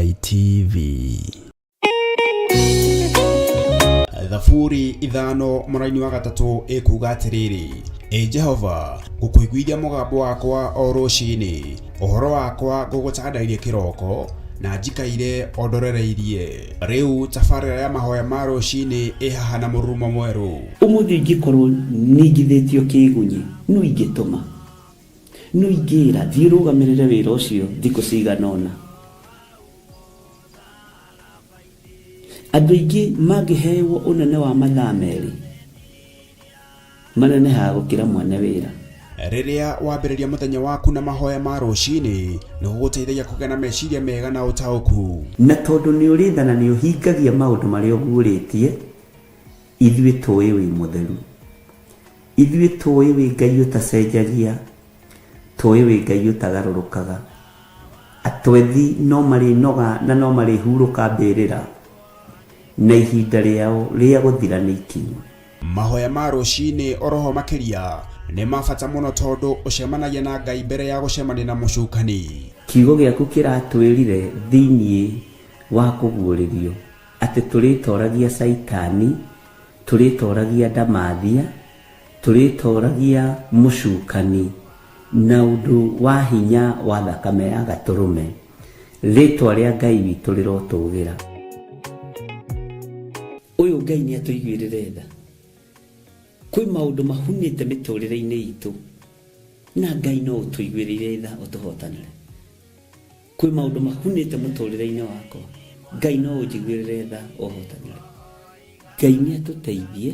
Ngai TV. Thaburi 5 mũraini wa 3 ĩkuga atĩrĩrĩ, Ĩ Jehova, ngũkũiguithia mũgambo wakwa o rũcinĩ, ũhoro wakwa ngũgũtandairie kĩroko, na njikaire o ndorereirie. Rĩu tabarĩra ya mahoya ma rũcinĩ ĩ haha na mũrurumo mwerũ. Ũmũthĩ ingĩkorwo ningithĩtio kĩgunyi, no ingĩtũma, no ingĩra thiĩ ũrũgamĩrĩre wĩra ũcio thikũ cigana ũna. Andũ aingĩ mangĩhewo ũnene wa mathaa 2, manenehaga gũkĩra mwene wĩra. Rĩrĩa wambĩrĩria mũthenya waku na mahoya ma rũcinĩ, nĩ gũgũteithagia kũgĩa na meciria mega na ũtaũku. Na tondũ nĩ ũrĩ tha na nĩ ũhingagia maũndũ marĩa ũguũrĩtie, ithuĩ tũĩ wĩ mũtheru. Ithuĩ tũĩ wĩ Ngai ũtacenjagia, tũĩ wĩ Ngai ũtagarũrũkaga. Atwethi no marĩnoga na no marĩhurũka mbĩrĩra, na ihinda rĩao rĩa gũthira nĩ ikinyu. Mahoya ma rũcinĩ oroho makĩria nĩ ma bata mũno tondũ ũcemanagia na Ngai mbere ya gũcemania na mũcukani. Kiugo gĩaku kĩratwĩrire thĩinĩ wa kũguũrĩrio atĩ tũrĩtoragia Caitani, tũrĩtoragia ndamathia, tũrĩtoragia mũcukani na ũndũ wa hinya wa thakame ya gatũrũme. Rĩtwa rĩa Ngai witũ rĩrotũgĩra. Ũyũ Ngai nĩ atũiguĩrĩre tha. Kwĩ maũndũ mahunĩte mĩtũrĩre-inĩ itũ na Ngai no ũtũiguĩrĩire tha ũtũhotanĩre. Kwĩ maũndũ mahunĩte mũtũrĩre-inĩ wakwa, Ngai no ũnjiguĩrĩre tha ũhotanĩre. Ngai nĩ atũteithie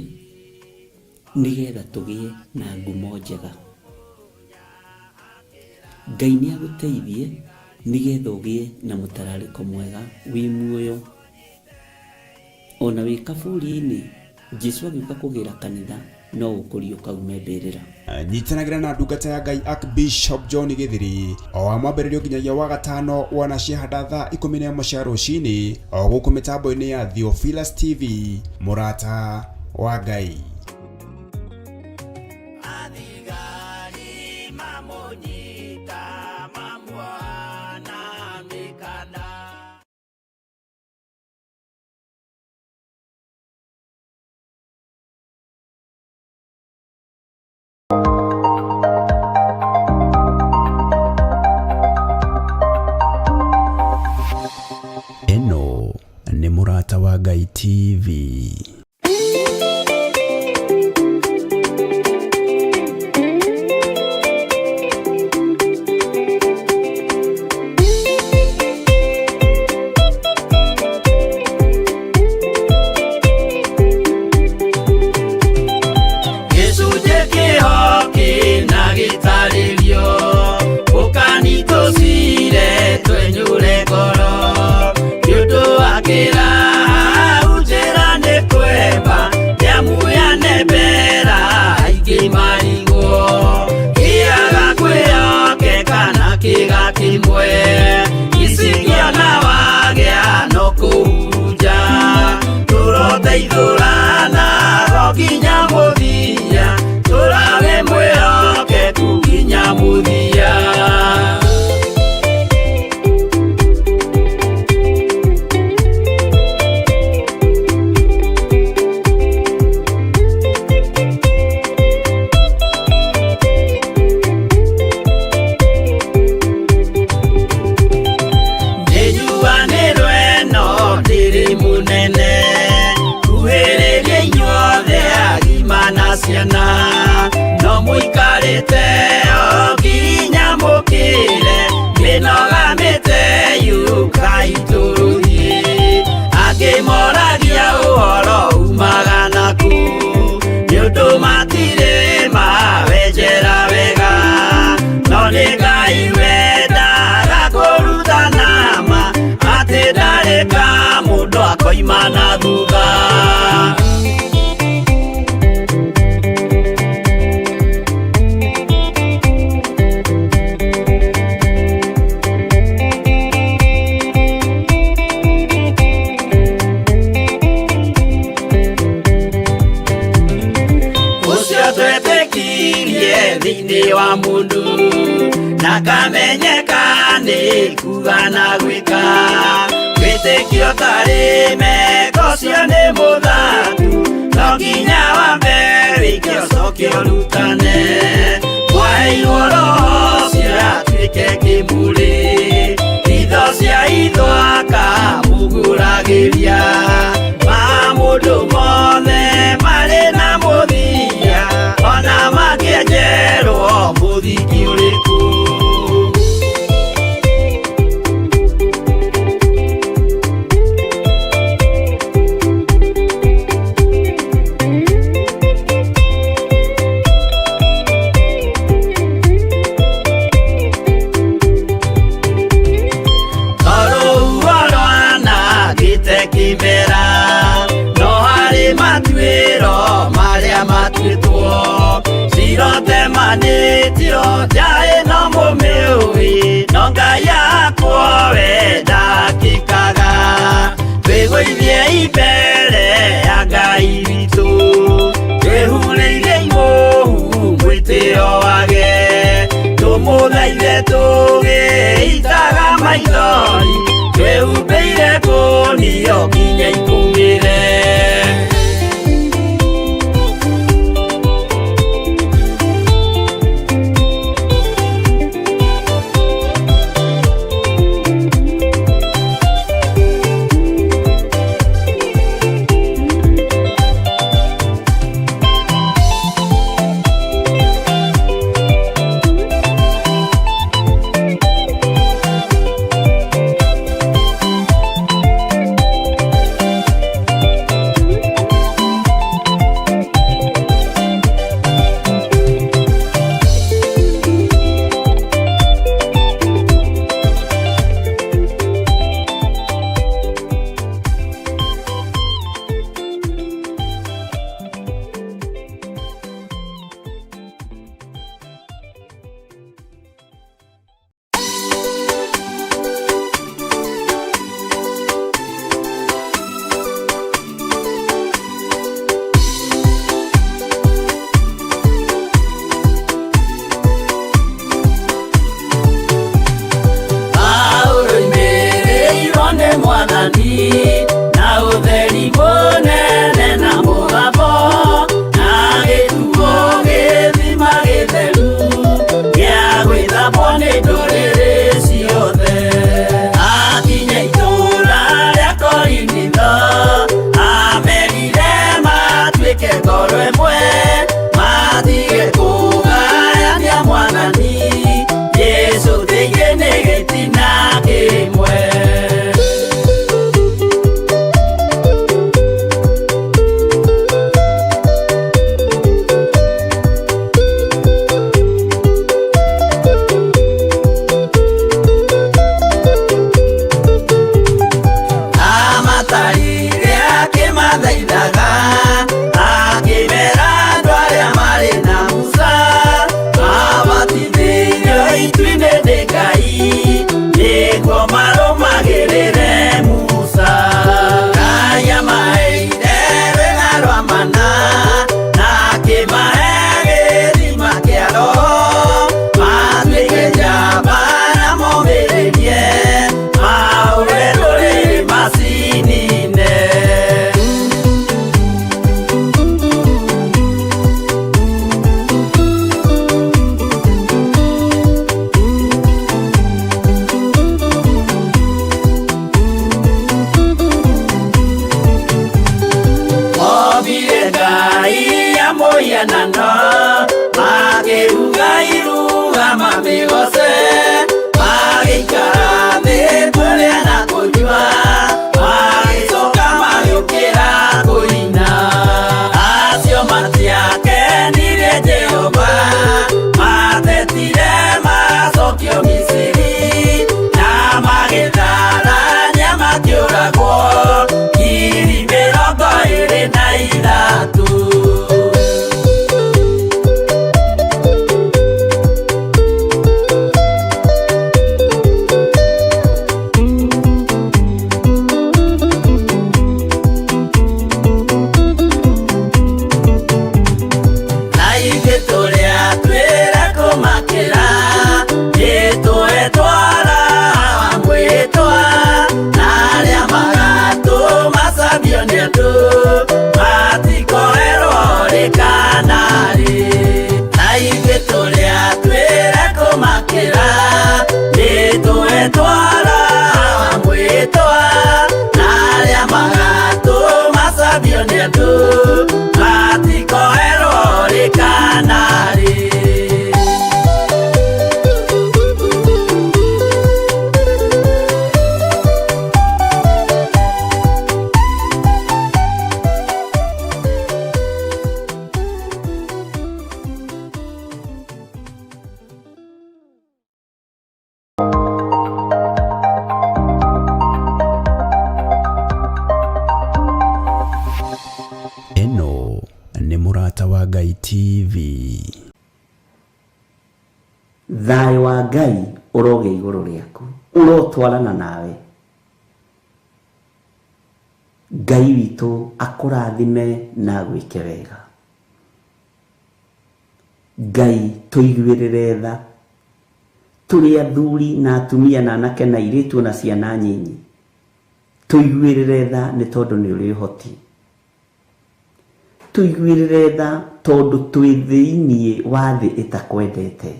nĩgetha tũgĩe na ngumo njega. Ngai nĩ agũteithie nĩgetha ũgĩe na mũtararĩko mwega wĩ muoyo. Ona wĩ kaburi-inĩ, Jesu agĩũka kũgĩra kanitha no ũkũriũka ume mbĩrĩra. Nyitanagĩra na ndungata ya Ngai Archbishop John Gĩthiri o wa mwambĩrĩrio nginyagia wa gatano wana ciahanda thaa 11 cia rũcinĩ o gũkũ mĩtambo-inĩ ya Theophilus TV, mũrata wa Ngai. Athigari mamũnyita mamuoha na mĩkanda. Ĩno nĩ Mũrata wa Ngai TV. Gĩcunjĩ kĩho kĩna gĩtarĩrio, ũkanitũcire twenyũre ngoro. Nĩ ũndũ wa kĩraha njĩra nĩ kwemba, nĩamu yanembera aingĩ marigwo. Kĩaga kwĩhokeka na kĩga kĩmwe, icikĩona wagĩa no kũhurunja. Tũroteithũrana o nginya mũthia, tũrawe mwĩhokeku nginya mũthia. Nĩnyuanĩrwo ĩno ndĩrĩ mũnene, kuhĩrĩria inyuothe agima na ciana, no mũikarĩte o nginya mũkĩre, mĩnoga mĩteyu kaitũrũrie. Angĩ moragia ũhoro umaga naku, nĩ ũndũ matirĩ mawenjera wega, no nĩ Ngai wendaga kũrutana ma, atĩ ndarĩ ka mũndũ akoima na thutha. Ũcio twetĩkirie thĩinĩ wa mũndũ, Na kamenyeka nĩ kuga na gwĩka. Wĩtĩkio tarĩ meko cio nĩ mũthatu, no nginya wambe wĩke ũcoke ũrutane. Mwaheirwo roho ũcio atuĩke kĩmũrĩ, itho cia itho akamũgũragĩria. Maũndũ mothe marĩ na mũthia, ona mangĩenjerwo mũthingi ũrĩkũ. Tondũ rwanangĩte kĩmera, no harĩ matuĩro marĩa matuĩtwo. Cirotemanĩtio njaĩ no mũmĩũĩ, no Ngai yakwa we ndakĩkaga. Twĩgũithie mbere ya Ngai witũ, twĩhurĩire imũhu mwĩtĩo wage. Tũmũthaithe tũgĩitaga maithori, twĩhumbĩire kũnio nginya ikũmĩre. TV. Thayũ wa Ngai ũrogĩa igũrũ rĩaku, ũrotwarana nawe. Ngai witũ akũrathime na agwĩke wega. Ngai tũiguĩrĩre tha, tũrĩ athuri na atumia na anake na airĩtu na ciana nyinyi, tũiguĩrĩre tha nĩ tondũ nĩ ũrĩ ũhoti. Tũiguĩrĩre tha tondũ twĩ thĩinĩ wa thĩ ĩtakwendete.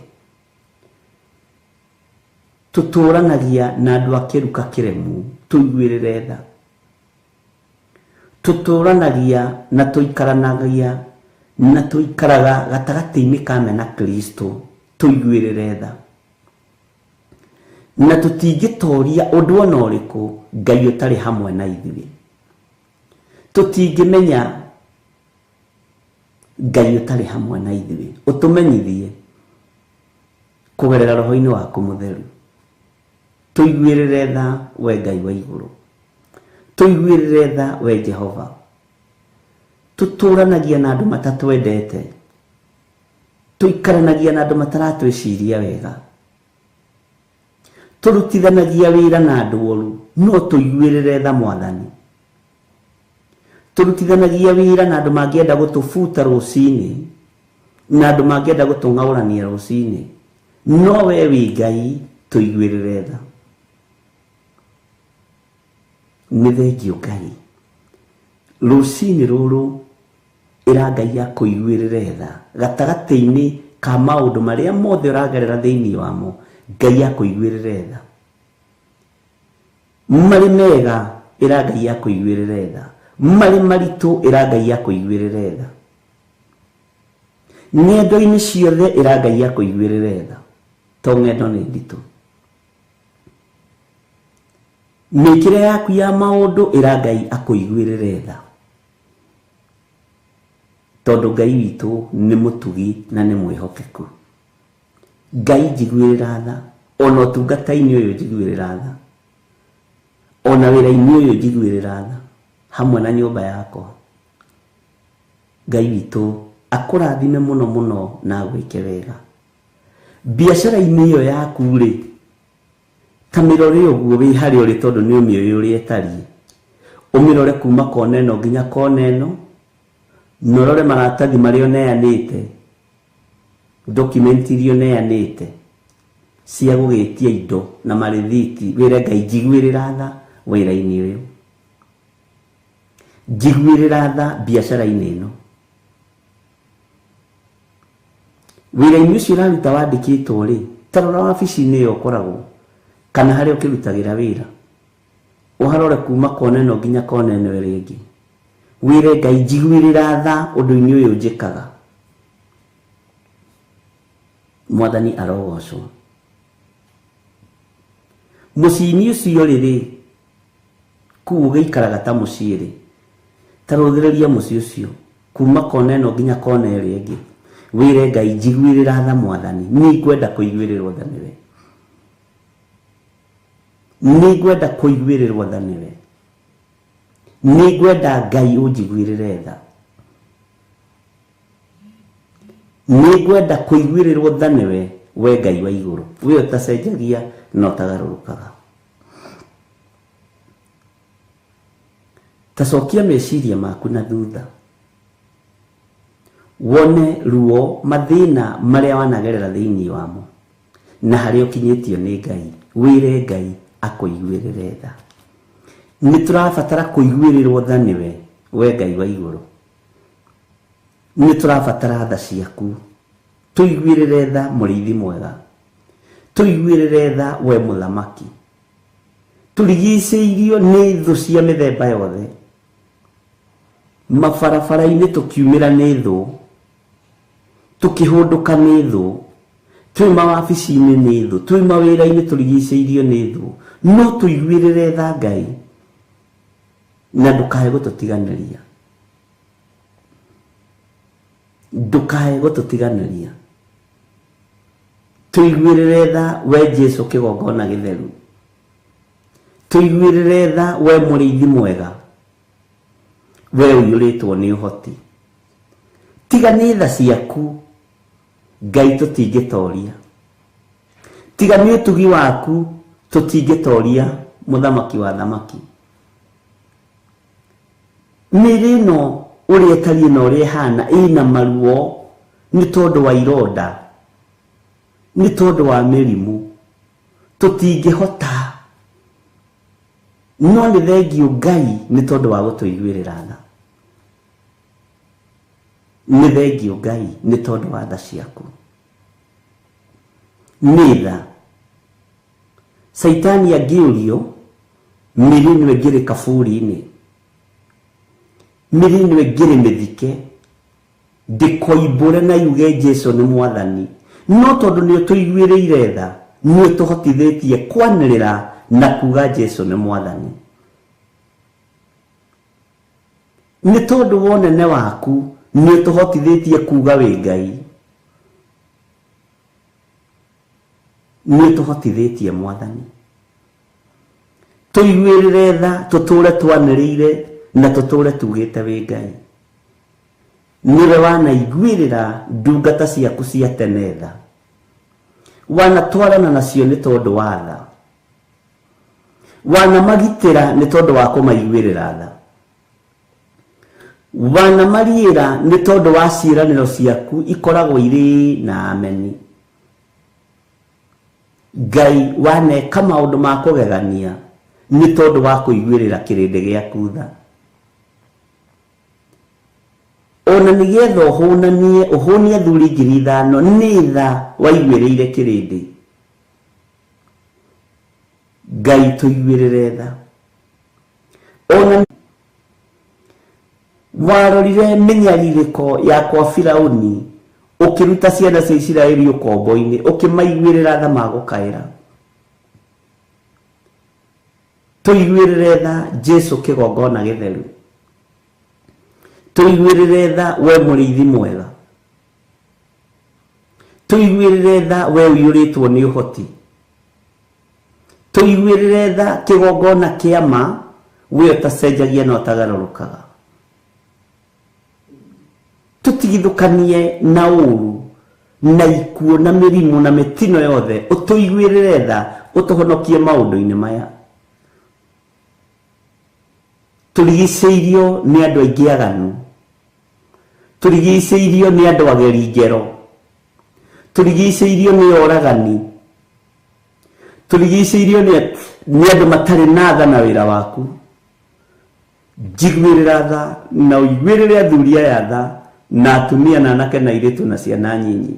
Tũtũranagia na andũ a kĩruka kĩremu, tũiguĩrĩre tha. Tũtũranagia na tũikaranagia na tũikaraga gatagatĩ-inĩ ka mena Kristo, tũiguĩrĩre tha. Na tũtingĩtoria ũndũ ona ũrĩkũ Ngai ũtarĩ hamwe na ithuĩ. Tũtingĩmenya Ngai ũtarĩ hamwe na ithuĩ. Ũtũmenyithie kũgerera roho-inĩ waku mũtheru. Tũiguĩrĩre tha we Ngai wa igũrũ. Tũiguĩrĩre tha we Jehova. Tũtũranagia na andũ matatwendete. Tũikaranagia na andũ mataratwĩciria wega. Tũrutithanagia wĩra na andũ oru, no tũiguĩrĩre tha Mwathani. Tũrutithanagia wĩra na andũ mangĩenda gũtũbuta rũcinĩ, na andũ mangĩenda gũtũng'aũrania rũcinĩ, no we wĩ Ngai, tũiguĩrĩre tha. Nĩ thengio Ngai. Rũcinĩ rũrũ ĩra Ngai akũiguĩrĩre tha gatagatĩ-inĩ ka maũndũ marĩa mothe ũragerera thĩinĩ wamo, Ngai akũiguĩrĩre tha. Marĩ mega ĩra Ngai akũiguĩrĩre tha. Marĩ maritũ ĩra Ngai akũiguĩrĩre tha. Ng'endo-inĩ ciothe ĩra Ngai akũiguĩrĩre tha, to ng'endo nĩ nditũ. Mĩkĩre yaku ya maũndũ ĩra Ngai akũiguĩrĩre tha, tondũ Ngai witũ nĩ mũtugi na nĩ mwĩhokeku. Ngai njiguĩrĩra tha, ona ũtungata-inĩ ũyũ njiguĩrĩra tha, ona wĩra-inĩ ũyũ njiguĩrĩra tha, hamwe na nyũmba yakwa. Ngai witũ akũrathime mũno mũno na agwĩke wega. Biacara-inĩ ĩyo yaku rĩ, ta mĩrore ũguo wĩ harĩa ũrĩ, tondũ nĩ ũmĩũĩ ũrĩa ĩtariĩ. Ũmĩrore kuma kona ĩno nginya kona ĩno, na ũrore maratathi marĩa ũneanĩte, document iria ũneanĩte cia gũgĩtia indo na marĩthiti, wĩre Ngai njiguĩrĩra tha wĩra-inĩ ũyũ, njiguĩrĩra tha biacara-inĩ ĩno. Wĩra-inĩ ũcio ũraruta wandĩkĩtwo rĩ, ta rora wabici-inĩ ĩyo ũkoragwo kana harĩa ũkĩrutagĩra wĩra, ũharore kuma kona ĩno nginya kona ĩno ĩrĩa ĩngĩ, wĩre Ngai njiguĩrĩra tha ũndũ-inĩ ũyũ njĩkaga. Mwathani arogocwo. Mũciĩ-inĩ ũcio rĩ, kũu ũgĩikaraga ta mũciĩ rĩ, ta rũthĩrĩria mũciĩ ũcio kuma kona ĩno nginya kona ĩrĩa ĩngĩ, wĩre Ngai njiguĩrĩra tha Mwathani, nĩ ngwenda kũiguĩrĩrwo tha nĩwe, nĩ ngwenda kũiguĩrĩrwo tha nĩwe, nĩ ngwenda Ngai ũnjiguĩrĩre tha, nĩ ngwenda kũiguĩrĩrwo tha nĩwe, we Ngai wa igũrũ, we ũtacenjagia na ũtagarũrũkaga. Ta cokia meciria maku na thutha, wone ruo mathĩna marĩa wanagerera thĩinĩ wamo na harĩa ũkinyĩtio nĩ Ngai, wĩre Ngai akũiguĩrĩre tha. Nĩ tũrabatara kũiguĩrĩrwo tha nĩwe, we Ngai wa igũrũ. Nĩ tũrabatara tha ciaku. Tũiguĩrĩre tha mũrĩithi mwega, tũiguĩrĩre tha we mũthamaki. Tũrigicĩirio nĩ thũ cia mĩthemba yothe, mabarabara-inĩ tũkiumĩra nĩ thũ, tũkĩhũndũka nĩ thũ, twĩ mawabici-inĩ nĩ thũ, twĩ mawĩra-inĩ tũrigicĩirio nĩ thũ. No tũiguĩrĩre tha Ngai, na ndũkae gũtũtiganĩria, ndũkae gũtũtiganĩria. Tũiguĩrĩre tha we Jesu kĩgongona gĩtheru, tũiguĩrĩre tha we mũrĩithi mwega, we ũiyũrĩtwo nĩ ũhoti. Tiga nĩ tha ciaku Ngai tũtingĩtoria. Tiga nĩ ũtugi waku tũtingĩtoria mũthamaki wa thamaki. Mĩĩrĩ ĩno ũrĩa ĩtariĩ na ũrĩa ĩhana ĩna maruo nĩ tondũ wa ironda, nĩ tondũ wa mĩrimũ, tũtingĩhota. No nĩ thengiũ Ngai nĩ tondũ wa gũtũiguĩrĩra tha. Nĩ thengiũ Ngai nĩ tondũ wa tha ciaku. Nĩ tha. Caitani angĩũrio mĩĩrĩ ĩno ĩngĩrĩ kaburi-inĩ, mĩĩrĩ ĩno ĩngĩrĩ mĩthike, ndĩkoimbũre na yuge Jesu nĩ mwathani. No tondũ nĩ ũtũiguĩrĩire tha, nĩ ũtũhotithĩtie kwanĩrĩra na kuga Jesu nĩ mwathani. Nĩ tondũ wa ũnene waku nĩ ũtũhotithĩtie kuga wĩ Ngai. Nĩ ũtũhotithĩtie mwathani. Tũiguĩrĩre tha, tũtũre twanĩrĩire na tũtũre tugĩte wĩ Ngai. Nĩwe wanaiguĩrĩra ndungata ciaku cia tene tha. Wanatwarana nacio nĩ tondũ wa tha. Wanamagitĩra nĩ tondũ wa kũmaiguĩrĩra tha. Wanamariĩra nĩ tondũ wa ciĩranĩro ciaku ikoragwo irĩ na ameni. Ngai waneka maũndũ ma kũgegania nĩ tondũ wa kũiguĩrĩra kĩrĩndĩ gĩaku tha. Ona nĩgetha ũhũnanie ũhũnie athuri 5,000 nĩ tha waiguĩrĩire kĩrĩndĩ. Ngai tũiguĩrĩre tha. Ona warorire mĩnyarirĩko ya kwa Firaũni ũkĩruta ciana cia Isiraeli ũkombo-inĩ, ũkĩmaiguĩrĩra tha magũkaĩra. Tũiguĩrĩre tha Jesu kĩgongona gĩtheru. Tũiguĩrĩre tha we mũrĩithi mwega. Tũiguĩrĩre tha we ũiyũrĩtwo nĩ ũhoti. Tũiguĩrĩre tha kĩgongona kĩa ma we ũtacenjagia na ũtagarũrũkaga. Tũtigithũkanie na ũru na ikuũ na mĩrimũ na mĩtino yothe, ũtũiguĩrĩre tha, ũtũhonokie maũndũ-inĩ maya. Tũrigicĩirio nĩ andũ aingĩ aganu, tũrigicĩirio nĩ andũ ageri ngero, tũrigicĩirio nĩ oragani, tũrigicĩirio nĩ andũ matarĩ na tha na wĩra waku. Njiguĩrĩra tha na ũiguĩrĩre athuri aya tha na atumia na anake na airĩtu na ciana nyinyi.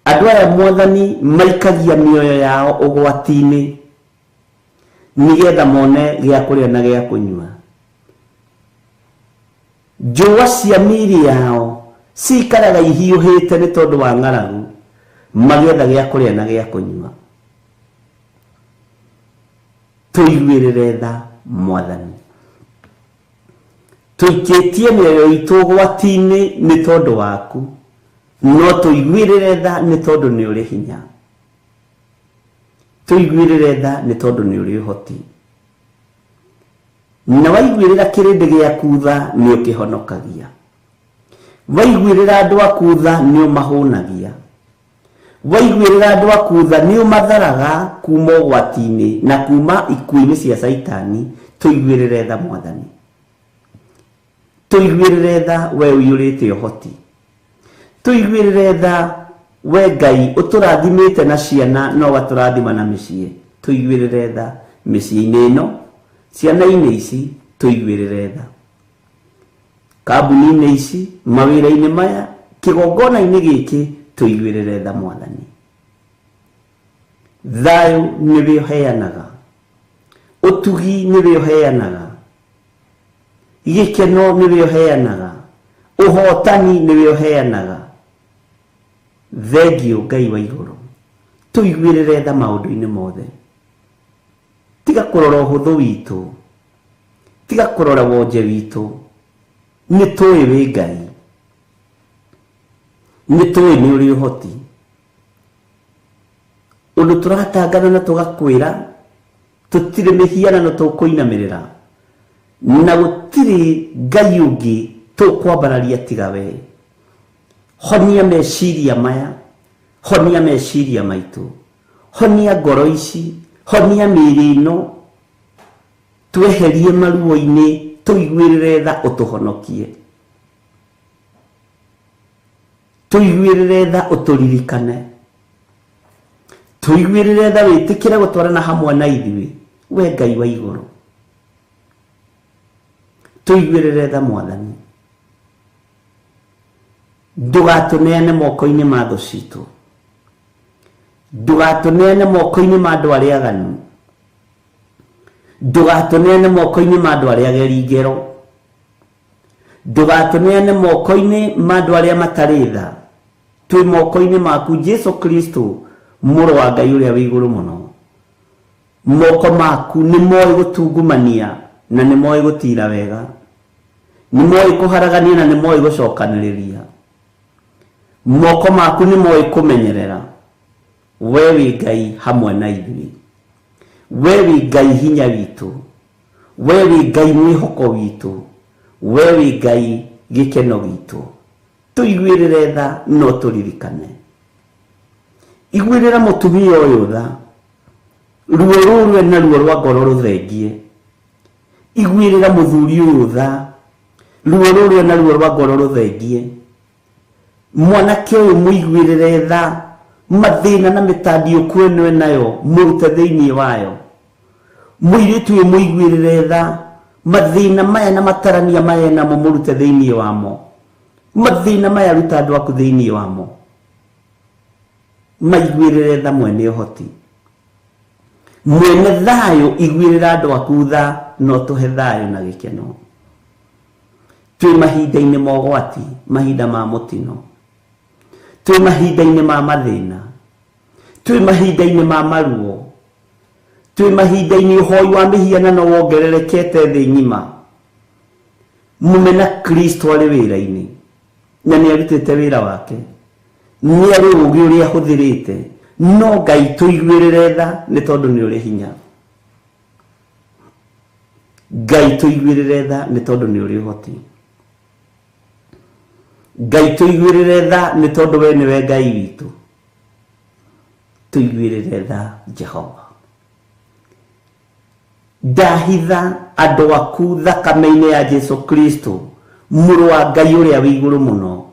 Andũ aya mwathani maikagia mĩoyo yao ũgwati-inĩ nĩgetha mone gĩa kũrĩa na gĩa kũnyua. Njũa cia mĩĩrĩ yao cikaraga ihiũhĩte nĩ tondũ wa ng'aragu, magĩetha gĩa kũrĩa na gĩa kũnyua. Tũiguĩrĩre tha mwathani. Tũikĩtie mĩoyo itũ ũgwati-inĩ nĩ tondũ waku, no tũiguĩrĩre tha nĩ tondũ nĩ ũrĩ hinya. Tũiguĩrĩre tha nĩ tondũ nĩ ũrĩ ũhoti. Na waiguĩrĩra kĩrĩndĩ gĩaku tha nĩ ũkĩhonokagia. Waiguĩrĩra andũ aku tha nĩ ũmahũnagia. Waiguĩrĩra andũ aku tha nĩ ũmatharaga kuma ũgwati-inĩ na kuma ikuũ-inĩ cia Caitani. Tũiguĩrĩre tha mwathani. Tũiguĩrĩre tha we ũiyũrĩte ũhoti. Tũiguĩrĩre tha we Ngai ũtũrathimĩte na ciana no ũgatũrathima na mĩciĩ. Tũiguĩrĩre tha mĩciĩ-inĩ ĩno, ciana-inĩ ici, tũiguĩrĩre tha. Kambuni-inĩ ici, mawĩra-inĩ maya, kĩgongona-inĩ gĩkĩ, tũiguĩrĩre tha mwathani. Thayũ nĩwe ũheanaga, ũtugi nĩwe ũheanaga, gĩkeno nĩwe ũheanaga, ũhotani nĩwe ũheanaga. Thengiũ Ngai wa igũrũ, tũiguĩrĩre tha maũndũ-inĩ mothe. Tiga kũrora ũhũthũ witũ, tiga kũrora wonje witũ. Nĩ tũĩ wĩ Ngai, nĩ tũĩ nĩ ũrĩ ũhoti. Ũndũ tũratangana na tũgakwĩra tũtirĩ mĩhianano tũkũinamĩrĩra, na gũtirĩ Ngai ũngĩ Tũkwambararia tiga we. Honia meciria maya, honia meciria maitũ, honia ngoro ici, honia mĩĩrĩ ĩno, tweherie maruo-inĩ, tũiguĩrĩre tha ũtũhonokie, tũiguĩrĩre tha ũtũririkane, tũiguĩrĩre tha wĩtĩkĩre gũtwarana hamwe na ithuĩ, we Ngai wa igũrũ. Tũiguĩrĩre tha Mwathani, ndũgatũneane moko-inĩ ma thũ citũ, ndũgatũneane moko-inĩ ma andũ arĩa aganu, ndũgatũneane moko-inĩ ma andũ arĩa ageri ngero, ndũgatũneane moko-inĩ ma andũ arĩa matarĩ tha. Twĩ moko-inĩ maku Jesu Kristo, mũrũ wa Ngai ũrĩa wĩ igũrũ mũno. Moko maku nĩ moĩ gũtungumania na nĩ moĩ gũtira wega, nĩ moĩ kũharagania na nĩ moĩ gũcokanĩrĩria. Moko maku nĩ moĩ kũmenyerera. We wĩ Ngai hamwe na ithuĩ, we wĩ Ngai hinya witũ, we wĩ Ngai mwĩhoko witũ, we wĩ Ngai gĩkeno gitũ. Tũiguĩrĩre tha no tũririkane. Iguĩrĩra mũtumia ũyũ tha, ruo rũrũ ena ruo rwa ngoro rũthengie. Iguĩrĩra mũthuri ũyũ tha, ruo rũrũ ena ruo rwa ngoro rũthengie. Mwanake ũyũ mũiguĩrĩre tha, mathĩna na mĩtandiũku ĩno enayo mũrute thĩinĩ wayo. Mũirĩtu ũyũ mũiguĩrĩre tha, mathĩna maya na matarania maya enamo mũrute thĩinĩ wamo. Mathĩna maya ruta andũ aku thĩinĩ wamo. Maiguĩrĩre tha mwene ũhoti, mwene thayũ. Iguĩrĩra andũ aku tha, no tũhe thayũ na gĩkeno. Twĩ mahinda-inĩ ma ũgwati, mahinda ma mũtino, twĩ mahinda-inĩ ma mathĩna, twĩ mahinda-inĩ ma maruo, twĩ mahinda-inĩ ũhoi wa mĩhianano wongererekete thĩ ng'ima. Mũmena Kristo arĩ wĩra-inĩ na nĩ arutĩte wĩra wake, nĩ arĩ ũũgĩ ũrĩa ahũthĩrĩte, no Ngai tũiguĩrĩre tha nĩ tondũ nĩ ũrĩ hinya. Ngai tũiguĩrĩre tha nĩ tondũ nĩ ũrĩ ũhoti. Ngai tũiguĩrĩre tha nĩ tondũ we nĩwe Ngai witũ. Tũiguĩrĩre tha Jehova. Ndahitha andũ aku thakame-inĩ ya Jesu Kristo, mũrũ wa Ngai ũrĩa wĩ igũrũ mũno.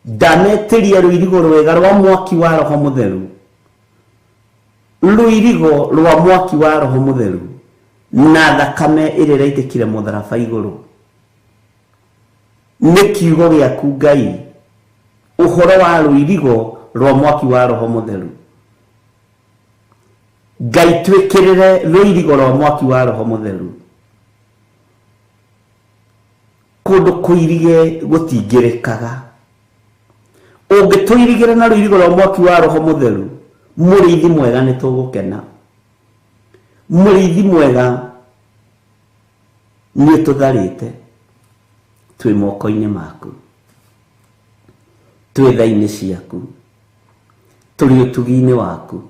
Ndametĩria rũirigo rwega rwa mwaki wa Roho Mũtheru, rũirigo rwa mwaki wa Roho Mũtheru na thakame ĩrĩa ĩraitĩkire mũtharaba igũrũ. Nĩ kiugo gĩaku Ngai, ũhoro wa rũirigo rwa mwaki wa Roho Mũtheru. Ngai twĩkĩrĩre rũirigo rwa mwaki wa Roho Mũtheru. Kũndũ kũirige gũtingĩrĩkaga. Ũngĩtũirigĩra na rũirigo rwa mwaki wa Roho Mũtheru, mũrĩithi mwega nĩ tũgũkena. Mũrĩithi mwega nĩ ũtũtharĩte, twĩ moko-inĩ maku, twĩ tha-inĩ ciaku, tũrĩ ũtugi-inĩ waku.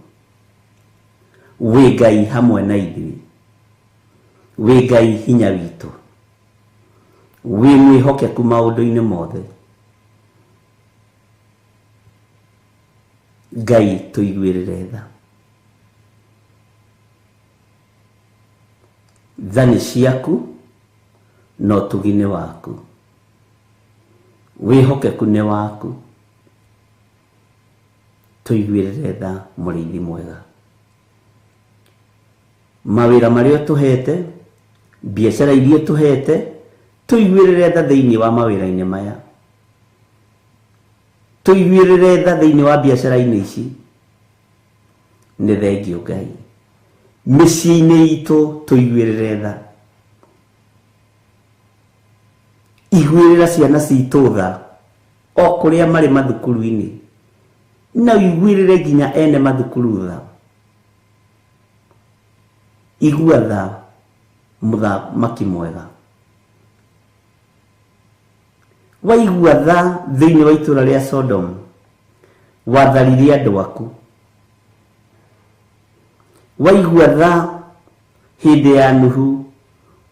Wĩ Ngai hamwe na ithuĩ, wĩ Ngai hinya witũ, wĩ mwĩhokeku maũndũ-inĩ mothe. Ngai tũiguĩrĩre tha. Tha nĩ ciaku na ũtugi nĩ waku, wĩhokeku nĩ waku. Tũiguĩrĩre tha mũrĩithi mwega. Mawĩra marĩa ũtũhete, biacara iria ũtũhete, tũiguĩrĩre tha thĩinĩ wa mawĩra-inĩ maya, tũiguĩrĩre tha thĩinĩ wa biacara-inĩ ici. Nĩ thengio Ngai. Mĩciĩ-inĩ itũ tũiguĩrĩre tha. Iguĩrĩra ciana citũ tha o kũrĩa marĩ mathukuru-inĩ, na ũiguĩrĩre nginya ene mathukuru tha. Igua tha mũthamaki mwega. Waigua tha thĩinĩ wa itũũra rĩa Sodom, watharirie andũ aku. Waigua tha hĩndĩ ya Nuhu,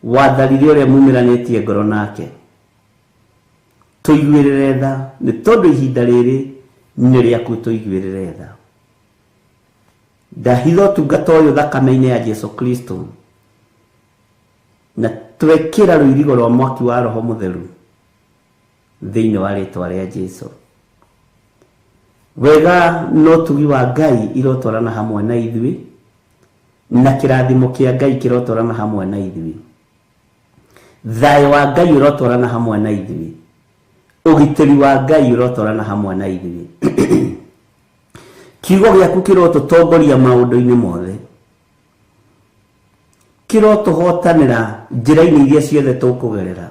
watharirie ũrĩa mumĩranĩtie ngoro nake. Tũiguĩrĩre tha nĩ tondũ ihinda rĩrĩ nĩ rĩaku, tũiguĩrĩre tha. Ndahitha ũtungata ũyũ thakame-inĩ ya Jesu Kristo na twekĩra rũirigo rwa mwaki wa Roho Mũtheru thĩinĩ wa rĩtwa rĩa Jesu. Wega na ũtugi wa Ngai irotwarana hamwe na ithuĩ, na kĩrathimo kĩa Ngai kĩrotwarana hamwe na ithuĩ, thayũ wa Ngai ũrotwarana hamwe na ithuĩ, ũgitĩri wa Ngai ũrotwarana hamwe na ithuĩ. Kiugo gĩaku kĩrotũtongoria maũndũ-inĩ mothe, kĩrotũhotanĩra njĩra-inĩ iria ciothe tũkũgerera,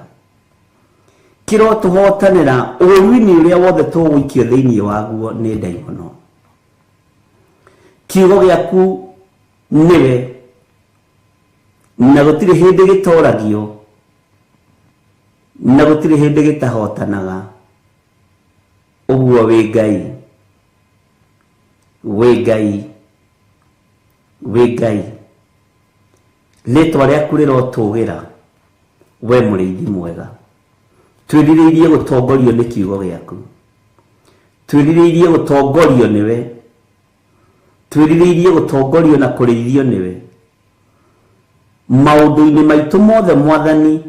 kĩrotũhotanĩra ũũru-inĩ ũrĩa wothe tũgũikio thĩinĩ waguo nĩ ndaimono. Kiugo gĩaku nĩwe, na gũtirĩ hĩndĩ gĩtoragio, na gũtirĩ hĩndĩ gĩtahotanaga. Ũguo wĩ Ngai, wĩ Ngai, wĩ Ngai. Rĩtwa rĩaku rĩrotũgĩra, we mũrĩithi mwega. Twĩrirĩirie gũtongorio nĩ kiugo gĩaku, twĩrirĩirie gũtongorio nĩwe, twĩrirĩirie gũtongorio na kũrĩithio nĩwe maũndũ-inĩ maitũ mothe. Mwathani,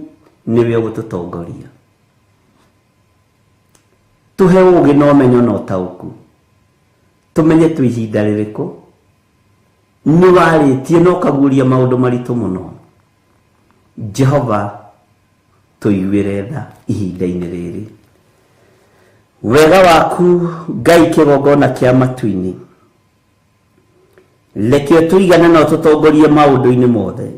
nĩwe ũgũtũtongoria. Tũhe ũũgĩ na ũmenyo na ũtaũku, tũmenye twĩ ihinda rĩrĩkũ. Nĩ warĩtie na ũkaguũria maũndũ maritũ mũno. Jehova, tũiguĩre tha ihinda-inĩ rĩrĩ. Wega waku Ngai, kĩgongona kĩa matu-inĩ, reke ũtũigane na ũtũtongorie maũndũ-inĩ mothe.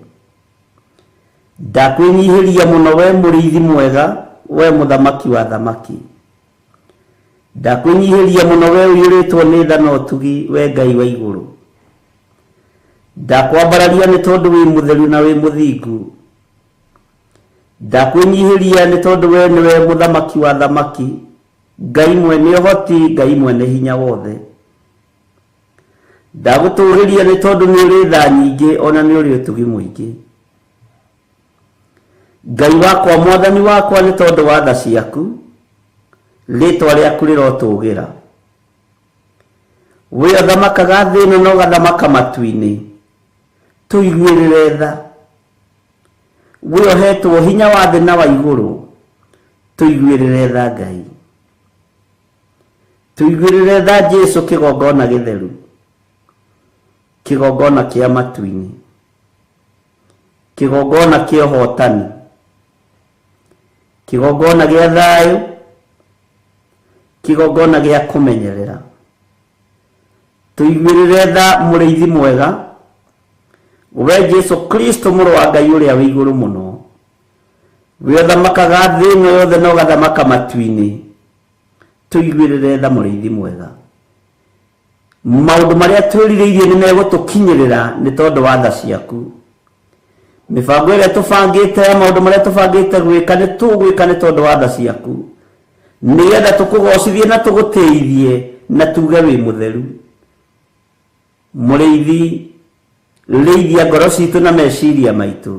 Ndakwĩnyihĩria mũno, we mũrĩithi mwega, we mũthamaki wa thamaki. Ndakwĩnyihĩria mũno, we ũiyũrĩtwo nĩ tha na ũtugi, we Ngai wa igũrũ. Ndakwambararia nĩ tondũ wĩ mũtheru na wĩ mũthingu. Ndakwĩnyihĩria nĩ tondũ we nĩwe mũthamaki wa thamaki, Ngai mwene ũhoti, Ngai mwene hinya wothe. Ndagũtũgĩria nĩ tondũ nĩ ũrĩ tha nyingĩ, ona nĩ ũrĩ ũtugi mũingĩ. Ngai wakwa, mwathani wakwa, nĩ tondũ wa tha ciaku, rĩtwa rĩaku rĩrotũgĩra. We ũthamakaga thĩ ĩno na ũgathamaka matu-inĩ, tũiguĩrĩre tha. We ũhetwo hinya wa thĩ na wa igũrũ, tũiguĩrĩre tha. Ngai, tũiguĩrĩre tha. Jesu, kĩgongona gĩtheru, kĩgongona kĩa matu-inĩ, kĩgongona kĩa ũhotani, kĩgongona gĩa thayũ, kĩgongona gĩa kũmenyerera, tũiguĩrĩre tha. Mũrĩithi mwega, we Jesu Kristo, mũrũ wa Ngai ũrĩa wĩ igũrũ mũno, we ũthamakaga thĩ ĩno yothe na ũgathamaka matu-inĩ, tũiguĩrĩre tha. Mũrĩithi mwega, maũndũ marĩa twĩrirĩirie nĩ megũtũkinyĩrĩra nĩ tondũ wa tha ciaku. Mĩbango ĩrĩa tũbangĩte ya maũndũ marĩa tũbangĩte gwĩka, nĩ tũgwĩka nĩ tondũ wa tha ciaku, nĩgetha tũkũgocithie na tũgũtĩithie na tuge wĩ mũtheru. Mũrĩithi, rĩithia ngoro citũ na meciria maitũ,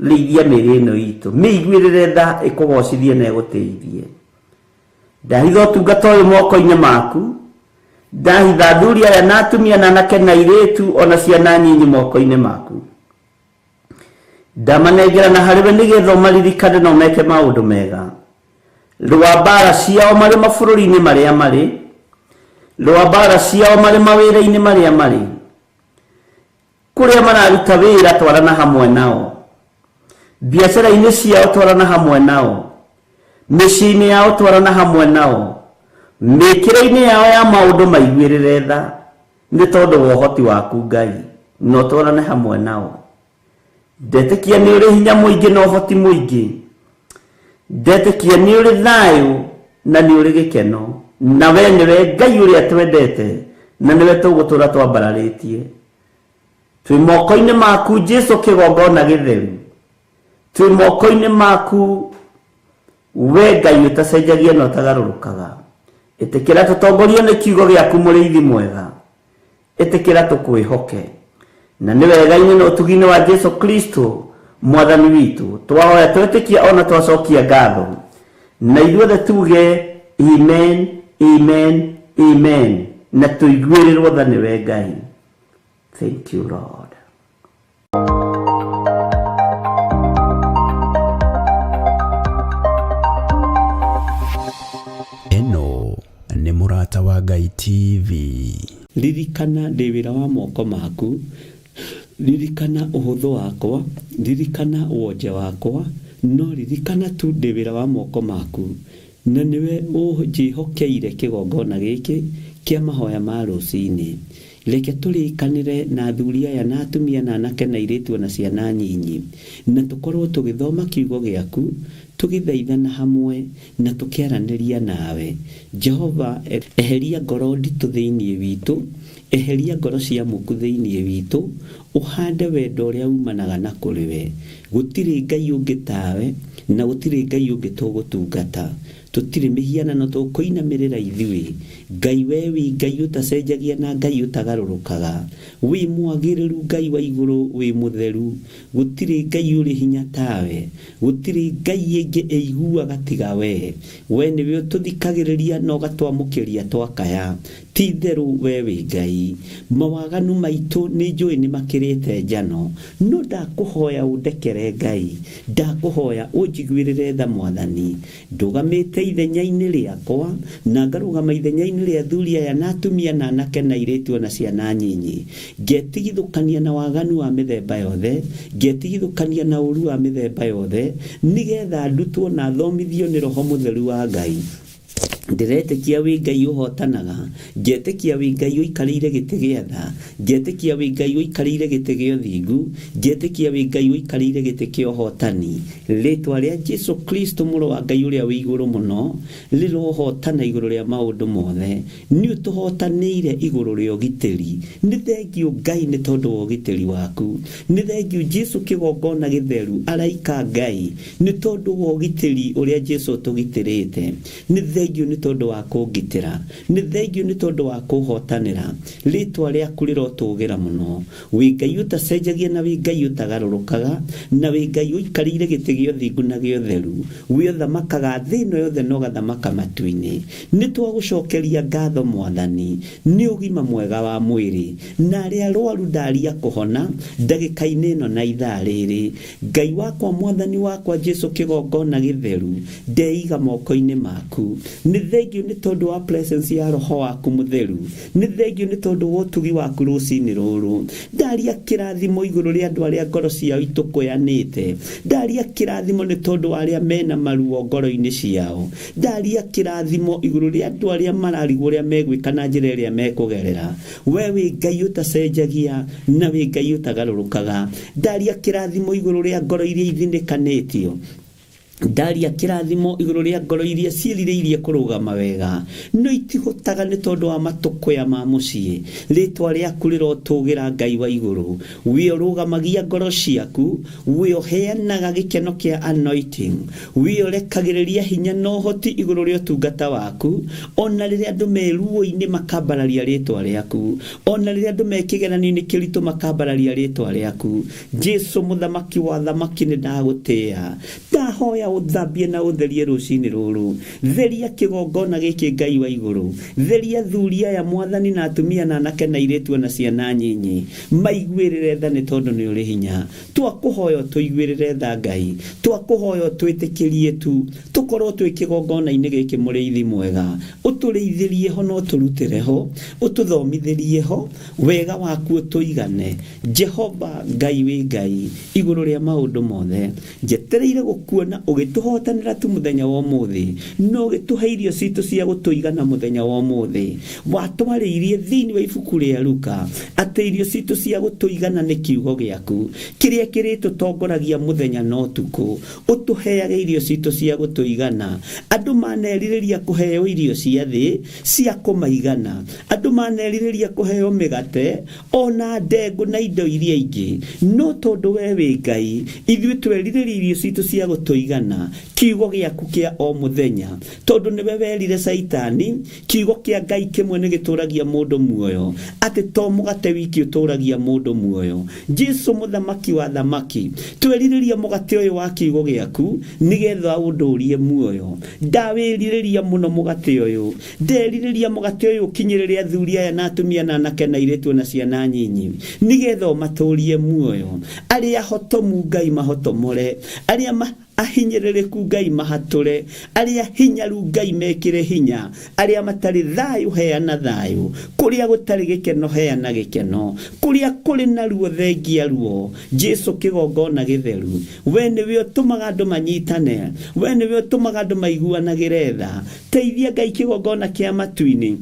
rĩithia mĩĩrĩ ĩno itũ, mĩiguĩrĩre tha, ĩkũgocithie na ĩgũtĩithie. Ndahitha ũtungata ũyũ moko-inĩ maku. Ndahitha athuri aya na atumia na anake na airĩtu ona ciana nyinyi moko-inĩ maku. Ndamanengera na harĩ we nĩgetha ũmaririkane na ũmeke maũndũ mega. Rũa mbara ciao marĩ mabũrũri-inĩ marĩa marĩ, rũa mbara ciao marĩ mawĩra-inĩ marĩa marĩ, kũrĩa mararuta wĩra, twarana hamwe nao. Biacara-inĩ ciao, twarana hamwe nao. Mĩciĩ-inĩ yao, twarana hamwe nao. Mĩkĩre-inĩ yao ya maũndũ, maiguĩrĩre tha nĩ tondũ wa ũhoti waku, Ngai, na ũtwarane hamwe nao. Ndetĩkia nĩ ũrĩ hinya mũingĩ na ũhoti mũingĩ. Ndetĩkia nĩ ũrĩ thayũ na nĩ ũrĩ gĩkeno, na we nĩwe Ngai ũrĩa twendete na nĩwe tũgũtũra twambararĩtie. Twĩ moko-inĩ maku, Jesu, kĩgongona gĩtheru. Twĩ moko-inĩ maku, we Ngai ũtacenjagia na ũtagarũrũkaga. Ĩtĩkĩra tũtongorio nĩ kiugo gĩaku. Mũrĩithi mwega, ĩtĩkĩra tũkwĩhoke, na nĩ wega-inĩ na ũtugi-inĩ wa Jesu Kristo mwathani witũ twahoya, twetĩkia, ona twacokia ngatho. Na ithuothe tuge amen, amen, amen, na tũiguĩrĩrwo tha nĩwe Ngai. Thank you, Lord. Ĩno nĩ Mũrata wa Ngai TV. Ririkana ndĩ wĩra wa moko maku, ririkana ũhũthũ wakwa, ririkana wonje wakwa, no ririkana tu ndĩ wĩra wa moko maku, na nĩwe ũnjĩhokeire kĩgongona gĩkĩ kĩa mahoya ma rũcinĩ. Reke tũrĩkanĩre na athuri aya na atumia na anake na airĩtu o na ciana nyinyi, na tũkorwo tũgĩthoma kiugo gĩaku, tũgĩthaithana hamwe, na tũkĩaranĩria nawe. Jehova, eheria ngoro nditũ thĩinĩ witũ, eheria ngoro cia muku thĩinĩ witũ, ũhande wendo ũrĩa umanaga na kũrĩ we. Gũtirĩ Ngai ũngĩ tawe, na gũtirĩ Ngai ũngĩ tũgũtungata. Tũtirĩ mĩhianano tũkũinamĩrĩra ithuĩ. Ngai we wĩ Ngai ũtacenjagia na Ngai ũtagarũrũkaga. Wĩ mwagĩrĩru Ngai wa igũrũ wĩ mũtheru. Gũtirĩ Ngai ũrĩ hinya tawe. Gũtirĩ Ngai ĩngĩ ĩiguaga tiga we. We nĩwe ũtũthikagĩrĩria na ũgatwamũkĩria twakaya. Ti-itherũ wee wĩ Ngai. Mawaganu maitũ nĩnjũĩ nĩmakĩrĩte njano, no ndakũhoya ũndekere Ngai. Ndakũhoya ũnjiguĩrĩre tha Mwathani. Ndũgamĩte ithenya-inĩ rĩakwa, na ngarũgama ithenya-inĩ rĩa athuri aya na atumia na anake na airĩtu o na ciana nyinyi. Ngetigithũkania na waganu wa mĩthemba yothe, ngetigithũkania na ũũru wa mĩthemba yothe, nĩ getha ndutwo na thomithio nĩ Roho Mũtheru wa Ngai. Ndĩretĩkia wĩ Ngai ũhotanaga, ngetĩkia wĩ Ngai ũikarĩire gĩtĩ gĩa tha, ngetĩkia wĩ Ngai ũikarĩire gĩtĩ gĩa ũthingu, ngetĩkia wĩ Ngai ũikarĩire gĩtĩ kĩa ũhotani. Rĩtwa rĩa Jesu Kristo mũrũ wa Ngai ũrĩa wĩ igũrũ mũno rĩrohotana igũrũ rĩa maũndũ mothe. Nĩ ũtũhotanĩire igũrũ rĩa ũgitĩri. Nĩ thengiũ Ngai nĩ tondũ wa ũgitĩri waku. Nĩ thengiũ Jesu kĩgongona gĩtheru, araika Ngai, nĩ tondũ wa ũgitĩri ũrĩa Jesu ũtũgitĩrĩte. Nĩ thengiũ nĩ tondũ wa kũngitĩra. Nĩ thengiũ nĩ tondũ wa kũhotanĩra. Rĩtwa rĩaku rĩrotũgĩra mũno. Wĩ Ngai ũtacenjagia na wĩ Ngai ũtagarũrũkaga, na wĩ Ngai ũikarĩire gĩtĩ gĩa ũthingu na gĩa ũtheru. We ũthamakaga thĩ ĩno yothe na ũgathamaka matu-inĩ. Nĩ twagũcokeria ngatho Mwathani nĩ ũgima mwega wa mwĩrĩ, na arĩa arwaru ndaria kũhona ndagĩka-inĩ ĩno na ithaa rĩrĩ. Ngai wakwa Mwathani wakwa Jesu kĩgongona gĩtheru, ndeiga moko-inĩ maku. Nĩ thengiũ nĩ tondũ wa presence ya Roho waku Mũtheru. Nĩ thengiũ nĩ tondũ wa ũtugi waku rũcinĩ rũrũ. Ndaria kĩrathimo igũrũ rĩa andũ arĩa ngoro ciao itũkũyanĩte. Ndaria kĩrathimo nĩ tondũ wa arĩa mena maruo ngoro-inĩ ciao. Ndaria kĩrathimo igũrũ rĩa andũ arĩa mararigwo ũrĩa megwĩka na njĩra ĩrĩa mekũgerera. We wĩ Ngai ũtacenjagia na wĩ Ngai ũtagarũrũkaga. Ndaria kĩrathimo igũrũ rĩa ngoro iria ithinĩkanĩtio. Ndaria kĩrathimo igũrũ rĩa ngoro iria ciĩrirĩirie kũrũgama wega, no itihotaga nĩ tondũ wa matũkũya ma mũciĩ. Rĩtwa rĩaku rĩrotũgĩra Ngai wa igũrũ. We ũrũgamagia ngoro ciaku, we ũheanaga gĩkeno kĩa anointing, we ũrekagĩrĩria hinya na ũhoti igũrũ rĩa ũtungata waku, o na rĩrĩa andũ me ruo-inĩ makambararia rĩtwa rĩaku, o na rĩrĩa andũ me kĩgeranio-inĩ kĩritũ makambararia rĩtwa rĩaku. Jesu mũthamaki wa athamaki nĩ ndagũtĩĩa. Ndahoya ũthambie na ũtherie rũcinĩ rũrũ. Theria kĩgongona gĩkĩ Ngai wa igũrũ. Theria athuri aya Mwathani na atumia na anake na airĩtu ona ciana nyinyi. Maiguĩrĩre tha nĩ tondũ nĩ ũrĩ hinya. Twakũhoya ũtũiguĩrĩre tha Ngai. Twakũhoya ũtwĩtĩkĩrie tu tũkorwo twĩ kĩgongona-inĩ gĩkĩ mũrĩithi mwega. Ũtũrĩithĩrie ho na ũtũrutĩre ho. Ũtũthomithĩrie ho. Wega waku ũtũigane. Jehova Ngai wĩ Ngai igũrũ rĩa maũndũ mothe. Njetereire gũkuona ũgĩtũhotanĩra tu mũthenya wa ũmũthĩ, na ũgĩtũhe irio citũ cia gũtũigana mũthenya wa ũmũthĩ. Watwarĩirie thĩinĩ wa ibuku rĩa Luka atĩ irio citũ cia gũtũigana nĩ kiugo gĩaku, kĩrĩa kĩrĩtũtongoragia mũthenya na ũtukũ. Ũtũheage irio citũ cia gũtũigana. Andũ manerirĩria kũheo irio cia thĩ cia kũmaigana. Andũ manerirĩria kũheo mĩgate o na ndengũ na indo iria ingĩ. No tondũ we wĩ Ngai, ithuĩ twerirĩria irio citũ cia gũtũigana. kũheana kiugo gĩaku kĩa o mũthenya, tondũ nĩwe werire Caitani kiugo kĩa Ngai kĩmwe nĩ gĩtũragia mũndũ muoyo, atĩ to mũgate wiki ũtũragia mũndũ muoyo. Jesu mũthamaki wa thamaki, twerirĩria mũgate ũyũ wa kiugo gĩaku nĩgetha ũndũrie muoyo. Ndawĩrirĩria mũno mũgate ũyũ, nderirĩria mũgate ũyũ ũkinyĩrĩre athuri aya na atumia na anake na airĩtu na ciana nyinyi, nĩgetha ũmatũrie muoyo. Arĩa hotomu Ngai mahotomore, arĩa ahinyĩrĩrĩku Ngai mahatũre, arĩa hinyaru Ngai mekĩre hinya, arĩa matarĩ thayũ heana thayũ, kũrĩa gũtarĩ gĩkeno heana gĩkeno, kũrĩa kũrĩ na ruo thengia ruo. Jesu kĩgongona gĩtheru, we nĩwe ũtũmaga andũ manyitane, we nĩwe ũtũmaga andũ maiguanagĩre tha. Teithia Ngai kĩgongona kĩa matu-inĩ,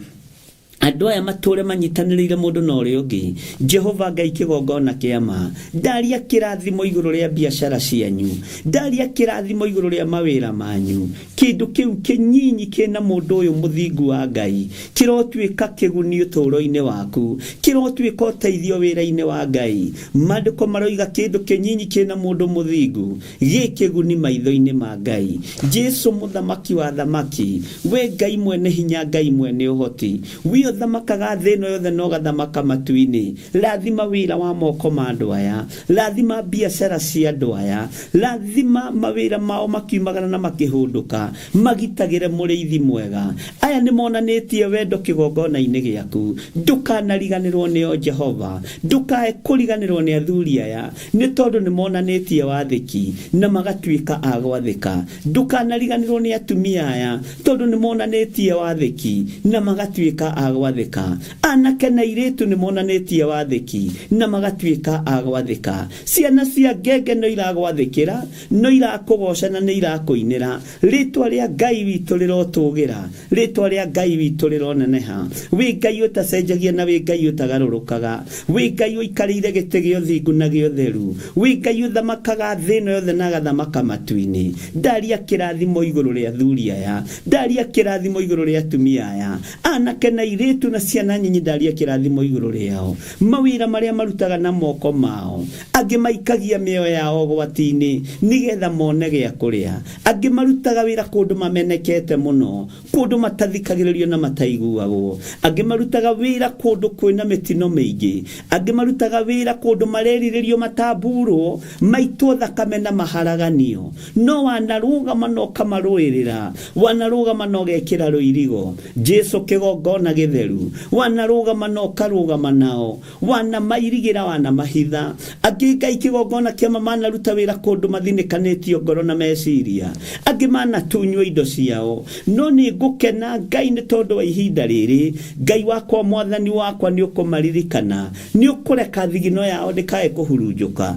andũ aya matũre manyitanĩrĩire mũndũ na ũrĩa ũngĩ. Jehova Ngai kĩgongona kĩa ma, ndaria kĩrathimo igũrũ rĩa biacara cianyu, ndaria kĩrathimo igũrũ rĩa mawĩra manyu. Kĩndũ kĩu kĩnyinyi kĩna mũndũ ũyũ mũthingu wa Ngai kĩrotuĩka kĩguni ũtũũro-inĩ waku, kĩrotuĩka ũteithio wĩra-inĩ wa Ngai. Maandĩko maroiga kĩndũ kĩnyinyi kĩna mũndũ mũthingu gĩ kĩguni maitho-inĩ ma Ngai. Jesu mũthamaki wa thamaki, we Ngai mwene hinya, Ngai mwene ũhoti, we ũthamakaga thĩ ĩno yothe na ũgathamaka matu-inĩ, rathima wĩra wa moko ma andũ aya, rathima biacara cia andũ aya, rathima mawĩra mao makiumagara na makĩhũndũka, magitagĩre mũrĩithi mwega. Aya nĩ monanĩtie wendo kĩgongona-inĩ gĩaku, ndũkanariganĩrwo nĩo Jehova, ndũkae kũriganĩrwo nĩ athuri aya, nĩ tondũ nĩ monanĩtie wathĩki na magatuĩka a gwathĩka. Ndũkanariganĩrwo nĩ atumia aya, tondũ nĩ monanĩtie wathĩki na magatuĩka a gwathĩka. Anake na airĩtu nĩ monanĩtie wathĩki na magatuĩka a gwathĩka. Ciana cia ngenge no iragwathĩkĩra, no irakũgoca na nĩ irakũinĩra. Rĩtwa rĩa Ngai witũ rĩrotũgĩra, rĩtwa rĩa Ngai witũ rĩroneneha. Wĩ Ngai ũtacenjagia na wĩ Ngai ũtagarũrũkaga, wĩ Ngai ũikarĩire gĩtĩ gĩa ũthingu na gĩa ũtheru, wĩ Ngai ũthamakaga thĩ ĩno yothe na agathamaka matu-inĩ. Ndaria kĩrathimo igũrũ rĩa athuri aya, ndaria kĩrathimo igũrũ rĩa atumia aya, anake na airĩtu na ciana nyinyi, ndaria kĩrathimo igũrũ rĩao. Mawĩra marĩa marutaga na moko mao, angĩ maikagia mĩoyo yao ũgwati-inĩ nĩgetha mone gĩa kũrĩa, angĩ marutaga wĩra kũndũ mamenekete mũno, kũndũ matathikagĩrĩrio na mataiguagwo, angĩ marutaga wĩra kũndũ kwĩna mĩtino mĩingĩ, angĩ marutaga wĩra kũndũ marerirĩrio matamburwo, maitwo thakame na maharaganio. No wanarũgama na ũkamarũĩrĩra, wanarũgama na ũgekĩra rũirigo. Jesu kĩgongona gĩtheru, wanarũgama na ũkarũgama nao, wanamairigĩra wanamahitha. Angĩ Ngai kĩgongona kĩama manaruta wĩra kũndũ mathinĩkanĩtio ngoro na meciria, angĩ manatunywo indo ciao. No nĩ ngũkena Ngai nĩ tondũ wa ihinda rĩrĩ. Ngai wakwa, mwathani wakwa, nĩ ũkũmaririkana, nĩ ũkũreka thigino yao ndĩkae kũhurunjũka,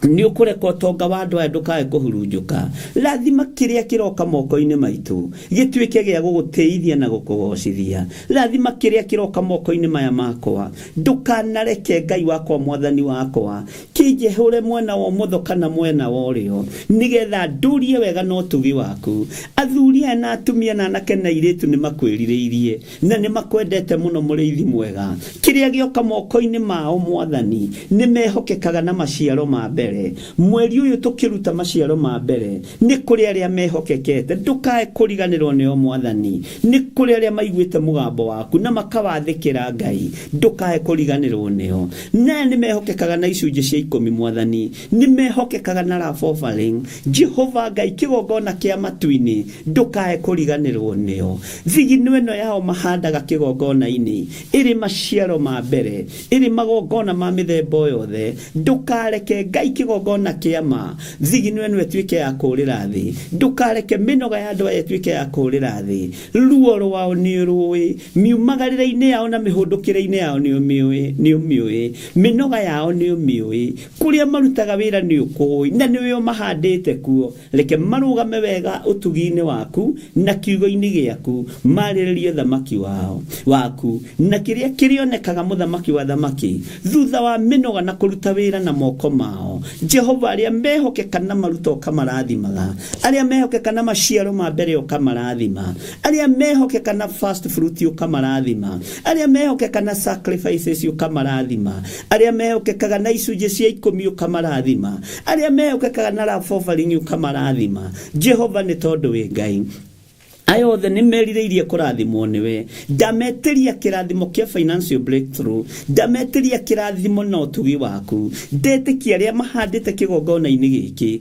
nĩ ũkũreka ũtonga wa andũ aya ndũkae kũhurunjũka. Rathima kĩrĩa kĩroka moko-inĩ maitũ gĩtuĩke gĩa gũgũtĩithia na gũkũgocithia. Rathima kĩrĩa kĩroka moko-inĩ maya makwa, ndũkanareke Ngai wakwa mwathani wakwa kĩnjehũre mwena wa ũmotho kana mwena wa ũrĩo, nĩgetha ndũrie wega na ũtugi waku. Athuri aya na atumia na anake na airĩtu nĩ makwĩrirĩirie na nĩ makwendete mũno, mũrĩithi mwega. Kĩrĩa gĩoka moko-inĩ mao mwathani, nĩ mehokekaga na maciaro ma mbere. Mweri ũyũ tũkĩruta maciaro ma mbere, nĩ kũrĩ arĩa mehokekete, ndũkae kũriganĩrwo nĩo mwathani. Nĩ kũrĩ arĩa maiguĩte mũgambo waku na makawathĩkĩra Ngai, ndũkae kũriganĩrwo nĩo. Na nĩ mehokekaga na icunjĩ cia ikũmi mwathani, nĩ mehokekaga na love offering. Jehova Ngai kĩgongona kĩa matu-inĩ, ndũkae kũriganĩrwo nĩo. Thigino ĩno yao mahandaga kĩgongona-inĩ ĩrĩ maciaro ma mbere, ĩrĩ magongona ma mĩthemba yothe. Ndũkareke Ngai kĩgongona kĩa ma thigino ĩno ĩtuĩke ya kũũrĩra thĩ, ndũkareke mĩnoga ya andũ aya ĩtuĩke ya kũũrĩra thĩ. Ruo rwao nĩ ũrũĩ, miumagarĩre-inĩ yao na mĩhũndũkĩre-inĩ yao nĩ ũmĩũĩ, mĩnoga yao nĩ ũmĩũĩ, kũrĩa marutaga wĩra nĩ ũkũĩ, na nĩwe ũmahandĩte kuo. Reke marũgame wega ũtugi-inĩ waku na kiugo-inĩ gĩaku, marĩrĩrie thamaki wao waku na kĩrĩa kĩrĩonekaga mũthamaki wa thamaki, thutha wa mĩnoga na kũruta wĩra na moko mao. Jehova, arĩa mehokeka na maruta ũkamarathimaga, arĩa mehokeka na maciaro ma mbere ũkamarathima, arĩa mehokeka na first fruit ũkamarathima, arĩa mehokeka na sacrifices ũkamarathima, arĩa mehokekaga na icunjĩ cia ikũmi ũkamarathima, arĩa mehokekaga na love offering ũkamarathima. Jehova, nĩ tondũ wĩ Ngai, aya othe nĩ merirĩirie kũrathimwo nĩwe. Ndametĩria kĩrathimo kĩa financial breakthrough, ndametĩria kĩrathimo na ũtugi waku. Ndetĩkia arĩa mahandĩte kĩgongona-inĩ gĩkĩ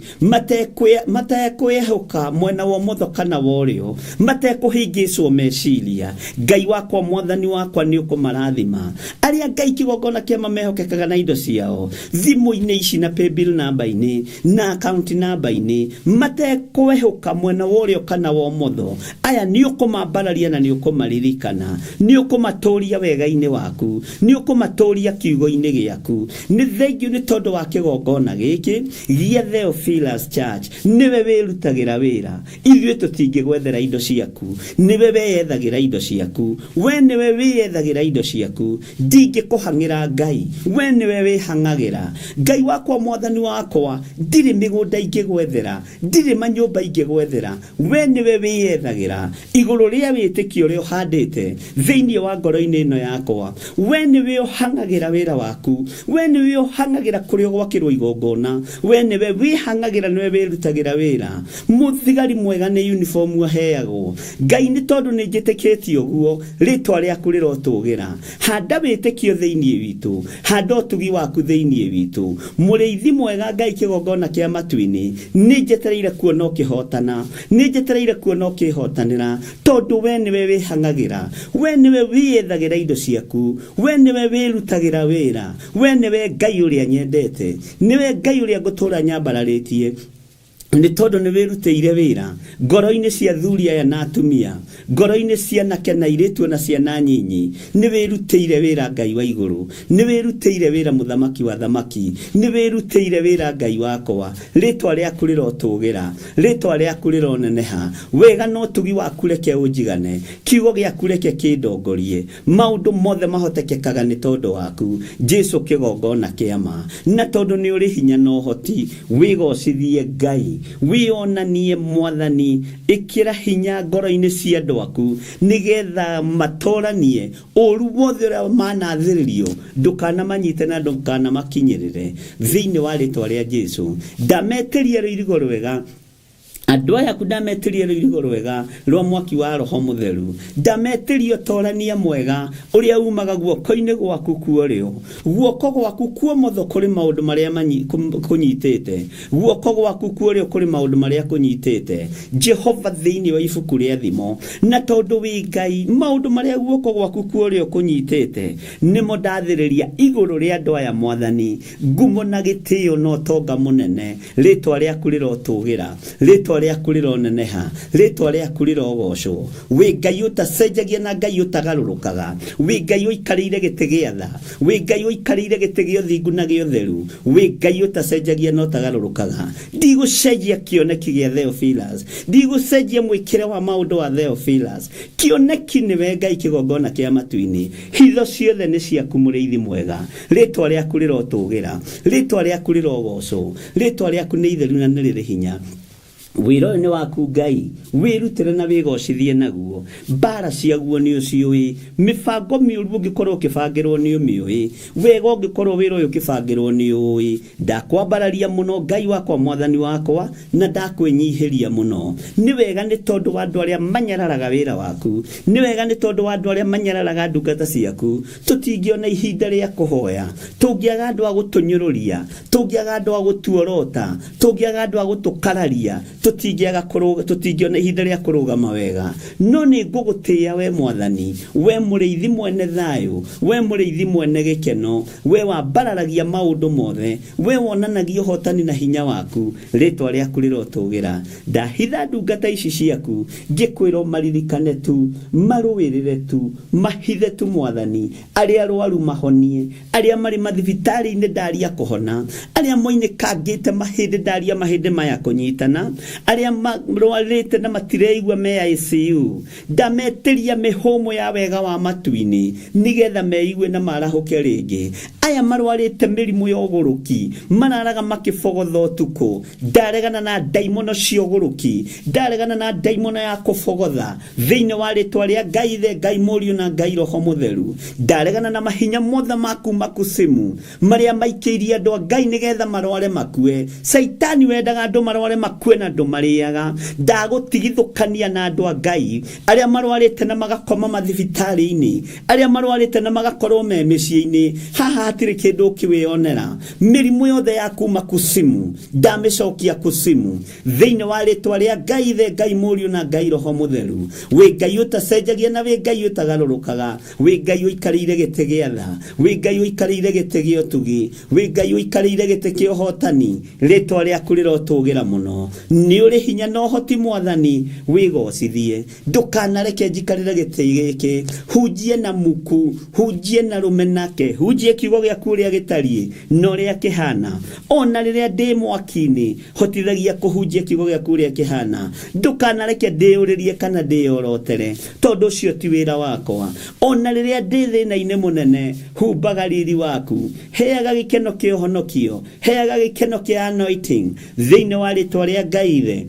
matekwĩhoka mwena wa ũmotho kana wa ũrĩo, matekũhĩngĩcwo meciria, Ngai wakwa, Mwathani wakwa, nĩ ũkũmarathima. Arĩa Ngai kĩgongona kĩama mehokekaga na indo ciao thimũ-inĩ ici na paybill namba-inĩ na account namba-inĩ, matekwĩhoka mwena wa ũrĩo kana wa ũmotho, aya nĩ ũkũmambararia na nĩ ũkũmaririkana, nĩ ũkũmatũria wega-inĩ waku, nĩ ũkũmatũria kiugo-inĩ gĩaku. Nĩ thengiũ nĩ tondũ wa kĩgongona gĩkĩ gĩa Theophilus Church. Nĩwe wĩrutagĩra wĩra, ithuĩ tũtingĩgwethera indo ciaku, nĩwe weyethagĩra indo ciaku, we nĩwe wĩyethagĩra indo ciaku. Ndingĩkũhang'ĩra Ngai, we nĩwe wĩhang'agĩra. Ngai wakwa, Mwathani wakwa, ndirĩ mĩgũnda ingĩgwethera, ndirĩ manyũmba ingĩgwethera, we nĩwe wĩyethagĩra igũrũ rĩa wĩtĩkio ũrĩa ũhandĩte thĩinĩ wa ngoro-inĩ ĩno yakwa. We nĩwe ũhang'agĩra wĩra waku, we nĩwe ũhang'agĩra kũrĩa ũgwakĩrwo igongona, we nĩwe wĩhang'agĩra, nĩwe wĩrutagĩra wĩra. Mũthigari mwega nĩ uniform aheagwo. Ngai, nĩ tondũ nĩ njĩtĩkĩtie ũguo, rĩtwa rĩaku rĩrotũgĩra. Handa wĩtĩkio thĩinĩ witũ, handa ũtugi waku thĩinĩ witũ, mũrĩithi mwega. Ngai kĩgongona kĩa matu-inĩ, nĩ njetereire kuona ũkĩhotana, nĩ njetereire kuona ũkĩhotanĩra, tondũ we nĩwe wĩhang'agĩra, we nĩwe wĩyethagĩra indo ciaku, we nĩwe wĩrutagĩra wĩra, we nĩwe Ngai ũrĩa nyendete, nĩwe Ngai ũrĩa ngũtũra nyambararĩtie, nĩ tondũ nĩ wĩrutĩire wĩra ngoro-inĩ cia thuri aya na atumia, ngoro-inĩ cia anake na airĩtu na ciana nyinyi. Nĩ wĩrutĩire wĩra, Ngai wa igũrũ, nĩ wĩrutĩire wĩra, Mũthamaki wa thamaki, nĩ wĩrutĩire wĩra, Ngai wakwa. Rĩtwa rĩaku rĩrotũgĩra, rĩtwa rĩaku rĩroneneha. Wega na ũtugi waku reke ũnjigane, kiugo gĩaku reke kĩndongorie. Maũndũ mothe mahotekekaga nĩ tondũ waku, Jesu kĩgongona kĩama, na tondũ nĩ ũrĩ hinya na ũhoti. Wĩgocithie Ngai, wĩonanie Mwathani. Ĩkĩra hinya ngoro-inĩ cia andũ aku nĩgetha matoranie ũru wothe ũrĩa manathĩrĩrio, ndũkanamanyite na ndũkanamakinyĩrĩre, thĩinĩ wa rĩtwa rĩa Jesu. Ndametĩria rũirigo rwega andũ aya aku, ndametĩria rũirigo rwega rwa mwaki wa Roho Mũtheru, ndametĩria ũtorania mwega ũrĩa umaga guoko-inĩ gwaku kuorĩo. Guoko gwaku kuomotho kũrĩ maũndũ marĩa kũnyitĩte, guoko gwaku kuorĩo kũrĩ maũndũ marĩa kũnyitĩte, Jehova, thĩinĩ wa ibuku rĩa Thimo. Na tondũ wĩ Ngai, maũndũ marĩa guoko gwaku kuorĩo kũnyitĩte nĩmo ndathĩrĩria igũrũ rĩa andũ aya. Mwathani, ngumo na gĩtĩo na ũtonga mũnene, rĩtwa rĩaku rĩrotũgĩra, rĩtwa rĩaku rĩroneneha, rĩtwa rĩaku rĩrogocwo. Wĩ Ngai ũtacenjagia na Ngai ũtagarũrũkaga, wĩ Ngai ũikarĩire gĩtĩ gĩa tha, wĩ Ngai ũikarĩire gĩtĩ gĩa ũthingu na gĩa ũtheru, wĩ Ngai ũtacenjagia na ũtagarũrũkaga. Ndigũcenjia kĩoneki gĩa Theophilus, ndigũcenjia mwĩkĩre wa maũndũ wa Theophilus. Kĩoneki nĩwe Ngai kĩgongona kĩa matu-inĩ, hitho ciothe nĩ ciaku, mũrĩithi mwega. Rĩtwa rĩaku rĩrotũgĩra, rĩtwa rĩaku rĩrogocwo, rĩtwa rĩaku nĩ itheru na nĩ rĩrĩ hinya. Wĩra ũyũ nĩ waku Ngai, wĩrutĩre na wĩgocithie naguo. Mbara ciaguo nĩ ũciũĩ, mĩbango mĩũru ũngĩkorwo ũkĩbangĩrwo nĩ ũmĩũĩ, wega ũngĩkorwo wĩra ũyũ ũkĩbangĩrwo nĩ ũĩ. Ndakwambararia mũno, Ngai wakwa, Mwathani wakwa, na ndakwĩnyihĩria mũno. Nĩ wega nĩ tondũ wa andũ arĩa manyararaga wĩra waku, nĩ wega nĩ tondũ wa andũ arĩa manyararaga ndungata ciaku. Tũtingĩona ihinda rĩa kũhoya tũngĩaga andũ a gũtũnyũrũria, tũngĩaga andũ a gũtuorota, tũngĩaga andũ a gũtũkararia, tũtingĩona ihinda rĩa kũrũgama wega. No nĩ ngũgũtĩĩa we Mwathani, we mũrĩithi mwene thayũ, we mũrĩithi mwene gĩkeno, we wambararagia maũndũ mothe, we wonanagia ũhotani na hinya waku. Rĩtwa rĩaku rĩrotũgĩra. Ndahitha ndungata ici ciaku ngĩkwĩra ũmaririkane tu, marũĩrĩre tu, mahithe tu, Mwathani. Arĩa arwaru mahonie, arĩa marĩ mathibitarĩ-inĩ ndaria kũhona, arĩa moinĩkangĩte mahĩndĩ ndaria mahĩndĩ maya kũnyitana. Arĩa marwarĩte na matireigua me ICU, ndametĩria mĩhũmũ ya wega wa matu-inĩ nĩgetha meigue na marahũke rĩngĩ. Aya marwarĩte mĩrimũ ya ũgũrũki mararaga makĩbogotha ũtukũ, ndaregana na ndaimono cia ũgũrũki, ndaregana na ndaimono ya kũbogotha thĩinĩ wa rĩtwa rĩa Ngai Ithe, Ngai Mũriũ na Ngai Roho Mũtheru. Ndaregana na mahinya mothe ma kuma kusimu marĩa maikĩirie andũ a Ngai nĩgetha marware makue. Caitani wendaga andũ marware makue na ndũmarĩaga. Ndagũtigithũkania na andũ a Ngai arĩa marwarĩte na magakoma mathibitarĩ-inĩ, arĩa marwarĩte na magakorwo me mĩciĩ-inĩ. Haha hatirĩ kĩndũ ũkĩwĩonera. Mĩrimũ yothe ya kuma kusimu ndamĩcokia kusimu thĩinĩ wa rĩtwa rĩa Ngai Ithe, Ngai Mũriũ na Ngai Roho Mũtheru. Wĩ Ngai ũtacenjagia na wĩ Ngai ũtagarũrũkaga, wĩ Ngai ũikarĩire gĩtĩ gĩa tha, wĩ Ngai ũikarĩire gĩtĩ gĩa ũtugi, wĩ Ngai ũikarĩire gĩtĩ kĩa ũhotani. Rĩtwa rĩaku rĩrotũgĩra mũno. Nĩ ũrĩ hinya na ũhoti Mwathani, wĩgocithie. Ndũkanareke njikarĩre gĩtĩ gĩkĩ. Hunjie na muku, hunjie na rũmenake, hunjie kiugo gĩaku ũrĩa gĩtariĩ na ũrĩa kĩhana. Ona rĩrĩa ndĩ mwaki-inĩ, hotithagia kũhunjia kiugo gĩaku ũrĩa kĩhana. Ndũkanareke ndĩyũrĩrie kana ndĩyorotere, tondũ ũcio ti wĩra wakwa. Ona rĩrĩa ndĩ thĩna-inĩ mũnene, humbaga riri waku, heaga gĩkeno kĩa ũhonokio, heaga gĩkeno kĩa anointing thĩinĩ wa rĩtwa rĩa Ngai Ithe,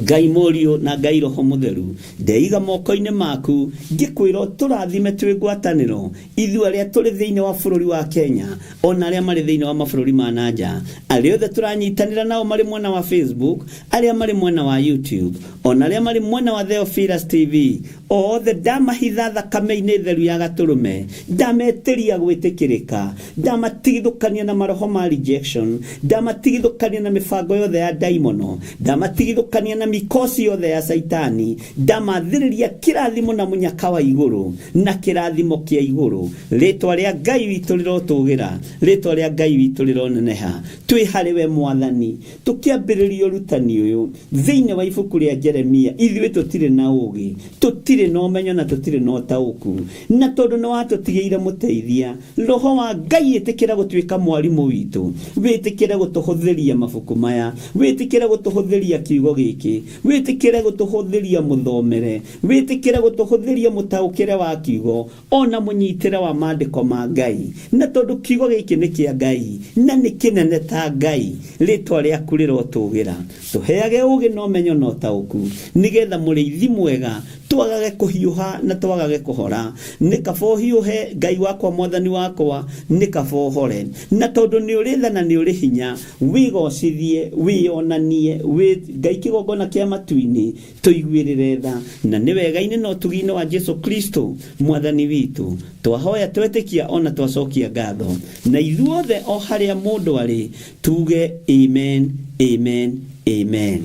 Ngai Mũriũ na Ngai Roho Mũtheru. Ndeiga moko-inĩ maku ngĩkwĩra ũtũrathime twĩ ngwatanĩro, ithuĩ arĩa tũrĩ thĩinĩ wa bũrũri wa Kenya ona arĩa marĩ thĩinĩ wa mabũrũri ma na nja, arĩa othe tũranyitanĩra nao marĩ mwena wa Facebook, arĩa marĩ mwena wa YouTube, ona arĩa marĩ mwena wa Theophilus TV, othe ndamahitha thakame-inĩ theru ya gatũrũme, ndametĩria gwĩtĩkĩrĩka, ndamatigithũkania na maroho ma rejection, ndamatigithũkania na mĩbango yothe ya ndaimono, ndamatigithũkania na mikosi yothe ya Caitani, ndamathĩrĩria kĩrathimo na mũnyaka wa igũrũ na kĩrathimo kĩa igũrũ. Rĩtwa rĩa Ngai witũ rĩrotũgĩra, rĩtwa rĩa Ngai witũ rĩroneneha. Twĩ harĩ we Mwathani tũkĩambĩrĩria ũrutani ũyũ thĩinĩ wa ibuku rĩa Jeremia. Ithuĩ tũtirĩ na ũũgĩ, tũtirĩ na ũmenyo na tũtirĩ na ũtaũku, na tondũ nĩ watũtigĩire mũteithia, Roho wa Ngai, ĩtĩkĩra gũtuĩka mwarimũ witũ, wĩtĩkĩre gũtũhũthĩria mabuku maya, wĩtĩkĩre gũtũhũthĩria kiugo gĩkĩ, wĩtĩkĩre gũtũhũthĩria mũthomere, wĩtĩkĩre gũtũhũthĩria mũtaũkĩre wa kiugo ona mũnyitĩre wa maandĩko ma Ngai. Na tondũ kiugo gĩkĩ nĩ kĩa Ngai na nĩ kĩnene ta Ngai, rĩtwa rĩaku rĩrotũgĩra. Tũheage ũũgĩ na ũmenyo na ũtaũku, nĩgetha mũrĩithi mwega twagage kũhiũha na twagage kũhora. Nĩ kaba ũhiũhe, Ngai wakwa, Mwathani wakwa, nĩ kaba ũhore. Na tondũ nĩ ũrĩ tha na nĩ ũrĩ hinya, wĩgocithie, wĩyonanie, wĩ Ngai kĩgongona kĩa matu-inĩ, tũiguĩrĩre tha. Na nĩ wega-inĩ na ũtugi-inĩ wa Jesu Kristo Mwathani witũ twahoya, twetĩkia ona twacokia ngatho. Na ithuothe o harĩa mũndũ arĩ tuge amen, amen, amen.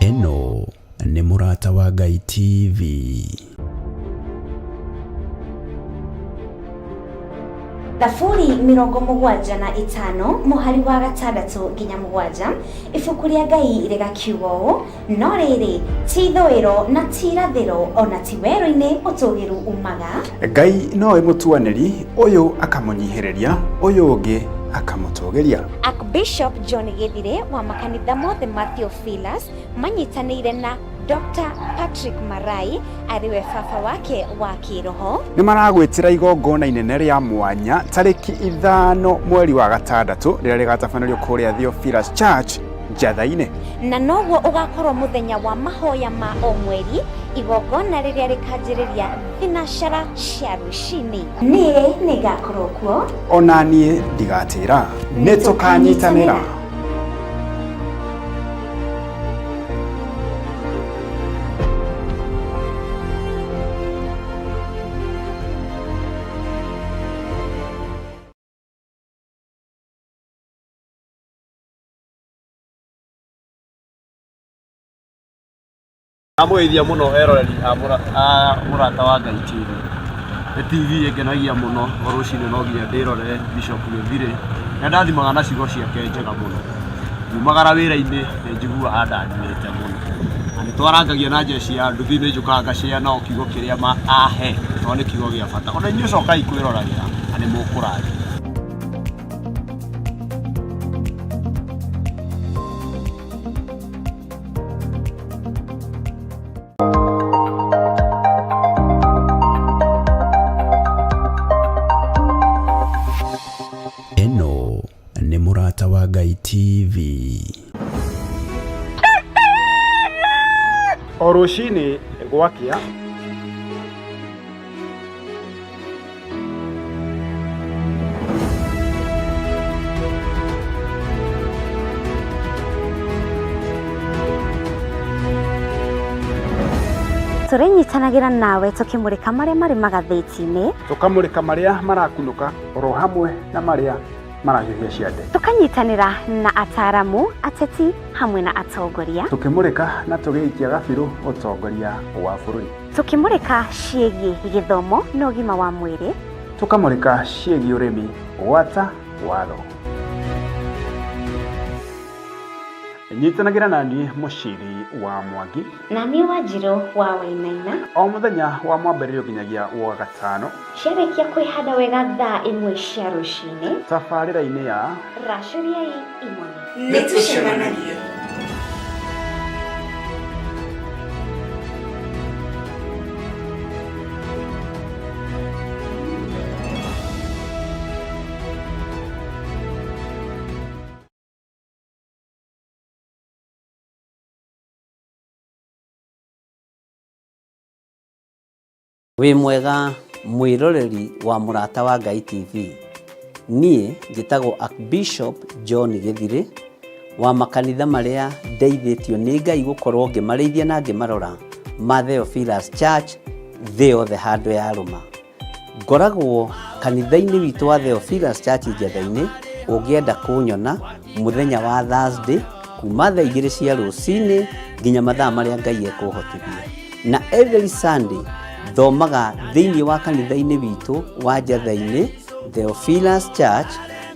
Ĩno nĩ Mũrata wa Ngai TV. Thaburi 75 mũhari wa 6 nginya 7, ibuku rĩa Ngai rĩgakiuga ũũ: no rĩrĩ, ti ithũĩro na ti irathĩro, ona ti werũ-inĩ ũtũgĩru umaga. Ngai nowe mũtuanĩri, ũyũ akamũnyihĩrĩria, ũyũ ũngĩ akamũtũgĩria. Archbishop John Gĩthirĩ wa makanitha mothe ma Theophilus manyitanĩire na Dr. Patrick Marai arĩ we baba wake wa kĩroho. Nĩ maragwĩtĩra igongona inene rĩa mwanya tarĩki 5 mweri wa 6 rĩrĩa rĩgatabanĩrio kũrĩa Theophilus Church Njatha-inĩ. Na noguo ũgakorwo mũthenya wa mahoya ma o mweri, igongona rĩrĩa rĩkanjĩrĩria thinacara cia rũcinĩ. Niĩ nĩngakorwo kuo. Ona niĩ ndigatĩra. Nĩ tũkanyitanĩra. Ndamũgeithia mũno eroreri a Mũrata wa Ngai TV. Nĩ TV ĩngenagia mũno o rũcinĩ no nginya ndĩrorere Bishop Gĩthirĩ. Nĩ andathimaga na ciugo ciake njega mũno. Ngiumagara wĩra-inĩ nĩ njiguaga andathimĩte mũno. Na nĩ twarangagia na njeci ya nduthi, nĩ njũkaga ngacĩa nao kiugo kĩrĩa ma ahe, tondũ nĩ kiugo gĩa bata. Ona inyuĩ cokai kwĩroragĩra na nĩ mũkũrathimwo. Ĩno nĩ Mũrata wa Ngai TV. O rũcinĩ gwakĩa. Tũrĩnyitanagĩra nawe tũkĩmũrĩka marĩa marĩ magathĩti-inĩ, tũkamũrĩka marĩa marakunũka oro hamwe na marĩa marahiũhia ciande, tũkanyitanĩra na ataaramu, ateti hamwe na atongoria, tũkĩmũrĩka na tũgĩikia gabirũ ũtongoria wa bũrũri, tũkĩmũrĩka ciĩgiĩ gĩthomo na ũgima wa mwĩrĩ, tũkamũrĩka ciĩgiĩ ũrĩmi gwata watho. Nyitanagĩra na niĩ Mũciri wa Mwangi na niĩ Wanjirũ wa Wainaina o mũthenya wa mwambĩrĩrio nginyagia wa gatano, ciarĩkia kwĩhanda wega thaa 1 cia rũcinĩ, tabarĩra-inĩ ya Racũriai Imone. Nĩ tũcemanagie. Wĩ mwega mwĩroreri wa Mũrata wa Ngai TV. Niĩ njĩtagwo Archbishop John Gĩthirĩ wa makanitha marĩa ndeithĩtio nĩ Ngai gũkorwo ngĩmarĩithia na ngĩmarora ma Theophilus Church thĩ yothe handũ ya rũma. Ngoragwo kanitha-inĩ witũ wa Theophilus Church Njetha-inĩ, ũngĩenda kũnyona mũthenya wa Thursday kuma thaa 2 cia rũcinĩ nginya mathaa marĩa Ngai ekũhotithia. Na every Sunday thomaga thĩinĩ wa kanitha-inĩ witũ wa Njetha-inĩ Theophilus Church,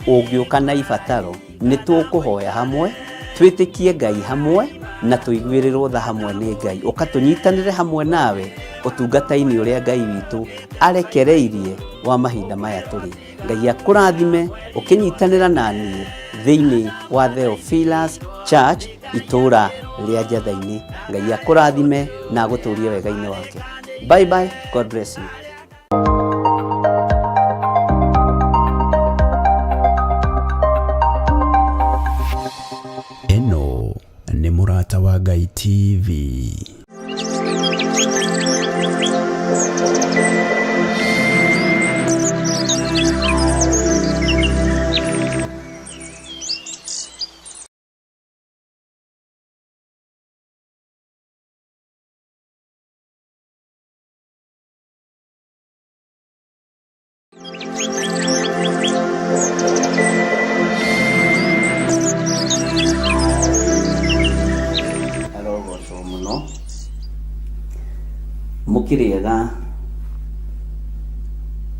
ũngĩũka na ibataro nĩ tũkũhoya hamwe, twĩtĩkie Ngai hamwe na tũiguĩrĩrwo tha hamwe nĩ Ngai. Ũka tũnyitanĩre hamwe nawe ũtungata-inĩ ũrĩa Ngai witũ arekereirie wa mahinda maya tũrĩ. Ngai akũrathime ũkĩnyitanĩra na niĩ thĩinĩ wa Theophilus Church itũũra rĩa Njetha-inĩ. Ngai akũrathime na agũtũrie wega-inĩ wake. Bye bye, God bless you. Ĩno nĩ Mũrata wa Ngai TV. Arogocwo mũno mũkĩrĩega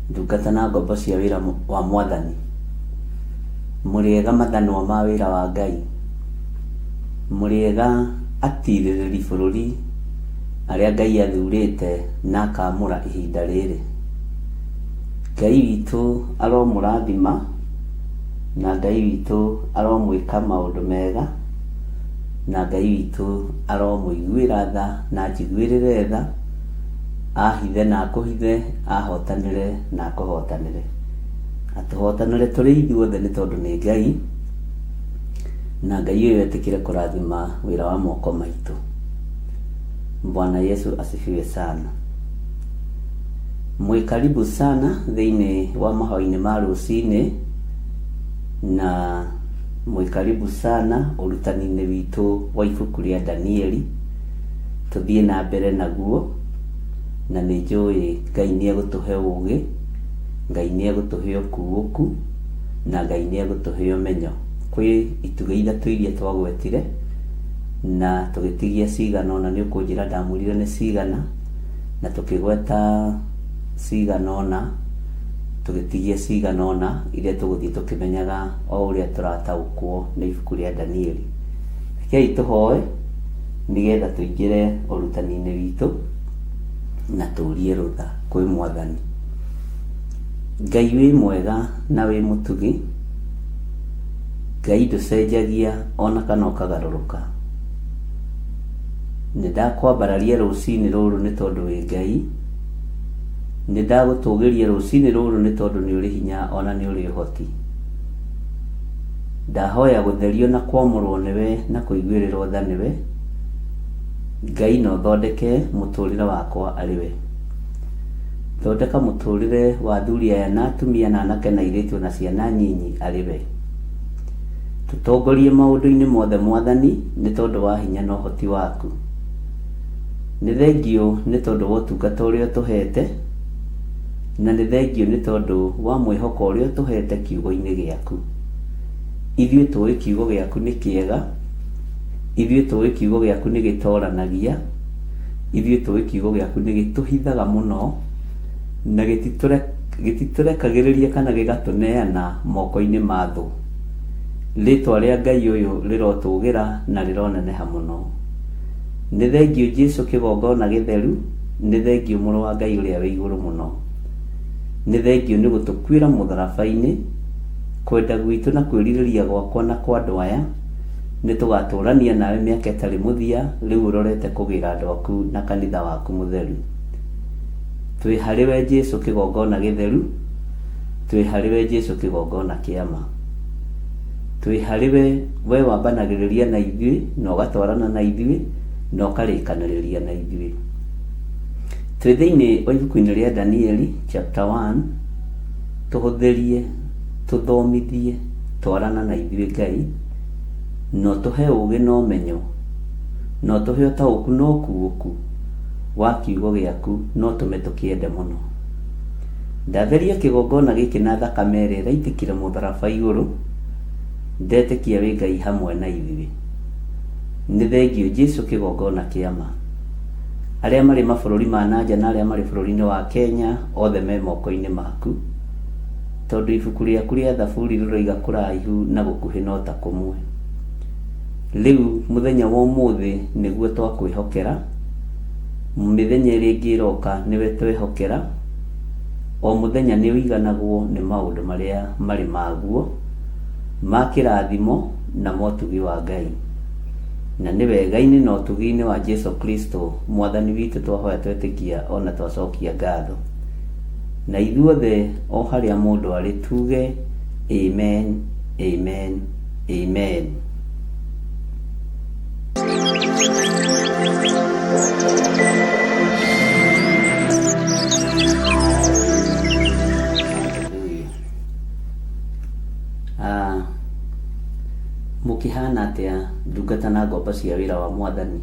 ndungata na ngombo cia wĩra wa mwathani, mũrĩega mathanwa ma wĩra wa Ngai, mũrĩega atirĩrĩri bũrũri arĩa Ngai athurĩte na akamũra ihinda rĩrĩ. Ngai witũ aromũrathima na Ngai witũ aromwĩka maũndũ mega na Ngai witũ aromũiguĩra tha na anjiguĩrĩre tha, ahithe na akũhithe, ahotanĩre na akũhotanĩre. Atũhotanĩre tũrĩ ithuothe nĩ tondũ nĩ Ngai, na Ngai ũyũ etĩkĩre kũrathima wĩra wa moko maitũ. Bwana Yesu asifiwe sana. Mwĩ karibu sana thĩinĩ wa mahoya-inĩ ma rũcinĩ, na mwĩ karibu sana ũrutani-inĩ witũ wa ibuku rĩa Danieli. Tũthiĩ na mbere naguo, na nĩ njũĩ Ngai nĩ egũtũhe ũgĩ, Ngai nĩ egũtũhe ũkuũku, na Ngai nĩ egũtũhe ũmenyo. Kwĩ itugĩ ithatũ iria twagwetire na tũgĩtigia cigana ũna, nĩ ũkũnjĩra ndamwĩrire nĩ cigana, na tũkĩgweta cigana ũna, tũgĩtigia cigana ũna iria tũgũthiĩ tũkĩmenyaga o ũrĩa tũrataũkwo nĩ ibuku rĩa Danieli. Rekei tũhoe Nĩgetha tũingĩre ũrutani-inĩ witũ na tũrie rũtha kwĩ Mwathani. Ngai wĩ mwega na wĩ mũtugi, Ngai ndũcenjagia ona kana ũkagarũrũka. Nĩ ndakwambararia rũcinĩ rũrũ nĩ tondũ wĩ Ngai, nĩ ndagũtũgĩria rũcinĩ rũrũ nĩ tondũ nĩ ũrĩ hinya ona nĩ ũrĩ ũhoti. Ndahoya gũtherio na kwamũrwo nĩwe na kũiguĩrĩrwo tha nĩwe, Ngai na ũthondeke mũtũrĩre wakwa arĩ we. Thondeka mũtũrĩre wa athuri aya na atumia na anake na airĩtu ona ciana nyinyi arĩ we. Tũtongorie maũndũ-inĩ mothe Mwathani nĩ tondũ wa hinya na ũhoti waku. Nĩ thengiũ nĩ tondũ wa ũtungata ũrĩa ũtũhete, na nĩ thengiũ nĩ tondũ wa mwĩhoko ũrĩa ũtũhete kiugo-inĩ gĩaku. Ithuĩ tũĩ kiugo gĩaku nĩ kĩega, ithuĩ tũĩ kiugo gĩaku nĩ gĩtoranagia, ithuĩ tũĩ kiugo gĩaku nĩ gĩtũhithaga mũno, na gĩtitũrekagĩrĩria kana gĩgatũneana moko-inĩ ma thũ. Rĩtwa rĩa Ngai ũyũ rĩrotũgĩra na rĩroneneha mũno. Nĩ thengiũ Jesu kĩgongona gĩtheru, nĩ thengiũ mũrũ wa Ngai ũrĩa wĩ igũrũ mũno. Nĩ thengiũ nĩ gũtũkuĩra mũtharaba-inĩ, kwenda gwitũ na kwĩrirĩria gwakwa na kwa andũ aya, nĩ tũgatũrania nawe mĩaka ĩtarĩ mũthia, rĩu ũrorete kũgĩra andũ aku na kanitha waku mũtheru. Twĩ harĩ we Jesu kĩgongona gĩtheru, twĩ harĩ we Jesu kĩgongona kĩa ma. Twĩ harĩ we, we wambanagĩrĩria na ithuĩ, na ũgatwarana na ithuĩ, na ũkarĩkanĩrĩria na ithuĩ. Twĩ thĩinĩ wa ibuku-inĩ rĩa Danieli chapter 1, tũhũthĩrie, tũthomithie, twarana na ithuĩ Ngai, na ũtũhe ũgĩ na ũmenyo, na ũtũhe ũtaũku na ũkuũku wa kiugo gĩaku, na ũtũme tũkĩende mũno. Ndatheria kĩgongona gĩkĩ na thakame ĩrĩa ĩraitĩkire mũtharaba igũrũ, ndetĩkia wĩ Ngai hamwe na ithuĩ. Nĩ thengiũ Jesu kĩgongona kĩa ma. Arĩa marĩ mabũrũri ma na nja na arĩa marĩ bũrũri-inĩ wa Kenya othe me moko-inĩ maku, tondũ ibuku rĩaku rĩa Thaburi rĩroiga kũraihu na gũkuhĩ no ta kũmwe. Rĩu mũthenya wa ũmũthĩ nĩguo twakwĩhokera, mĩthenya ĩrĩa ĩngĩ ĩroka nĩwe twehokera, o mũthenya nĩ ũiganagwo nĩ maũndũ marĩa marĩ maguo, ma kĩrathimo na motugi wa Ngai. Na nĩ wega-inĩ na ũtugi-inĩ wa Jesu Kristo Mwathani witũ twahoya twetĩkia ona twacokia ngatho. Na ithuothe o harĩa mũndũ arĩ tuge amen, amen, amen. Hallelujah. Ah, mũkĩhana atĩa ndungata na ngombo cia wĩra wa Mwathani?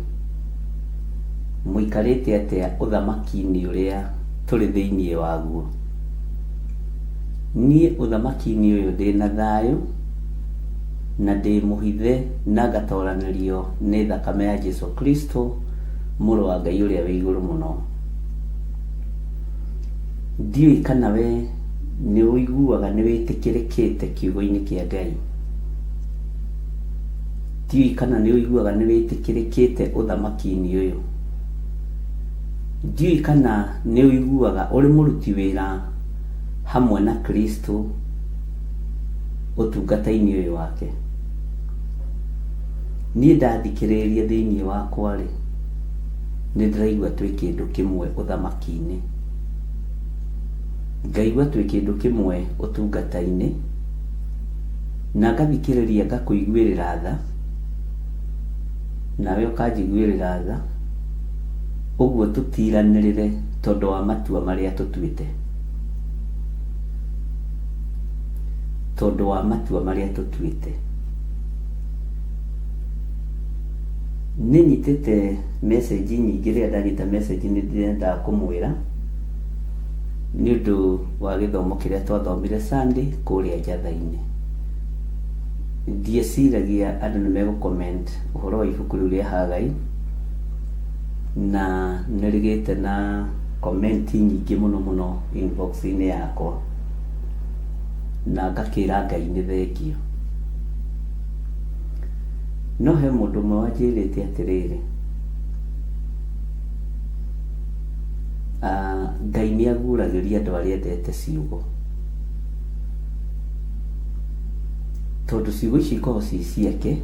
Mũikarĩte atĩa ũthamaki-inĩ ũrĩa tũrĩ thĩinĩ waguo? Niĩ ũthamaki-inĩ ũyũ ndĩ na thayũ na ndĩ mũhithe na ngatoranĩrio nĩ thakame ya Jesu Kristo mũrũ wa Ngai ũrĩa wĩ igũrũ mũno. Ndiũĩ kana we nĩ ũiguaga nĩ wĩtĩkĩrĩkĩte kiugo-inĩ kĩa Ngai. Ndiũĩ kana nĩ ũiguaga nĩ wĩtĩkĩrĩkĩte ũthamaki-inĩ ũyũ. Ndiũĩ kana nĩ ũiguaga ũrĩ mũruti wĩra hamwe na Kristo ũtungata-inĩ ũyũ wake. Niĩ ndathikĩrĩria thĩinĩ wakwa rĩ, nĩ ndĩraigua twĩ kĩndũ kĩmwe ũthamaki-inĩ. Ngaigua twĩ kĩndũ kĩmwe ũtungata-inĩ, na ngathikĩrĩria ngakũiguĩrĩra tha, nawe ũkanjiguĩrĩra tha, ũguo tũtiranĩrĩre tondũ wa matua marĩa tũtuĩte. Tondũ wa matua marĩa tũtuĩte. Nĩ nyitĩte message nyingĩ, rĩrĩa ndanyita message nĩ ndĩrendaga kũmwĩra nĩ ũndũ wa gĩthomo kĩrĩa twathomire Sunday kũrĩa Njatha-inĩ. Ndieciragia andũ nĩ megũ comment ũhoro wa ibuku rĩu rĩa Hagai, na nĩ rĩgĩte na comment nyingĩ mũno mũno inbox-inĩ yakwa, na ngakĩra Ngai nĩ thengiũ. No he mũndũ ũmwe wanjĩrĩte atĩrĩrĩ, Ngai nĩ aguũragĩria andũ arĩa endete ciugo, tondũ ciugo ici ikoragwo ci ciake,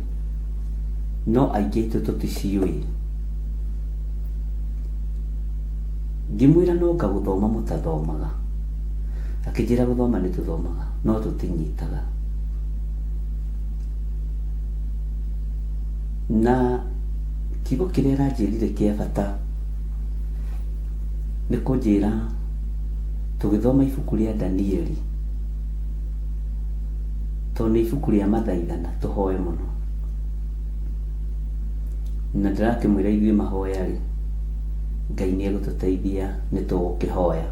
no aingĩ aitũ tũticiũĩ. Ngĩmwĩra no anga gũthoma mũtathomaga, akĩnjĩra gũthoma nĩ tũthomaga no tũtinyitaga. Na kiugo kĩrĩa aranjĩrire kĩa bata nĩ kũnjĩra tũgĩthoma ibuku rĩa Danieli, tondũ nĩ ibuku rĩa mathaithana tũhoe mũno. Na ndĩrakĩmwĩra ithuĩ mahoya rĩ, Ngai nĩ egũtũteithia nĩ tũgũkĩhoya.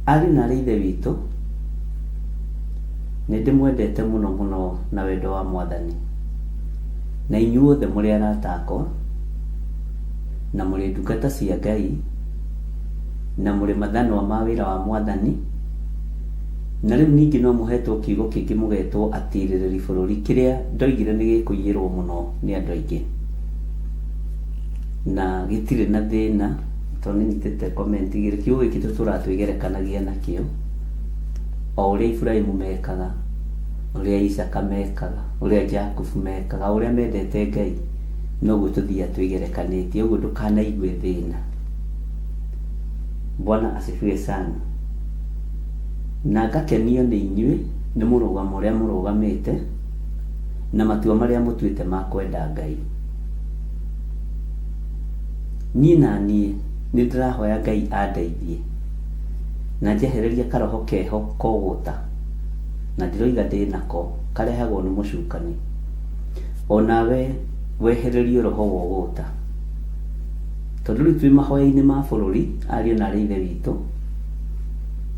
Ariũ na aarĩ a Ithe witũ, nĩ ndĩmwendete mũno mũno na wendo wa Mwathani. Na inyuothe mũrĩ arata akwa, na mũrĩ ndungata cia Ngai, na mũrĩ mathanwa ma wĩra wa Mwathani, na rĩu ningĩ no mũhetwo kiugo kĩngĩ mũgetwo atirĩrĩri bũrũri, kĩrĩa ndoigire nĩ gĩkũiyĩrwo mũno nĩ andũ aingĩ. Na gĩtirĩ na thĩna, tondũ nĩ nyitĩte comment igĩrĩ, kiugo gĩkĩ tũtũraga twĩgerekanagia nakĩo, o ũrĩa Iburahĩmu mekaga, ũrĩa Isaaka mekaga, ũrĩa Jakubu mekaga, o ũrĩa mendete Ngai, noguo tũthiaga twĩgerekanĩtie, ũguo ndũkanaigue thĩna. Bwana asifiwe sana. Na ngakenio nĩ inyuĩ nĩ mũrũgamo ũrĩa mũrũgamĩte na matua marĩa mũtuĩte ma kwenda Ngai. Niĩ na niĩ nĩ ndĩrahoya Ngai andeithie na njehererie karoho keho kogũta na ndiroiga ndĩ nako karehagwo nĩ mũcukani. O nawe wehererio roho wa ũgũta. Tondũ rĩu twĩ mahoya-inĩ ma bũrũri, ariũ na aarĩ a Ithe witũ,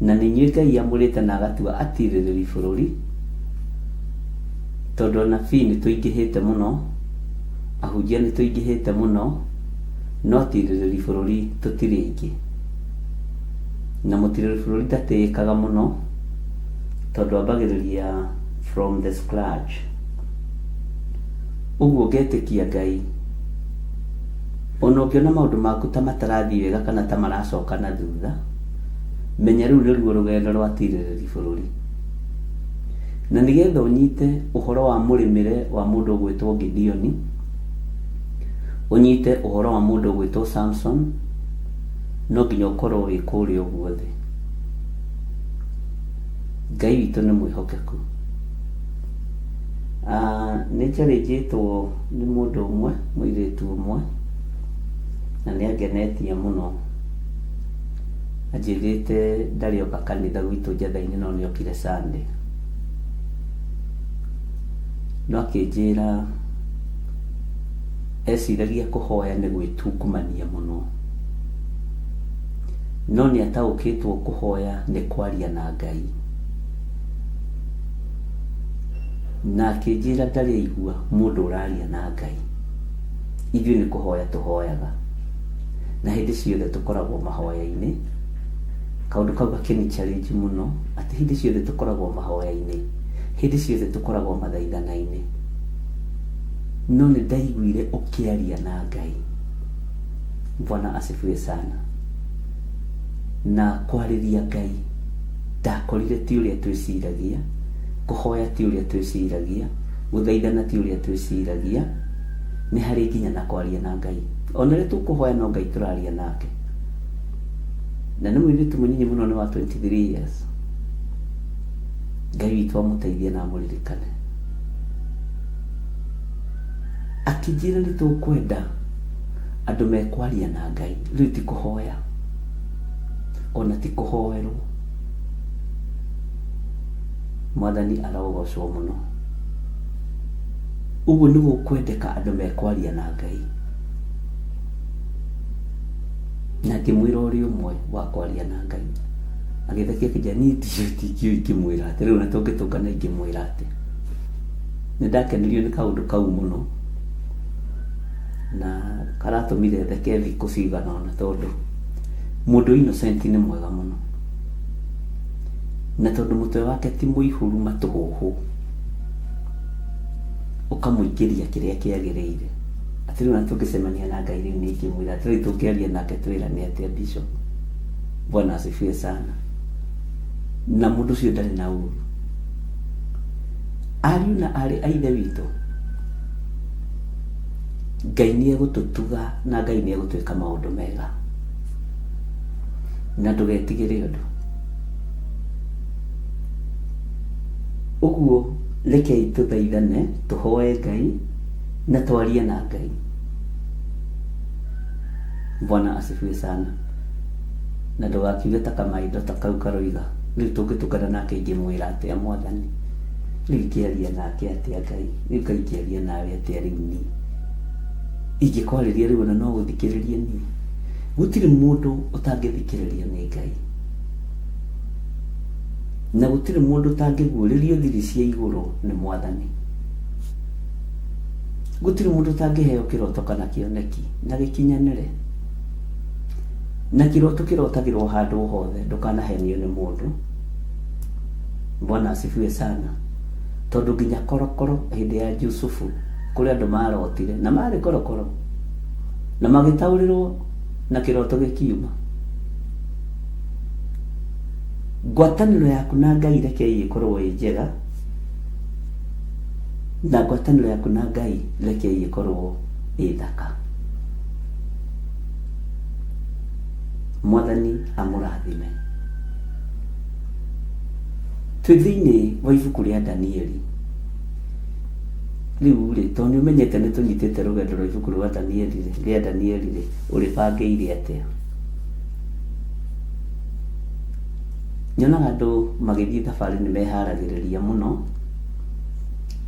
na nĩ inyuĩ Ngai amũrĩte na agatua atirĩrĩri bũrũri, tondũ anabii nĩ tũingĩhĩte mũno, ahunjia nĩ tũingĩhĩte mũno, no atirĩrĩri bũrũri tũtirĩ aingĩ. Na mũtirĩrĩri bũrũri ndatĩĩkaga mũno, tondũ ambagĩrĩria from the scratch. Ũguo ngetĩkia Ngai. Ona ũngĩona maũndũ maku ta matarathiĩ wega kana ta maracoka na thutha, menya rũu nĩruo rũgendo rwa tirĩrĩri bũrũri. Na nĩgetha ũnyite ũhoro wa mũrĩmĩre wa mũndũ ũgwĩtwo Gideoni, ũnyite ũhoro wa mũndũ ũgwĩtwo Samson, no nginya ũkorwo wĩ kũrĩa ũguo thĩ. Ngai witũ nĩ mwĩhokeku. Nĩ njarĩnjĩtwo nĩ mũndũ ũmwe, mũirĩtu ũmwe, na nĩ angenetie mũno. Anjĩrĩte ndarĩ oka kanitha gwitũ Njetha-inĩ no nĩ okire Sunday. No akĩnjĩra eciragia kũhoya nĩ gwĩtungumania mũno. No nĩ ataũkĩtwo kũhoya nĩ kwaria na Ngai. Na akĩnjĩra ndarĩ aigua mũndũ ũraria na Ngai. Ithuĩ nĩ kũhoya tũhoyaga. Na hĩndĩ ciothe tũkoragwo mahoya-inĩ. Kaũndũ kau gakĩni challenge mũno, atĩ hĩndĩ ciothe tũkoragwo mahoya-inĩ. Hĩndĩ ciothe tũkoragwo mathaithana-inĩ. No nĩ ndaiguire ũkĩaria na Ngai. Bwana asifiwe sana. Na kwarĩria Ngai ndakorire ti ũrĩa twĩciragia, kũhoya ti ũrĩa twĩciragia, gũthaithana ti ũrĩa twĩciragia, nĩ harĩ nginya na kwaria na Ngai. Ona rĩrĩa tũkũhoya no Ngai tũraria nake. Na nĩ mũirĩtu mũnyinyi mũno nĩ wa 23 years. Ngai witũ amũteithie na amũririkane. Akĩnjĩra nĩ tũkwenda andũ mekwaria na Ngai, rĩu ti kũhoya, ona ti kũhoerwo. Mwathani arogocwo mũno. Ũguo nĩ gũkwendeka andũ mekwaria na Ngai. Na ngĩmwĩra ũrĩ ũmwe wa kwaria na Ngai. Agĩthekia akĩnjĩra niĩ ndiũĩ ndingĩũĩ ingĩmwĩra atĩa. Rĩu ona tũngĩtũngana ingĩmwĩra atĩa. Nĩ ndakenirio nĩ kaũndũ kau mũno na karatũmire theke thikũ cigana ũna tondũ mũndũ innocent nĩ mwega mũno. Na tondũ mũtwe wake ti mũihũru matũhũhũ, ũkamũingĩria kĩrĩa kĩagĩrĩire. Atĩ rĩu ona tũngĩcemania na Ngai rĩu nĩ ingĩmwĩra atĩ rĩu tũngĩaria nake twĩrane atĩa bishop. Bwana asifiwe sana. Na mũndũ ũcio ndarĩ na ũru. Ariũ na aarĩ a Ithe witũ, Ngai nĩ egũtũtuga na Ngai nĩ egũtwĩka maũndũ mega. Na ndũgetigĩre ũndũ. Ũguo rekei tũthaithane, tũhoe Ngai na twarie na Ngai. Bwana asifiwe sana. Na ndũgakiuge ta kamaindo ta kau karoiga, rĩu tũngĩtũngana nake ingĩmwĩra atĩa Mwathani? Rĩu ingĩaria nake atĩa Ngai? Rĩu Ngai ingĩaria nawe atĩa rĩu niĩ? Ingĩkwarĩria rĩu ona no ũthikĩrĩrie niĩ? Gũtirĩ mũndũ ũtangĩthikĩrĩrio nĩ Ngai. Na gũtirĩ mũndũ ũtangĩguũrĩrio thiri cia igũrũ nĩ Mwathani. Gũtirĩ mũndũ ũtangĩheo kĩroto kana kĩoneki na gĩkinyanĩre. Na kĩroto kĩrotagĩrwo handũ o hothe, ndũkanahenio nĩ mũndũ. Bwana asifiwe sana. Tondũ nginya korokoro hĩndĩ ya Jusufu kũrĩ andũ marotire na marĩ korokoro na magĩtaũrĩrwo na kĩroto gĩkiuma. Ngwatanĩro yaku na Ngai rekei ĩkorwo ĩ njega na ngwatanĩro yaku na Ngai rekei ĩkorwo ĩ thaka. Mwathani amũrathime. Twĩ thĩinĩ wa ibuku rĩa Danieli. Rĩu rĩ, tondũ nĩ ũmenyete nĩ tũnyitĩte rũgendo rwa ibuku rwa Danieli rĩ, rĩa Danieli rĩ, ũrĩbangĩire atĩa? Nyonaga andũ magĩthiĩ thabarĩ nĩ meharagĩrĩria mũno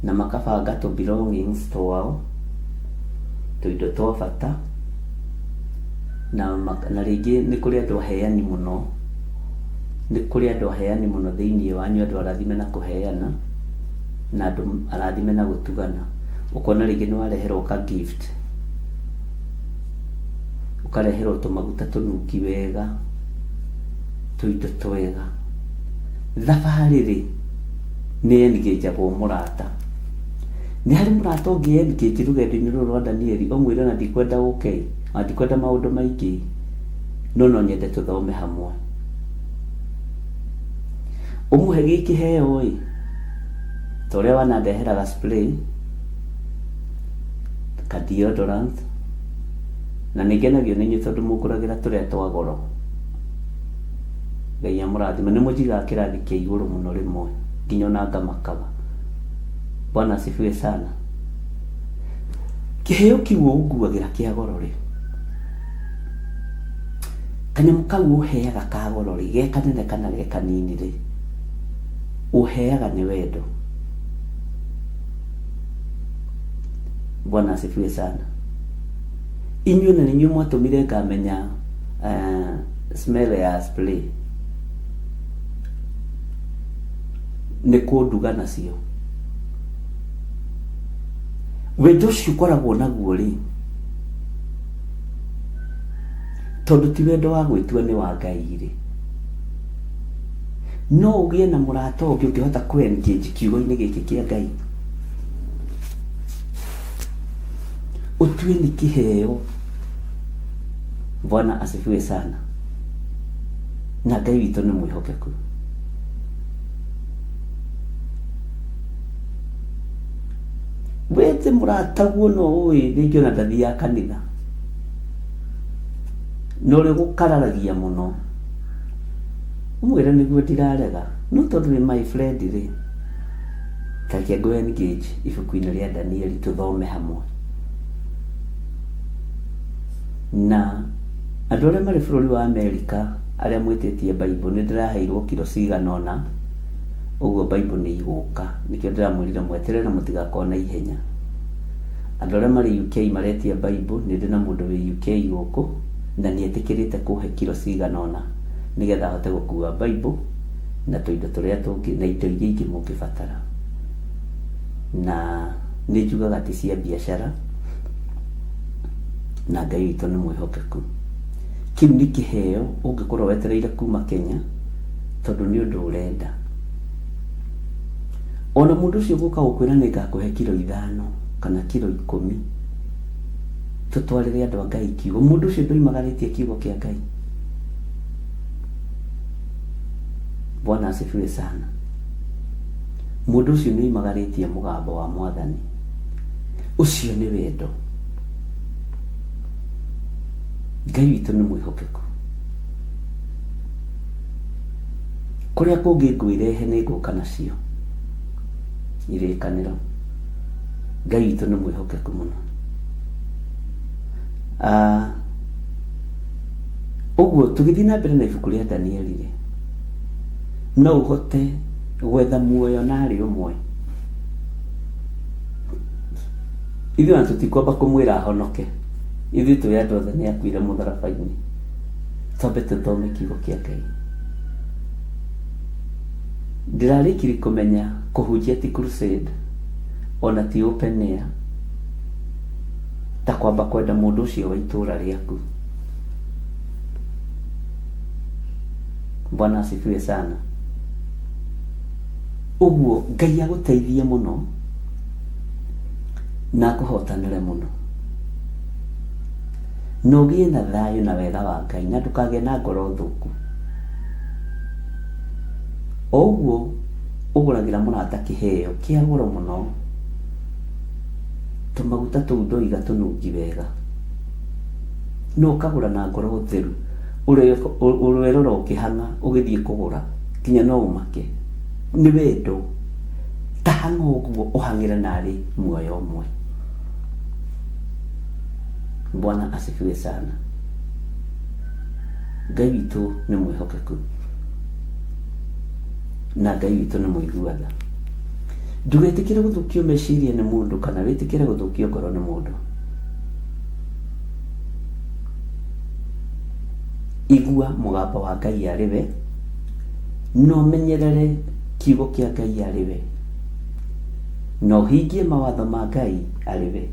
na makabanga tũ belongings twao, tũindo twa bata, na, na rĩngĩ nĩ kũrĩ andũ aheani mũno, nĩ kũrĩ andũ aheani mũno thĩinĩ wanyu, andũ arathime na kũheana, na andũ arathime na gũtugana. Ũkona rĩngĩ nĩ wareherwo ka gift, ũkareherwo tũmaguta tũnungi wega, tũindo twega. Thabarĩ rĩ, nĩ engage-agwo mũrata. Nĩ harĩ mũrata ũngĩ engage rũgendo-inĩ rũrũ rwa Danieli, ũmwĩre ona ndikwenda ũke, ona ndikwenda maũndũ maingĩ, no no nyende tũthome hamwe. Ũmũhe gĩ kĩheo ĩ, ta ũrĩa wanandehera ga spray, ka deodorant, na nĩ ngenagio nĩ inyuĩ tondũ mũngũragĩra tũrĩa twa goro. Ngai amũrathime. Nĩ mũnjigaga kĩrathi kĩa igũrũ mũno rĩmwe, nginya ona ngamakaga. Bwana asifiwe sana. Kĩheo kĩu ũnguagĩra kĩa goro rĩ, kanyamũ kau ũheaga ka goro rĩ, ge kanene kana ge kanini rĩ, ũheaga nĩ wendo. Bwana asifiwe sana. Inyuĩ na nĩnyuĩ mwatũmire ngamenya smell ya spray nĩ kũnduga nacio. Wendo ũcio ũkoragwo naguo rĩ, tondũ ti wendo wa gwĩtua nĩ wa Ngai rĩ, no ũgĩe na mũrata ũngĩ ũngĩhota kũ engage kiugo-inĩ gĩkĩ kĩa Ngai. Ũtue nĩ kĩheo. Bwana asifiwe sana. Na Ngai witũ nĩ mwĩhokeku. Wete mũrataguo no ũĩ rĩngĩ ona ndathiaga kanitha. Na ũrĩa ũgũkararagia mũno. Ũmwĩre nĩguo ndirarega. No tondũ wĩ my friend rĩ, ta reke ngũ engage ibuku-inĩ rĩa Danieli tũthome hamwe. Na andũ arĩa marĩ bũrũri wa Amerika arĩa mwĩtĩtie Bible nĩ ndĩraheirwo kiro cigana ũna, ũguo Bible nĩ igũka. Nĩkĩo ndĩramwĩrire mweterere na mũtigakorwo na ihenya. Andũ arĩa marĩ UK maretia Bible, nĩ ndĩ na mũndũ wĩ UK gũkũ na nĩ etĩkĩrĩte kũhe kiro cigana ũna nĩgetha ahote gũkua Bible na tũindo tũrĩa tũngĩ na indo iria ingĩ mũngĩbatara. Na nĩ njugaga ti cia biacara na Ngai witũ nĩ mwĩhokeku. Kĩu nĩ kĩheo ũngĩkorwo wetereire kuma Kenya tondũ nĩ ũndũ ũrenda. Ona mũndũ ũcio ũgũka gũkwĩra nĩ ngakũhe kiro ithano kana kiro ikũmi, Tũtwarĩre andũ a Ngai kiugo. Mũndũ ũcio ndoimagarĩtie kiugo kĩa Ngai. Bwana asifiwe sana. Mũndũ ũcio nĩ oimagarĩtie mũgambo wa Mwathani. Ũcio nĩ wendo. Ngai witũ nĩ mwĩhokeku. Kũrĩa kũngĩ ngwĩrehe nĩ ngũka nacio irĩkanĩro. Ngai witũ nĩ mwĩhokeku mũno. Ah, ũguo tũgĩthiĩ na mbere na ibuku rĩa Danieli rĩ, no ũhote gwetha muoyo narĩ ũmwe. Ithuĩ ona tũtikwamba kũmwĩra ahonoke, ithuĩ tũĩ andũ othe nĩ akuire mũtharaba-inĩ. Twambe tũthome kiugo kĩa Ngai. Ndĩrarĩkirie kũmenya kũhunjia ti crusade ona ti open air ta kwamba kwenda mũndũ ũcio wa itũra rĩaku. Bwana asifiwe sana. Ũguo Ngai agũteithie mũno na akũhotanĩre mũno na ũgĩe na thayũ na wega wa Ngai na ndũkagĩe na ngoro thũku. O ũguo ũgũragĩra mũrata kĩheo kĩa goro mũno, tũmaguta tũu ndoiga tũnungi wega, na ũkagũra na ngoro theru, ũrerora ũkĩhang'a ũgĩthiĩ kũgũra nginya no ũmake. Nĩ wendo. Ta hang'a ũguo ũhang'ĩre narĩ muoyo ũmwe. Bwana asifiwe sana. Ngai witũ nĩ mwĩhokeku na Ngai witũ nĩ mũigua tha. Ndũgetĩkĩre gũthũkio meciria nĩ mũndũ kana wĩtĩkĩre gũthũkio ngoro nĩ mũndũ. Igua mũgambo wa Ngai arĩ we, na ũmenyerere kiugo kĩa Ngai arĩ we, na ũhingie mawatho ma Ngai arĩ we.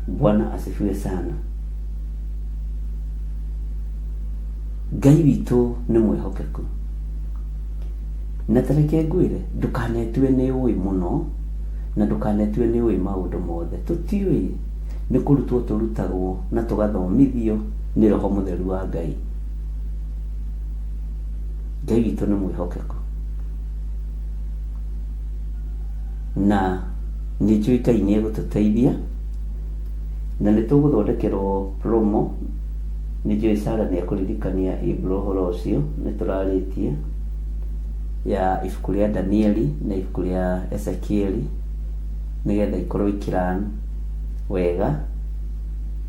Bwana asifiwe sana. Ngai witũ nĩ mwĩhokeku. Na ta reke ngwĩre, ndũkanetue nĩ ũĩ mũno, na ndũkanetue nĩ ũĩ maũndũ mothe. Tũtiũĩ, nĩ kũrutwo tũrutagwo na tũgathomithio nĩ Roho Mũtheru wa Ngai. Ngai witũ nĩ mwĩhokeku. Na nĩ njũĩ Ngai nĩ egũtũteithia, na nĩ tũgũthondekerwo promo. Nĩ njũĩ Sarah nĩ ekũririkania Ibro ũhoro ũcio, nĩ tũrarĩtie ya ibuku rĩa Danieli na ibuku rĩa Ezekieli, nĩgetha ikorwo ikĩran wega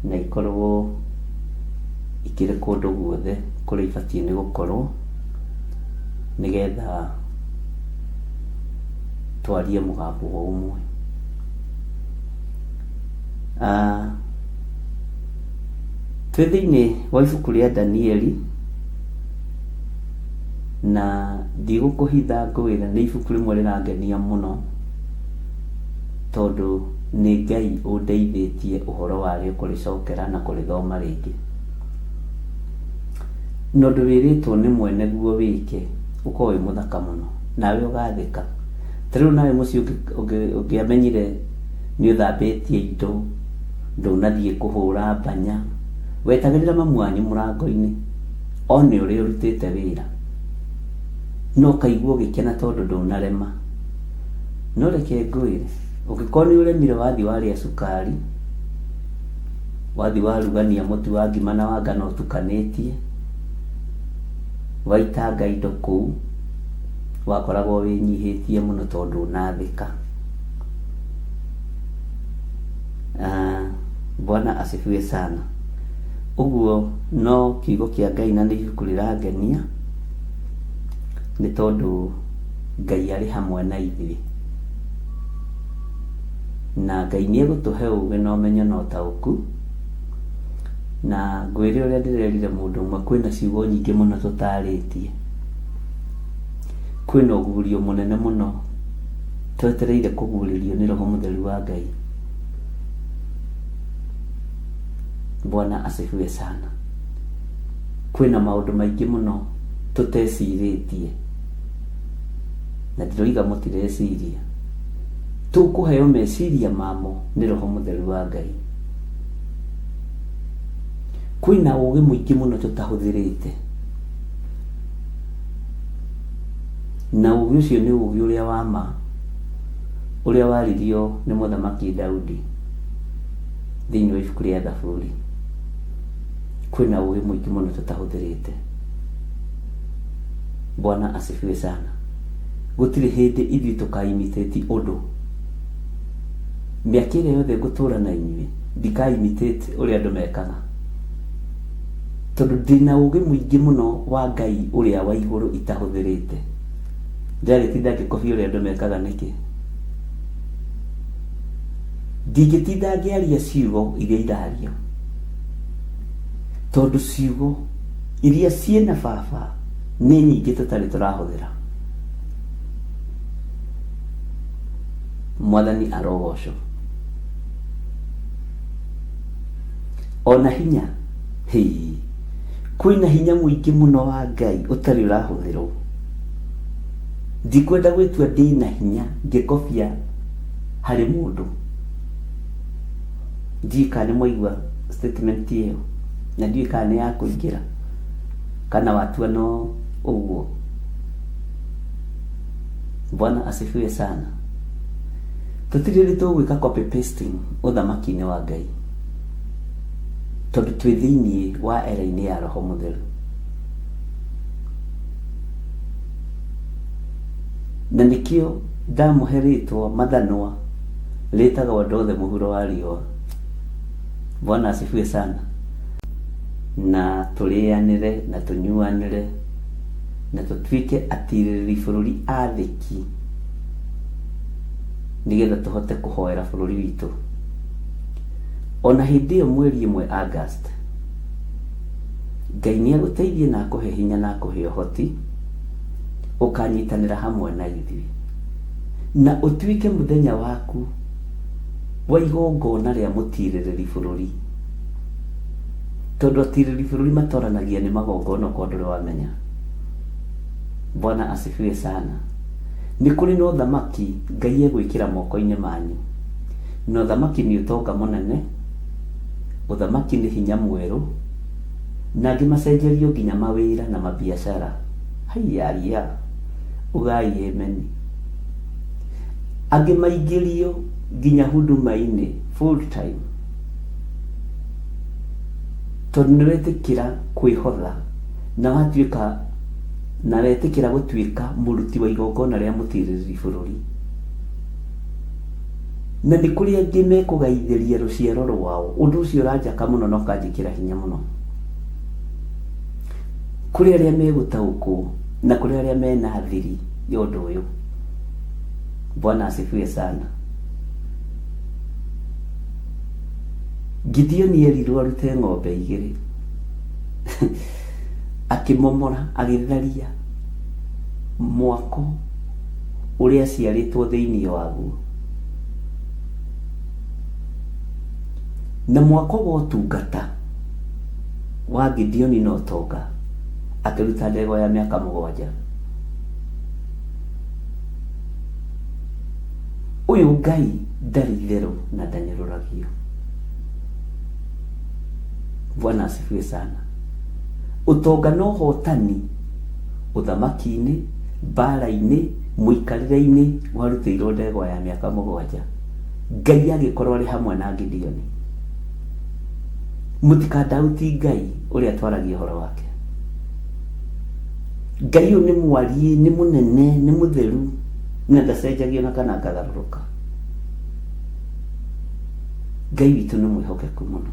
na ikorwo ikĩrĩ kũndũ guothe kũrĩa ibatiĩ nĩ gũkorwo, nĩgetha twarie mũgambo o ũmwe. Ah, twĩ thĩinĩ wa ibuku rĩa Danieli na ndigũkũhitha ngwĩre nĩ ibuku rĩmwe rĩrangenia mũno tondũ nĩ Ngai ũndeithĩtie ũhoro warĩo kũrĩcokera na kũrĩthoma rĩngĩ. Na ũndũ wĩrĩtwo nĩ mwene guo wĩke ũkoragwo wĩ mũthaka mũno nawe ũgathĩka. Ta rĩu nawe mũciĩ ũngĩamenyire nĩ ũthambĩtie indo, ndũnathiĩ kũhũra mbanya, wetagĩrĩra mamu wanyu mũrango-inĩ one ũrĩa ũrutĩte wĩra, na ũkaigua ũgĩkena tondũ ndũnarema. No reke ngwĩre, ũngĩkorwo nĩ ũremire wathiĩ warĩa cukari, wathiĩ warugania mũtu wa ngima na wa ngano ũtukanĩtie, waitanga indo kũu, wakoragwo wĩnyihĩtie mũno tondũ ndũnathĩka. Ah, Bwana asifiwe sana. Ũguo no kiugo kĩa Ngai na nĩ ibuku rĩrangenia nĩ tondũ Ngai arĩ hamwe na ithuĩ. Na Ngai nĩ egũtũhe ũgĩ na ũmenyo na ũtaũku. Na ngwĩre ũrĩa ndĩrerire mũndũ ũmwe, kwĩna ciugo nyingĩ mũno tũtarĩtie. Kwĩna ũguũrio mũnene mũno twetereire kũguũrĩrio nĩ Roho Mũtheru wa Ngai. Bwana asifiwe sana. Kwĩna maũndũ maingĩ mũno tũtecirĩtie, na ndiroiga mũtireciria, tũkũheo meciria mamo nĩ Roho Mũtheru wa Ngai. Kwĩna ũgĩ mũingĩ mũno tũtahũthĩrĩte, na ũgĩ ũcio nĩ ũgĩ ũrĩa wa ma, ũrĩa waririo nĩ Mũthamaki Daudi thĩinĩ wa ibuku rĩa Thaburi. Kwĩna ũgĩ mũingĩ mũno tũtahũthĩrĩte. Bwana asifiwe sana. Gũtirĩ hĩndĩ ithuĩ tũka imitate ũndũ. Mĩaka ĩrĩa yothe ngũtũra na inyuĩ ndika imitate ũrĩa andũ mekaga, tondũ ndĩna ũgĩ mũingĩ mũno wa Ngai ũrĩa wa igũrũ itahũthĩrĩte. Ndĩragĩtinda ngĩkobia ũrĩa andũ mekaga nĩkĩ? Ndingĩtinda ngĩaria ciugo iria irario, tondũ ciugo iria ciĩna baba nĩ nyingĩ tũtarĩ tũrahũthĩra. Mwathani arogocwo. Ona hinya, hĩ, kwĩna hinya mũingĩ mũno wa Ngai ũtarĩ ũrahũthĩrwo. Ndikwenda gwĩtua ndĩna hinya ngĩkobia harĩ mũndũ. Ndiũĩ kana nĩ mwaigua statement ĩyo, na ndiũĩ kana nĩ ya kũingĩra kana watua no ũguo. Bwana asifiwe sana. Tũtirĩ rĩ tũgwĩka copy pasting ũthamaki-inĩ wa Ngai, tondũ twĩ thĩinĩ wa era-inĩ ya Roho Mũtheru. Na nĩkĩo ndamũhe rĩtwa mathanwa rĩtagwo andũ othe mũhuro wa riũa. Bwana asifiwe sana. Na tũrĩanĩre na tũnyuanĩre na tũtuĩke atirĩrĩri bũrũri athĩki, nĩgetha tũhote kũhoera bũrũri witũ. Ona hĩndĩ ĩyo mweri 1 August, Ngai nĩ agũteithie na akũhe hinya na akũhe ũhoti, ũkanyitanĩra hamwe na ithuĩ, na ũtuĩke mũthenya waku wa igongona rĩa mũtirĩrĩri bũrũri, tondũ atirĩrĩri bũrũri matoranagia nĩ magongona okorwo ndũrĩ wamenya. Bwana asifiwe sana. Nĩ kũrĩ na ũthamaki Ngai egwĩkĩra moko-inĩ manyu, na ũthamaki nĩ ũtonga mũnene, ũthamaki nĩ hinya mwerũ, na angĩ macenjerio nginya mawĩra na mabiacara. Haiya, ugai amen. Angĩ maingĩrio nginya huduma-inĩ full time, tondũ nĩ wetĩkĩra kwĩhotha na watuĩka na wetĩkĩra gũtuĩka mũruti wa igongona rĩa mũtirĩrĩri bũrũri. Na nĩ kũrĩ angĩ mekũgaithĩria rũciaro rwao. Ũndũ ũcio ũranjaka mũno na ũkanjĩkĩra hinya mũno. Kũrĩ arĩa megũtaũkwo na kũrĩ arĩa mena thiri ya ũndũ ũyũ. Bwana asifiwe sana. Gideoni erirwo arute ng'ombe 2, akĩmomora, agĩtharia mwako ũrĩa aciarĩtwo thĩinĩ waguo. Na mwako wa ũtungata wa Gideoni na ũtonga, akĩruta ndegwa ya mĩaka 7. Ũyũ Ngai ndarĩ itherũ na ndanyũrũragio. Bwana asifiwe sana. Ũtonga na ũhotani ũthamaki-inĩ, mbara-inĩ, mũikarĩre-inĩ warutĩirwo ndegwa ya mĩaka 7. Ngai agĩkorwo arĩ hamwe na Gideoni. Mũtikandauti Ngai ũrĩa twaragia ũhoro wake. Ngai ũyũ nĩ mwariĩ, nĩ mũnene, nĩ mũtheru, na ndacenjagio na kana akagarũrũka. Ngai witũ nĩ mwĩhokeku mũno.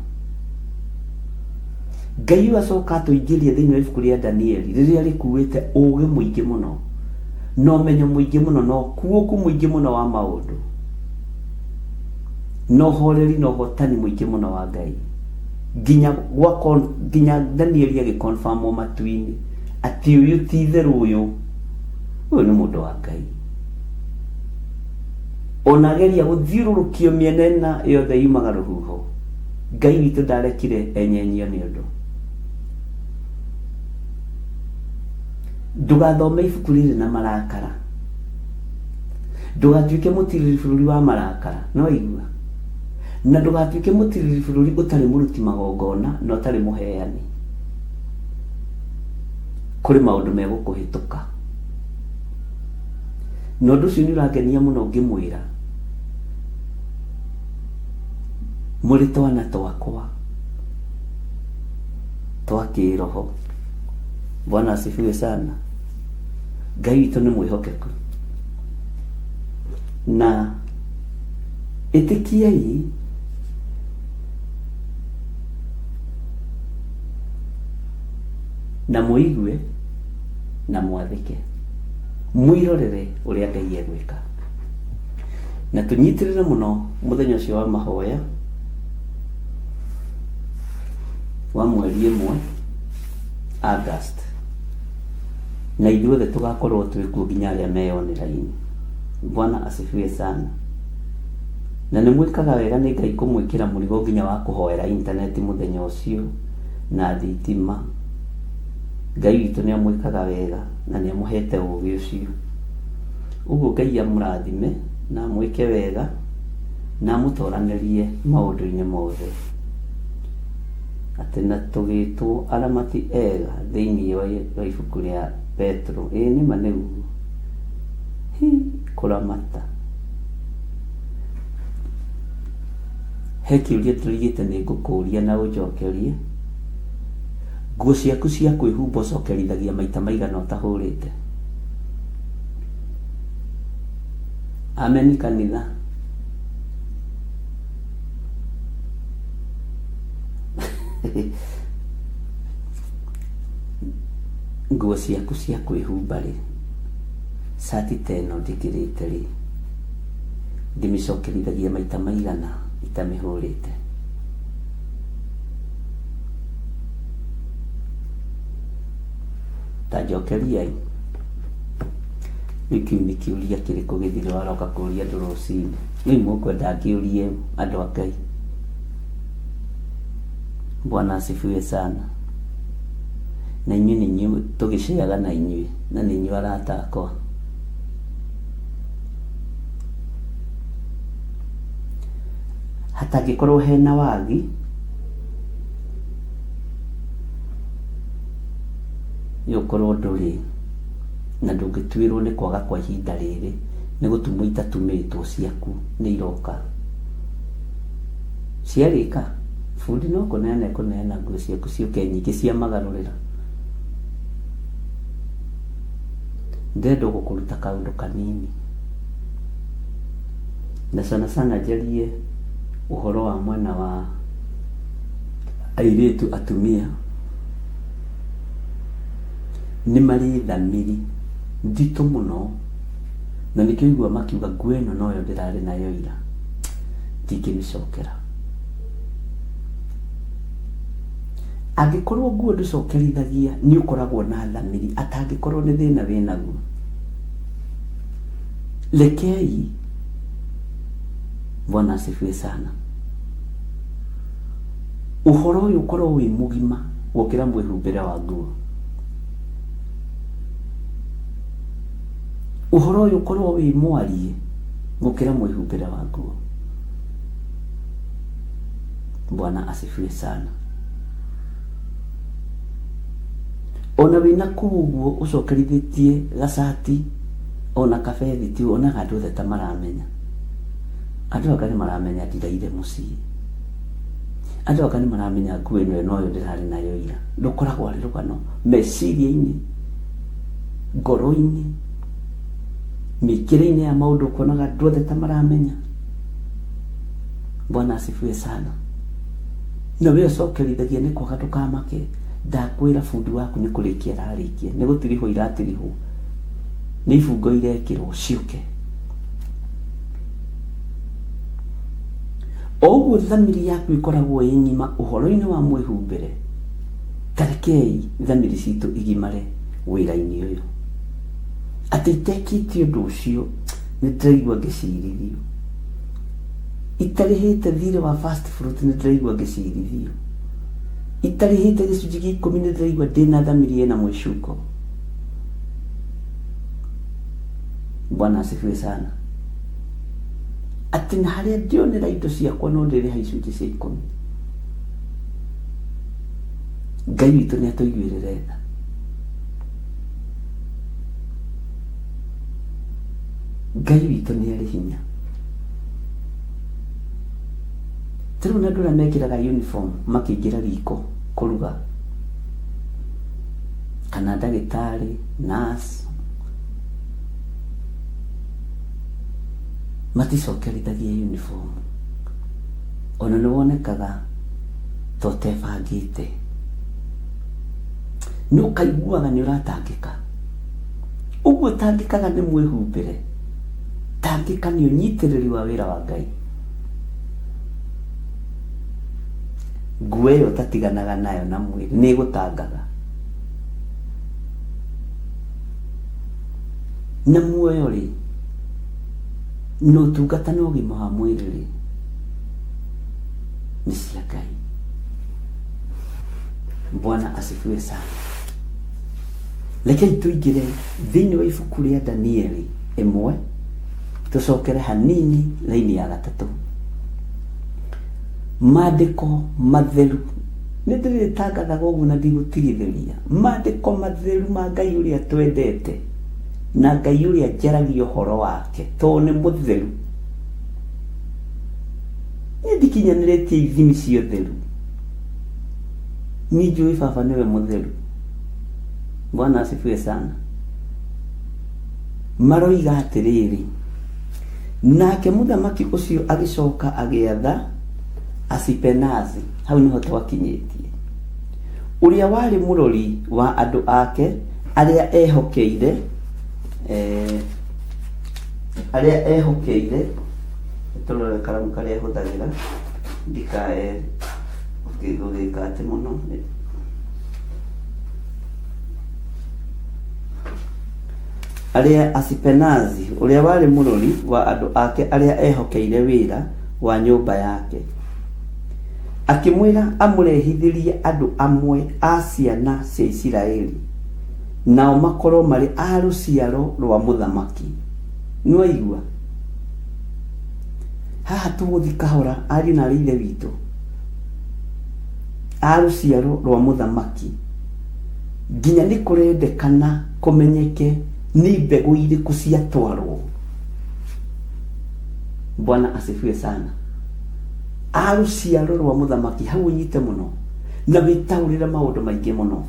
Ngai ũyũ acoka atũingĩria thĩinĩ wa ibuku rĩa Danieli rĩrĩa rĩkuĩte ũũgĩ mũingĩ mũno na ũmenyo mũingĩ mũno na ũkuũku mũingĩ mũno wa maũndũ na ũhoreri na ũhotani mũingĩ mũno wa Ngai, nginya nginya Danieli agĩconfirmwo matu-inĩ atĩ ũyũ ti itherũ, ũyũ nĩ mũndũ wa Ngai. Ona ageria gũthiũrũrũkio mĩena ĩna yothe yumaga rũhuho, Ngai witũ ndarekire enyenyio nĩ ũndũ. Ndũgathome ibuku rĩrĩ na marakara, ndũgatuĩke mũtirĩrĩri bũrũri wa marakara, no igua. Na ndũgatuĩke mũtiriri bũrũri ũtarĩ mũruti magongona na ũtarĩ mũheani. Kũrĩ maũndũ megũkũhĩtũka. Na ũndũ ũcio nĩ ũrangenia mũno ngĩmwĩra mũrĩ twana twakwa twa kĩroho. Bwana asifiwe sana. Ngai witũ nĩ mwĩhokeku. Na ĩtĩkiai na mũigue na mwathĩke mwĩrorere ũrĩa Ngai egwĩka. Na tũnyitĩrĩre mũno mũthenya ũcio wa mahoya wa mweri 1 August, na ithuothe tũgakorwo twĩ kuo nginya arĩa me online. Bwana asifiwe sana. Na nĩ mwĩkaga wega nĩ Ngai kũmwĩkĩra mũrigo nginya wa kũhoera intaneti mũthenya ũcio na thitima. Ngai witũ nĩ amwĩkaga wega na nĩ amũhete ũgĩ ũcio. Ũguo Ngai amũrathime na amwĩke wega na amũtoranĩrie maũndũ-inĩ mothe. Atĩ na tũgĩtwo aramati ega thĩinĩ wa ibuku rĩa Petro. Ĩĩ nĩma nĩguo. Hi, kũramata. He kĩũria tũrigĩte nĩ ngũkũria na ũnjokerie. Nguo ciaku cia kwĩhumba ũcokerithagia maita maigana ũtahũrĩte? Ameni kanitha. Nguo ciaku cia kwĩhumba rĩ, cati ta ĩno njĩkĩrĩte rĩ, ndĩmĩcokerithagia maita maigana itamĩhũrĩte? Ta njokeriai. Rĩu kĩu nĩ kĩũria kĩrĩkũ gĩthire waroka kũria andũ rũcinĩ? Rĩu mũkwenda ngĩũrie andũ a Ngai? Bwana asifiwe sana. Na inyuĩ nĩ inyuĩ tũgĩceaga na inyuĩ, na nĩ inyuĩ arata akwa. Hatangĩkorwo hena wagi, nĩ ũkorwo ndũrĩ na ndũngĩtuĩrwo nĩ kwaga kwa ihinda rĩrĩ, nĩ gũtumwo itatumĩtwo ciaku nĩ iroka. Ciarĩka, bundi no kũneana ekũneana nguo ciaku ciũke nyingĩ cia magarũrĩra. Ndĩrenda gũkũruta kaũndũ kanini. Na sana sana njarie ũhoro wa mwena wa airĩtu atumia nĩ marĩ thamiri nditũ mũno, na nĩkĩo igua makiuga nguo ĩno noyo ndĩrarĩ nayo ira, ndingĩmĩcokera. Angĩkorwo nguo ndũcokerithagia nĩ ũkoragwo na thamiri, atangĩkorwo nĩ thĩna wĩnaguo. Rekei Bwana asifiwe sana. Ũhoro ũyũ ũkorwo wĩ mũgima gũkĩra mwĩhumbĩre wa nguo. Ũhoro ũyũ ũkorwo wĩ mwarie gũkĩra mwĩhumbĩre wa nguo. Bwana asifiwe sana. Ona wĩna kũu ũguo ũcokerithĩtie gacati ona kabethi ti onaga andũ othe ta maramenya. Andũ anga nĩ maramenya ndiraire mũciĩ. Andũ anga nĩ maramenya nguo ĩno noyo ndĩrarĩ nayo ira. Rũkoragwo arĩ rũgano meciria-inĩ, ngoro-inĩ, mĩkĩre-inĩ ya maũndũ ũkonaga andũ othe ta maramenya. Bwana asifiwe sana. Na we ũcokerithagia nĩ kwaga ndũkamake. Ndakwĩra bundi waku nĩ kũrĩkia ararĩkia, nĩ gũtirihwo iratirihwo, nĩ ibungo irekĩrwo ciũke. O ũguo thamiri yaku ĩkoragwo ĩ ng'ima ũhoro-inĩ wa mwĩhumbĩre, ta rekei thamiri citũ igimare wĩra-inĩ ũyũ. Atĩ itekĩte ũndũ ũcio nĩ ndĩraigua ngĩcirithio. Itarĩhĩte thirĩ wa first fruit nĩ ndĩraigua ngĩcirithio. Itarĩhĩte gĩcunjĩ gĩa 10 nĩ ndĩraigua ndĩna thamiri ĩna mwĩcuko. Bwana asifiwe sana. Atĩ na harĩa ndĩonera indo ciakwa no ndĩrĩha icunjĩ cia ikũmi. Ngai witũ nĩ atũiguĩrĩre tha. Ngai witũ nĩ arĩ hinya. Ta rĩu andũ arĩa mekĩraga uniform makĩingĩra riko kũruga, kana ndagĩtarĩ, nurse, maticokerithagia uniform. Ona nĩ wonekaga ta ũtebangĩte. Nĩ ũkaiguaga nĩ ũratangĩka. Ũguo ũtangĩkaga nĩ mwĩhumbĩre, tangĩka nĩ ũnyitĩrĩri wa wĩra wa Ngai. Nguo ĩyo ũtatiganaga nayo na mwĩrĩ nĩ ĩgũtangaga. Na muoyo rĩ, na ũtungata na ũgima wa mwĩrĩ rĩ, nĩ cia Ngai. Bwana asifiwe sana. Rekei tũingĩre thĩinĩ wa ibuku rĩa Danieli ĩmwe, tũcokere hanini raini ya gatatũ. Maandĩko matheru nĩ ndĩrĩtangathaga ũguo na ndigũtigithĩria. Maandĩko matheru ma Ngai ũrĩa twendete na Ngai ũrĩa njaragia ũhoro wake tondũ nĩ mũtheru. Niĩ ndikinyanĩrĩtie ithimi cia ũtheru. Niĩ njũĩ baba nĩwe mũtheru. Bwana asifiwe sana. Maroiga atĩrĩrĩ, nake mũthamaki ũcio agĩcoka agĩatha Asipenazi, hau nĩho twakinyĩtie, ũrĩa warĩ mũrori wa andũ ake arĩa ehokeire, arĩa ehokeire, tũrore karamu karĩa hũthagĩra ndikae gũgĩka atĩ mũno. Arĩa Asipenazi, ũrĩa warĩ mũrori wa andũ ake arĩa ehokeire wĩra wa nyũmba yake, akĩmwĩra amũrehithĩrie andũ amwe a ciana cia Isiraeli, nao makorwo marĩ a rũciaro rwa mũthamaki. Nĩwaigua? Haha tũgũthiĩ kahora, ariũ na aarĩ a Ithe witũ, a rũciaro rwa mũthamaki, nginya nĩ kũrendekana kũmenyeke nĩ mbegũ irĩkũ ciatwarwo. Bwana asifiwe sana. A rũciaro rwa mũthamaki, hau ũnyite mũno na wĩtaũrĩre maũndũ maingĩ mũno,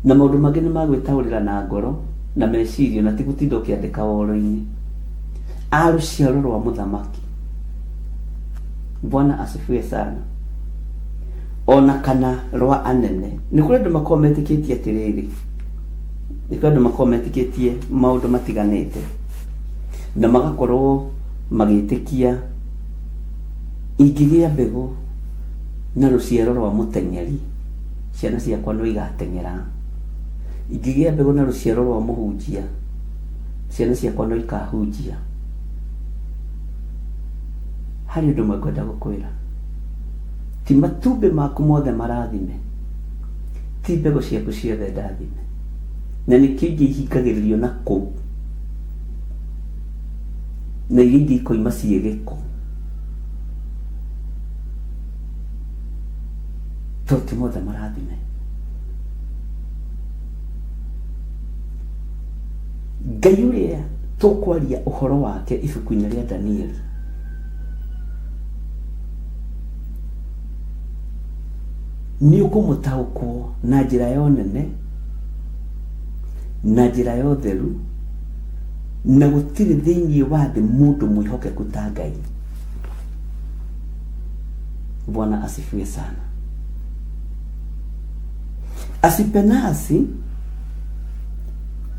na maũndũ mangĩ nĩ magwĩtaũrĩra na ngoro na meciria, na ti gũtinda ũkĩandĩka woro-inĩ. A rũciaro rwa mũthamaki. Bwana asifiwe sana. Ona kana rwa anene. Nĩ kũrĩ andũ makoragwo metĩkĩtie atĩrĩrĩ, nĩ kũrĩ andũ makoragwo metĩkĩtie maũndũ matiganĩte, na magakorwo magĩtĩkia ingĩgĩa mbegũ na rũciaro rwa mũteng'eri, ciana ciakwa no igateng'era. Ingĩgĩa mbegũ na rũciaro rwa mũhunjia, ciana ciakwa no ikahunjia. Harĩ ũndũ ũmwe ngwenda gũkwĩra, ti matumbĩ maku mothe marathime, ti mbegũ ciaku ciothe ndathime, na nĩkĩo ingĩ ihingagĩrĩrio na kũu, na iria ingĩ ikoima ciĩ gĩko, tondũ ti mothe marathime. Ngai ũrĩa tũkwaria ũhoro wake ibuku-inĩ rĩa Danieli nĩ ũkũmũtaũkwo na njĩra ya ũnene, na njĩra ya ũtheru, na gũtirĩ thĩinĩ wa thĩ mũndũ mwĩhokeku ta Ngai. Bwana asifiwe sana. Asipenasi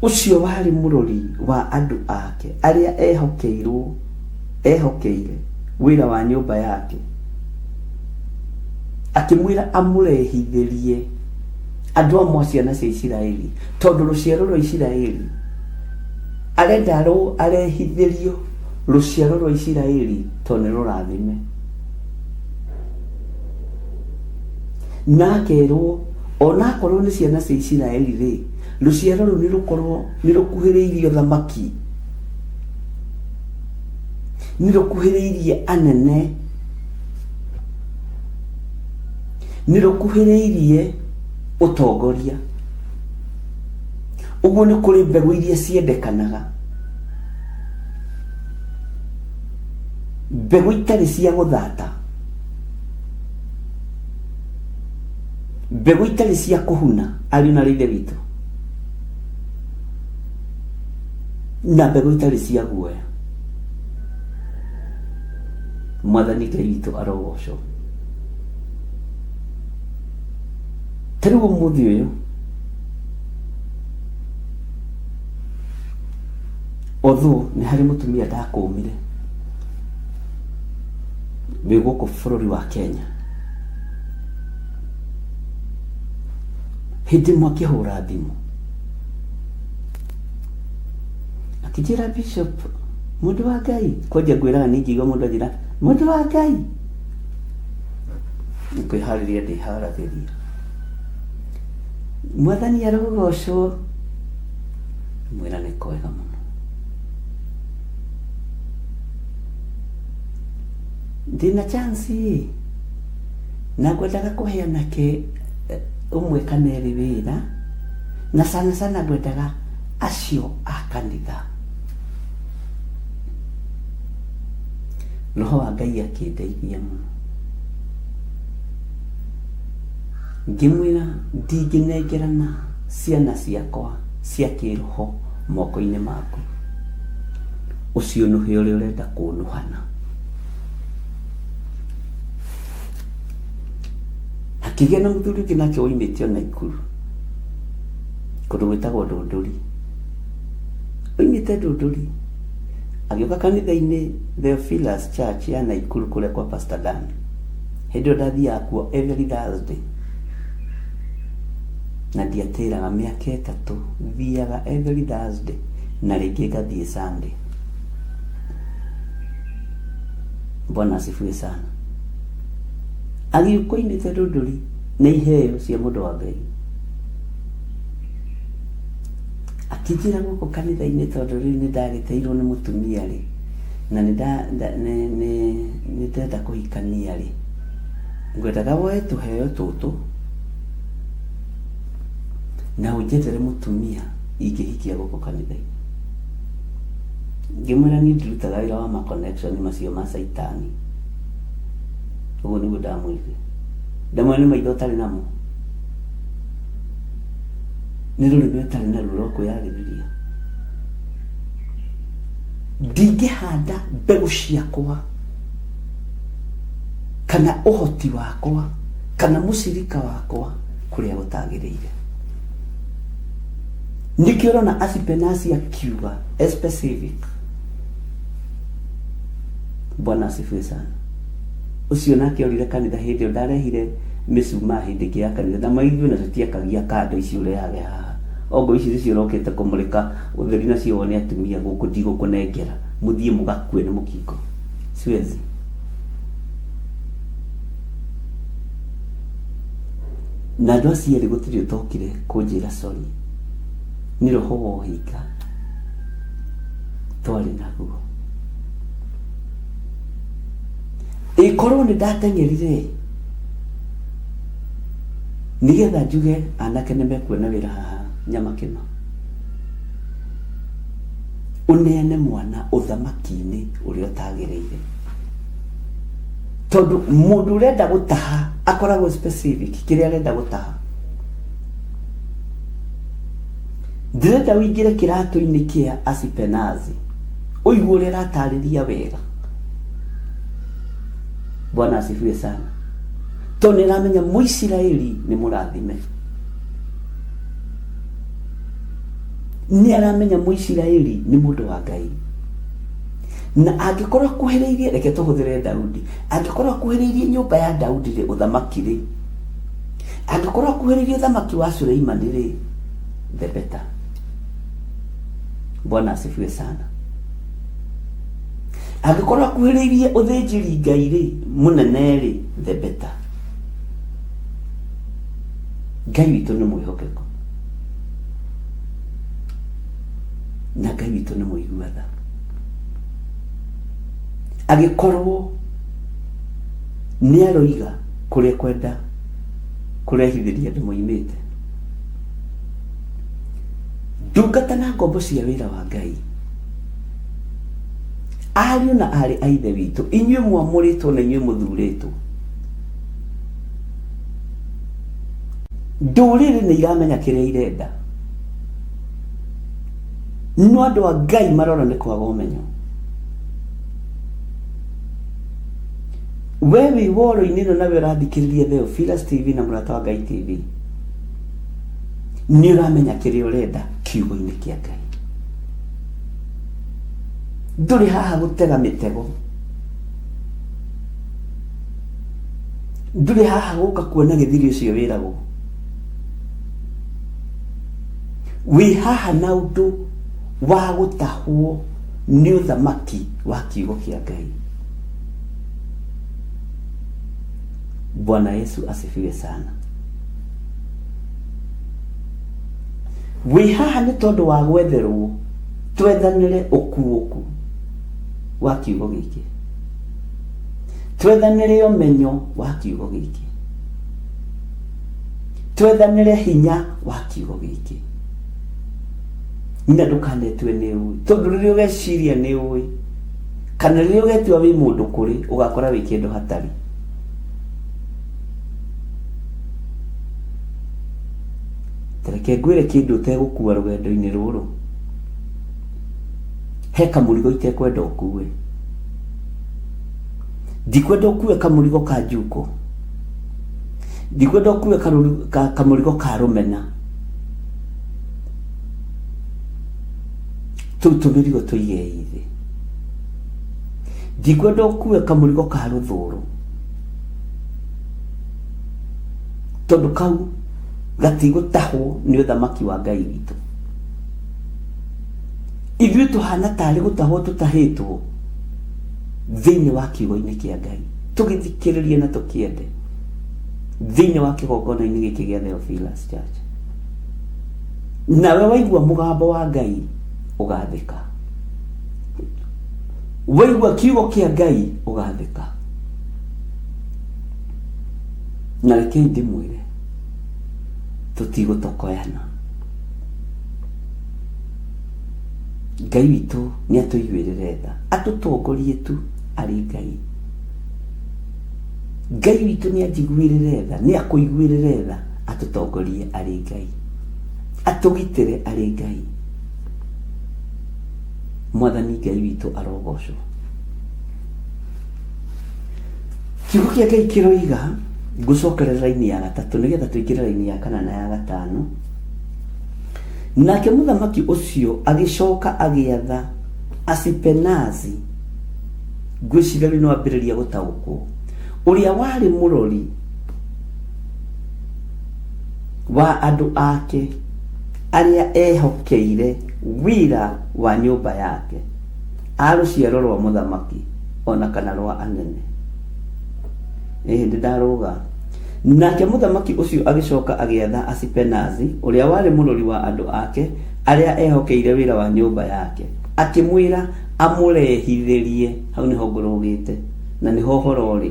ũcio warĩ mũrori wa andũ ake arĩa ehokeirwo ehokeire wĩra wa nyũmba yake, akĩmwĩra amũrehithĩrie andũ amwe a ciana cia Isiraeli, tondũ rũciaro rwa Isiraeli arenda arehithĩrio rũciaro rwa Isiraeli tondũ nĩ rũrathime. Na akerwo onakorwo nĩ ciana cia Isiraeli rĩ, rũciaro rũu nĩ rũkorwo nĩ rũkuhĩrĩirie ũthamaki. Nĩ rũkuhĩrĩirie anene. Nĩ rũkuhĩrĩirie ũtongoria. Ũguo nĩ kũrĩ mbegũ iria ciendekanaga. Mbegũ itarĩ cia gũthata. Mbegũ itarĩ cia kũhuna ariũ na aarĩ a Ithe witũ. Na mbegũ itarĩ cia guoya. Mwathani Ngai witũ arogocwo. Ta rĩu ũmũthĩ ũyũ although nĩ harĩ mũtumia ndakũmire wĩ gũkũ bũrũri wa Kenya hĩndĩ ĩmwe akĩhũra thimũ akĩnjĩra bishop mũndũ wa Ngai kwanja ngwĩraga niĩ ngĩigua mũndũ anjĩra mũndũ wa Ngai nĩ kwĩharĩria ndĩharagĩria mwathani arogocwo mwĩra nĩ kwega mũno ndĩna chance ĩ na ngwendaga kũhe anake eh, ũmwe kana erĩ wĩra na sana sana ngwendaga acio a kanitha roho wa ngai akĩndeithia mũno ngĩmwĩra ndingĩnengerana ciana ciakwa cia kĩroho moko-inĩ maku ũcio nũhe ũrĩa ũrenda kũnũhana hakĩgĩa na mũthuri ũngĩ nake woimĩte o Naikuru kũndũ gwĩtagwo Ndũndũri oimĩte Ndũndũri agĩũka kanitha-inĩ Theophilus Church ya Naikuru kũrĩa kwa Pastor Dan hĩndĩ ĩyo ndathiaga kuo every Thursday na ndiatĩraga mĩaka ĩtatũ thiaga every Thursday na rĩngĩ ngathiĩ Sunday Bwana asifiwe sana agĩũka oimĩte Ndũndũri na iheo cia mũndũ wa Ngai akĩnjĩra gũkũ kanitha-inĩ tondũ rĩu nĩ ndagĩteirwo nĩ mũtumia rĩ na nĩ ndĩrenda kũhikania rĩ ngwendaga woe tũheo tũtũ na ũnjethere mũtumia ingĩhikia gũkũ kanitha-inĩ. Ngĩmwĩra niĩ ndirutaga wĩra wa ma connection macio ma caitani. Ũguo nĩguo ndamwĩrire. Ndamwĩra nĩ maitho ũtarĩ namo. Nĩ rũrĩmĩ ũtarĩ naruo rwa kwĩyarĩrĩria. Ndingĩhanda mbegũ ciakwa kana ũhoti wakwa kana mũcirika wakwa kũrĩa gũtagĩrĩire. Nĩkĩo ũrona Asipenasi akiuga specific. Bwana asifiwe sana. Ũcio nake orire kanitha hĩndĩ ĩyo ndarehire mĩcumaa hĩndĩ ĩngĩ ya kanitha na maithuĩ na tũtiakagia kando ici ũrehage haha ongo ici nĩcio ũrokĩte kũmũrĩka ũtheri nacio wone atumia gũkũ ndigũkũnengera mũthiĩ mũgakue nĩ mũkingo siwezi na andũ acio erĩ gũtirĩ ũtokire kũnjĩra sorry nĩ roho wa ũhinga twarĩ naguo ĩkorwo nĩ ndateng'erire nĩgetha njuge anake nĩ mekuona wĩra haha nyamakĩma ũneane mwana ũthamaki-inĩ ũrĩa ũtagĩrĩire tondũ mũndũ ũrenda gũtaha akoragwo specific kĩrĩa arenda gũtaha ndĩrenda ũingĩre kĩratũ-inĩ kĩa Asipenazi ũigue ũrĩa aratarĩria wega bwana asifiwe sana tondũ nĩ aramenya mũisiraeli nĩ mũrathime nĩ aramenya mũisiraeli nĩ mũndũ wa ngai na angĩkorwo akuhĩrĩirie reke tũhũthĩre daudi angĩkorwo akuhĩrĩirie nyũmba ya daudi rĩ ũthamaki rĩ angĩkorwo akuhĩrĩirie ũthamaki wa suleimani rĩ the better bwana asifiwe sana angĩkorwo akuhĩrĩirie ũthĩnjĩri ngai rĩ mũnene rĩ the better ngai witũ nĩ mwĩhokeku na ngai witũ nĩ mũigua tha Agĩkorwo nĩ aroiga kũrĩa kwenda kũrehithĩria andũ moimĩte. Ndungata na ngombo cia wĩra wa Ngai, ariũ na aarĩ a Ithe witũ, inyuĩ mwamũrĩtwo na inyuĩ mũthurĩtwo, ndũrĩrĩ nĩ iramenya kĩrĩa irenda, no andũ a Ngai marora nĩ kwaga ũmenyo. We wĩ woro-inĩ ĩno nawe ũrathikĩrĩria Theophilus TV na Mũrata wa Ngai TV, nĩ ũramenya kĩrĩa ũrenda kiugo-inĩ kĩa Ngai. Ndũrĩ haha gũtega mĩtego, ndũrĩ haha gũka kuona gĩthiri ũcio wĩragwo. Wĩ haha na ũndũ wa gũtahwo nĩ ũthamaki wa kiugo kĩa Ngai. Bwana Yesu asifiwe sana. Wĩ haha nĩ tondũ wa gwetherwo twethanĩre ũkuũku wa kiugo gĩkĩ, twethanĩre ũmenyo wa kiugo gĩkĩ, twethanĩre hinya wa kiugo gĩkĩ. Na ndũkanetue nĩ ũĩ, tondũ rĩrĩa ũgeciria nĩ ũĩ kana rĩrĩa ũgetua wĩ mũndũ kũrĩ, ũgakora wĩ kĩndũ hatarĩ. Tareke ngwĩre kĩndũ ũtegũkua rũgendo-inĩ rũrũ. He kamũrigo itekwenda ũkue. Ndikwenda ũkue kamũrigo ka njuko. Ndikwenda ũkue kamũrigo ka rũmena. Tũu tũmĩrigo tũigei thĩ. Ndikwenda ũkue kamũrigo ka rũthũũro. Tondũ kau gatigũtahwo nĩ ũthamaki wa Ngai witũ. Ithuĩ tũhana tarĩ gũtahwo tũtahĩtwo thĩinĩ wa kiugo-inĩ kĩa Ngai, tũgĩthikĩrĩrie na tũkĩende thĩinĩ wa kĩgongona-inĩ gĩkĩ gĩa Theophilus Church. Nawe waigua mũgambo wa Ngai ũgathĩka, waigua kiugo kĩa Ngai ũgathĩka. Na rekei ndĩmwĩre, tũtigũtokoyana. Ngai witũ nĩ atũiguĩrĩre tha, atũtongorie tu arĩ Ngai. Ngai witũ nĩ anjiguĩrĩre tha, nĩ akũiguĩrĩre tha, atũtongorie arĩ Ngai, atũgitĩre arĩ Ngai. Mwathani Ngai witũ arogocwo. Kiugo kĩa Ngai kĩroiga, ngũcokerera raini ya gatatũ nĩgetha tũingĩre raini ya kana na ya gatano. Nake mũthamaki ũcio agĩcoka agĩatha Asipenazi, ngwĩciria rĩu nĩ wambĩrĩria gũtaũkwo, ũrĩa warĩ mũrori wa andũ ake arĩa ehokeire wĩra wa nyũmba yake, a rũciaro rwa mũthamaki o na kana rwa anene. Ĩ hĩndĩ ndarũga. Nake mũthamaki ũcio agĩcoka agĩatha Asipenazi, ũrĩa warĩ mũrori wa andũ ake arĩa ehokeire wĩra wa nyũmba yake, akĩmwĩra amũrehithĩrie, hau nĩho ngũrũgĩte na nĩho ũhoro ũrĩ,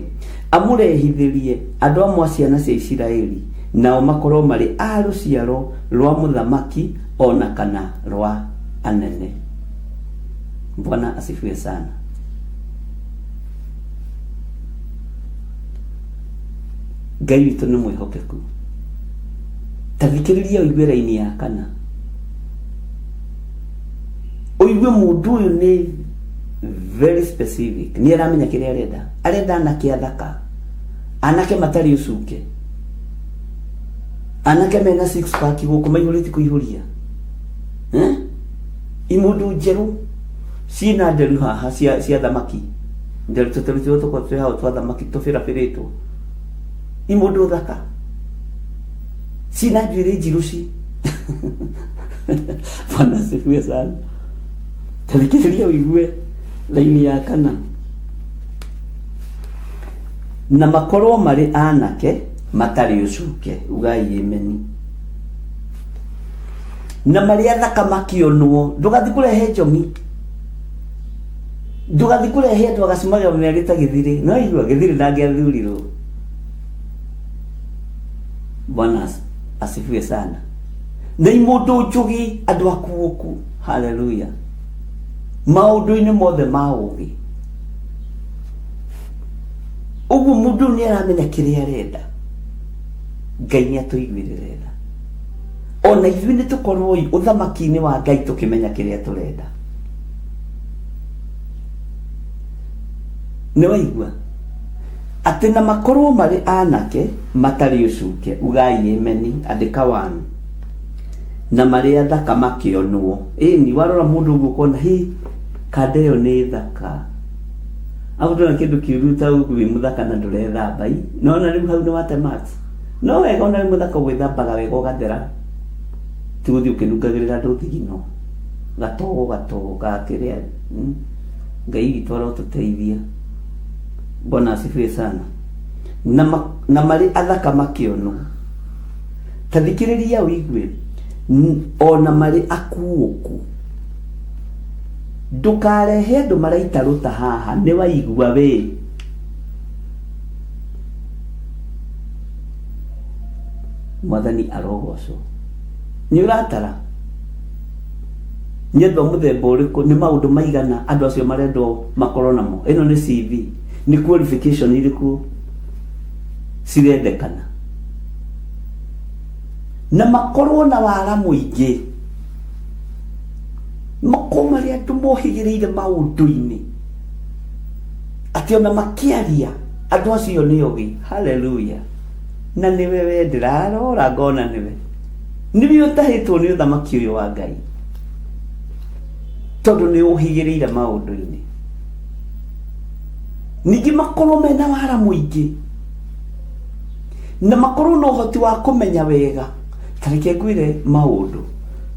amũrehithĩrie andũ amwe a ciana cia Isiraeli, nao makorũo marĩ a rũciaro rwa mũthamaki o na kana rwa anene. Bwana asifiwe sana. Ngai witũ nĩ mwĩhokeku. Ta thikĩrĩria ũigue raini ya kana, ũigue mũndũ ũyũ nĩ very specific, nĩ aramenya kĩrĩa arenda. Arenda anake athaka, anake matarĩ ũcuke, anake mena six pack gũkũ maihũrĩte kũihũria, eh? Imũndũ njerũ ciĩna nderu haha cia thamaki, nderu tũteru tũrĩa tũkoragwo twĩ hau twa thamaki tũbĩrabĩrĩtwo, imũndũ thaka ciĩna njuĩrĩ njirũ ci. Bwana asifiwe sana. Tathikĩrĩria ũigue raini ya kana, na makorwo marĩ anake matarĩ ũcuke, ugai ĩmeni, na marĩ athaka makĩonwo. Ndũgathiĩ kũrehe njong'i. Ndũgathiĩ kũrehe andũ agacumaga mĩario ta Gĩthirĩ. No igua Gĩthirĩ ndangĩathurirwo. Bwana asifiwe sana. Na mũndũ njũgĩ andũ akuũku. Haleluya. Maũndũ-inĩ mothe ma ũgĩ. Ũguo mũndũ nĩ aramenya kĩrĩa arenda. Ngai nĩ atũiguĩrĩre tha. Ona ithuĩ nĩ tũkorwo ũthamaki-inĩ wa Ngai tũkĩmenya kĩrĩa tũrenda. Nĩ waigua? Atĩ na makorwo marĩ anake matarĩ ũcuke, ugai ameni, andĩka one. Na marĩ athaka makĩonwo. Ĩni, warora mũndũ ũguo ũkona, hĩ, kanda ĩyo nĩ thaka. Afu ndona kĩndũ kĩũru ta ũguo wĩ mũthaka na ndũrethamba i. Nona rĩu hau nĩ wate marks. No wega ona wĩ mũthaka gwĩthambaga wega ũgathera. Ti gũthiĩ ũkĩnungagĩrĩra andũ thigino. Gatogo gatogo ga kĩrĩa. Ngai witũ arotũteithia. Bwana asifiwe sana. Na, na marĩ athaka makĩonwo. Ta thikĩrĩria ũigue. Ona marĩ akuũku. Ndũkarehe andũ maraita rũta haha nĩ waigua we. Mwathani arogocwo. Nĩ ũratara? Nĩ andũ a mũthemba ũrĩkũ? Nĩ maũndũ maigana andũ acio marendwo makorwo namo? Ĩno nĩ CV. Nĩ qualification irĩkũ cirendekana? Na makorwo na wara mũingĩ. Makorwo marĩ andũ mohĩgĩrĩire maũndũ-inĩ. Atĩ ona makĩaria andũ acio nĩ ogĩ. Haleluya. Na nĩwe we ndĩrarora ngona nĩwe. Nĩwe ũtahĩtwo nĩ ũthamaki ũyũ wa Ngai. Tondũ nĩ ũhĩgĩrĩire maũndũ-inĩ. Ningĩ makorwo mena wara mũingĩ. Na makorwo na ũhoti wa kũmenya wega. Ta reke ngwĩre maũndũ.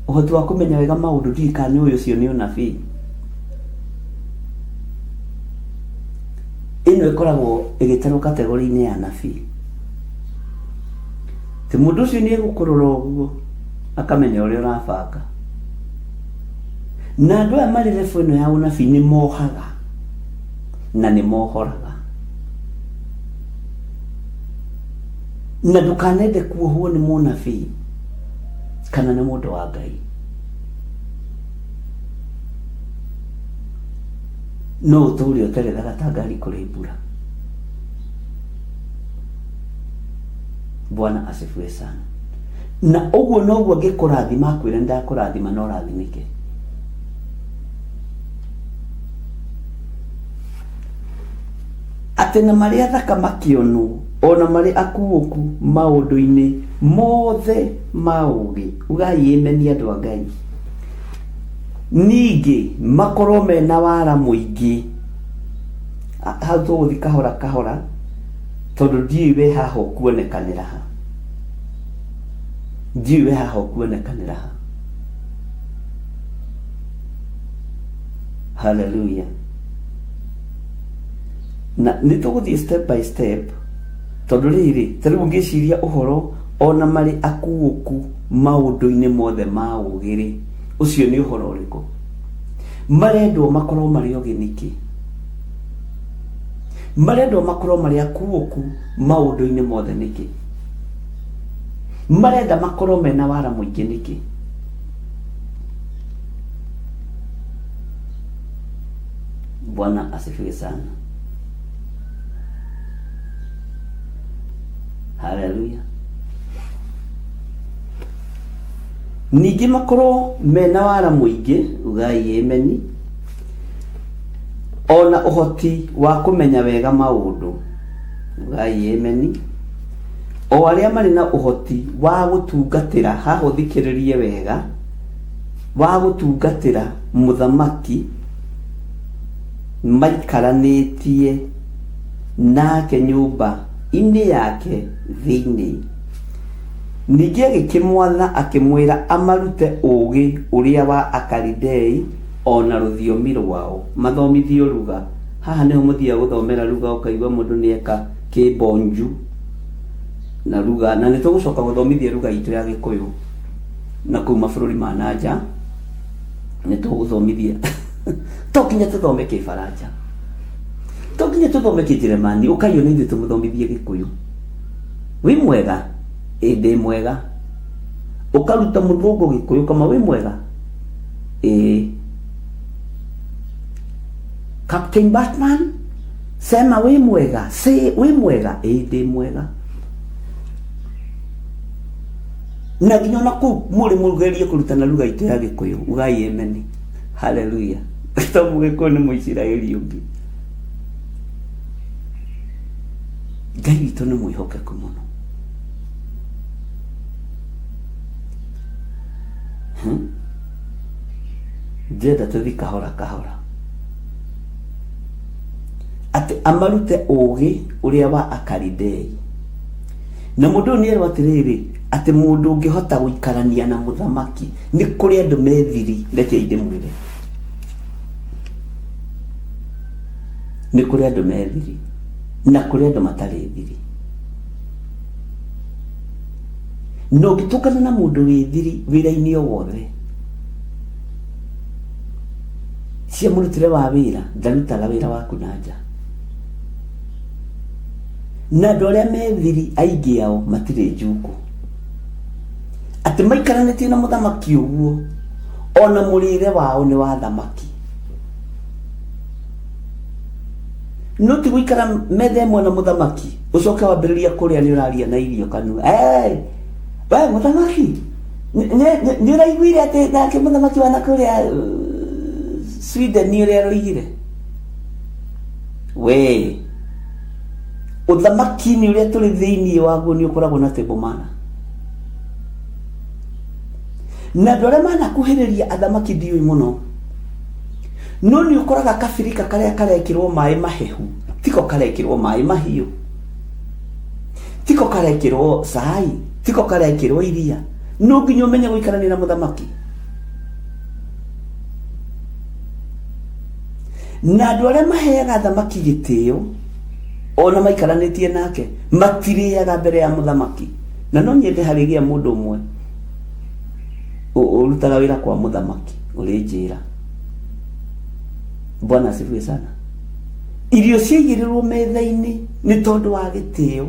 Ũhoti wa kũmenya wega maũndũ ndiũĩ kana nĩ ũĩ ũcio nĩ ũnabii. Ĩno ĩkoragwo ĩgĩtarwo kategori-inĩ ya anabii. Atĩ mũndũ ũcio nĩ egũkũrora ũguo akamenya ũrĩa ũrabanga. Na andũ aya marĩ level ĩno ya ũnabii nĩ mohaga na nĩ mohoraga. Na ndũkanende kuohwo nĩ mũnabii kana nĩ mũndũ wa Ngai. No ũtũre ũterethaga ta ngari kũrĩ mbura. Bwana asifiwe sana. Na ũguo noguo angĩkũrathima akwĩre nĩndakũrathima no ũrathimĩke. Atĩ na marĩ athaka makĩonwo, ona marĩ akuũku maũndũ-inĩ mothe ma ũũgĩ. Ugai ameni andũ a Ngai. Ningĩ makorwo mena wara mũingĩ. Hau tũgũthiĩ kahora kahora tondũ ndiũĩ we haha ũkuonekanĩra ha. Ndiũĩ we haha ũkuonekanĩra ha. Hallelujah. Na nĩ tũgũthiĩ step by step tondũ rĩrĩ ta rĩu ngĩciria ũhoro ona marĩ akuũku maũndũ-inĩ mothe ma ũũgĩ-rĩ, ũcio nĩ ũhoro ũrĩkũ? Marendwo makorwo marĩ ogĩ nĩkĩ? Marendwo makorwo marĩ akuũku maũndũ-inĩ mothe nĩkĩ? Marenda makorwo mena wara mũingĩ nĩkĩ? Bwana asifiwe sana. Haleluya. Ningĩ makorwo mena wara mũingĩ, ugai ameni, ona ũhoti wa kũmenya wega maũndũ, ugai ameni, o arĩa marĩ na ũhoti wa gũtungatĩra, haha ũthikĩrĩrie wega, wa gũtungatĩra mũthamaki maikaranĩtie nake nyũmba-inĩ yake thĩinĩ. Ningĩ agĩkĩmwatha akĩmwĩra amarute ũũgĩ ũrĩa wa Akalidei o na rũthiomi rwao, mathomithio ruga. Haha nĩho mũthiaga gũthomera ruga ũkaigua mũndũ nĩeka kĩmbonju na ruga. Na nĩtũgũcoka gũthomithia ruga itũ ya Gĩkũyũ na kũu mabũrũri ma na nja, nĩtũgũthomithia. To nginya tũthome Kĩbaranja, to nginya tũthome Kĩnjeremani, ũkaiywo nĩ ithuĩ tũmũthomithie Gĩkũyũ. Wĩ mwega? Ĩ, ndĩ mwega. Ũkaruta mũthũngũ Gĩkũyũ kama wĩ mwega? Ĩ. Captain Batman, sema wĩ mwega, say wĩ mwega? Ĩ, ndĩ mwega. Na nginya ona kũu mũrĩ mũgerie kũrutana lugha itũ ya Gĩkũyũ, ugai emeni. Haleluya. To mũgĩkũyũ nĩ Mũisiraeli ũngĩ. Ngai witũ nĩ mwĩhokeku mũno. Ndĩrenda tũthiĩ kahora kahora. Atĩ amarute ũũgĩ ũrĩa wa Akalidei. Na mũndũ ũyũ nĩerwo atĩrĩrĩ, atĩ mũndũ ũngĩhota gũikarania na mũthamaki, nĩ kũrĩ andũ me thiri, rekei ndĩmwĩre. Nĩ kũrĩ andũ me thiri, na kũrĩ andũ matarĩ thiri. Na ũngĩtũngana na mũndũ wĩ thiri wĩra-inĩ o wothe, cia mũrutĩre wa wĩra, ndarutaga wĩra waku na nja. Na andũ arĩa me thiri aingĩ ao matirĩ njukũ. Atĩ maikaranĩtie na mũthamaki ũguo, ona mũrĩre wao nĩ wa thamaki. No ti gũikara metha ĩmwe na mũthamaki, ũcoke wambĩrĩria kũrĩa nĩ ũraria na irio kanua. Hey, we mũthamaki, nĩ ũraiguire atĩ nake mũthamaki wa nakũrĩa Sweden ũrĩa aroigire? We, ũthamaki-inĩ ũrĩa tũrĩ thĩinĩ waguo nĩ ũkoragwo na table manner. Na andũ arĩa manakuhĩrĩria athamaki ndiũĩ mũno, no nĩ ũkoraga kabirika karĩa karekĩrwo maĩ mahehu tiko karekĩrwo maĩ mahiũ, tiko karekĩrwo cai, tiko karekĩrwo iria. No nginya ũmenye gũikarania na mũthamaki. Na andũ arĩa maheaga thamaki gĩtĩo ona maikaranĩtie nake matirĩaga mbere ya mũthamaki. Na no nyende harĩgĩa mũndũ ũmwe ũrutaga wĩra kwa mũthamaki ũrĩ njĩra. Bwana asifiwe sana. Irio ciaigĩrĩrwo metha-inĩ nĩ tondũ wa gĩtĩo,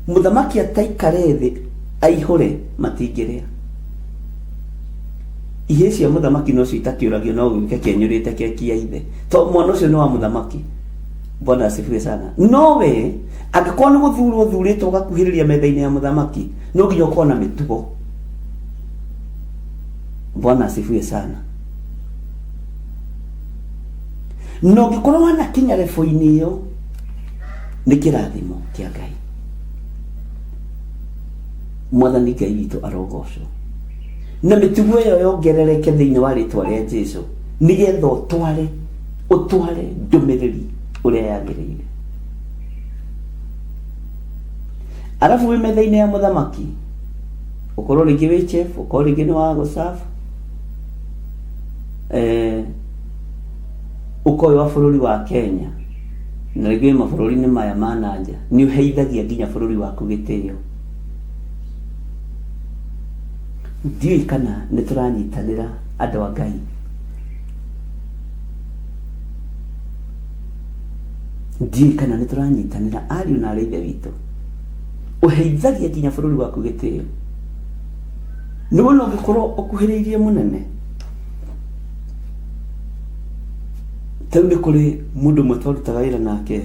mũthamaki ataikare thĩ aihũre matingĩrĩa. Ihĩĩ cia mũthamaki nocio itakĩũragio no gĩũke kĩenyũrĩte keki ya ithe, tondũ mwana ũcio nĩ wa mũthamaki. Bwana asifiwe sana. No we angĩkorwo nĩ gũthurwo ũthurĩtwo ũgakuhĩrĩria metha-inĩ ya mũthamaki, no nginya ũkorwo na mĩtugo. Bwana asifiwe sana. Na ũngĩkorwo wanakinya rebo-inĩ ĩyo, nĩ kĩrathimo kĩa Ngai. Mwathani Ngai witũ arogocwo. Na mĩtugo ĩyo yongerereke thĩinĩ wa rĩtwa rĩa Jesu, nĩgetha ũtware ũtware ndũmĩrĩri ũrĩa yagĩrĩire. Arabu wĩ metha-inĩ ya mũthamaki, ũkorwo rĩngĩ wĩ chef, ũkorwo rĩngĩ nĩ wa gũserve, ũkorwo wĩ wa bũrũri wa Kenya, na rĩngĩ wĩ mabũrũri-inĩ maya ma na nja, nĩ ũheithagia nginya bũrũri waku gĩtĩo. Ndiũĩ kana nĩ tũranyitanĩra andũ a Ngai. Ndiũĩ kana nĩ tũranyitanĩra ariũ na arĩ ithe witũ. Ũheithagia nginya bũrũri waku gĩtĩo. Nĩ wona ũngĩkorwo ũkuhĩrĩirie mũnene. Ta rĩu nĩ kũrĩ mũndũ ũmwe twarutaga wĩra nake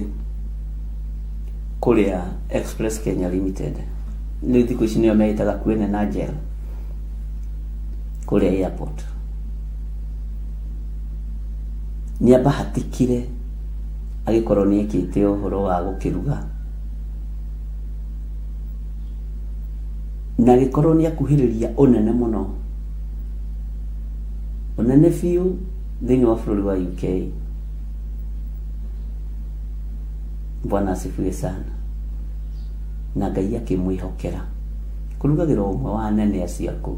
kũrĩa Express Kenya Limited. Rĩu thikũ ici nĩo meĩtaga Kwene na Gel kũrĩa airport. Nĩ ambahatikire agĩkorwo nĩ ekĩte ũhoro wa gũkĩruga na agĩkorwo nĩ akuhĩrĩria ũnene mũno, ũnene biũ thĩinĩ wa bũrũri wa UK. Bwana asifiwe sana. Na Ngai akĩmwĩhokera kũrugagĩra ũmwe wa anene acio akũu.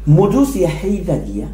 Mũndũ ũcio aheithagia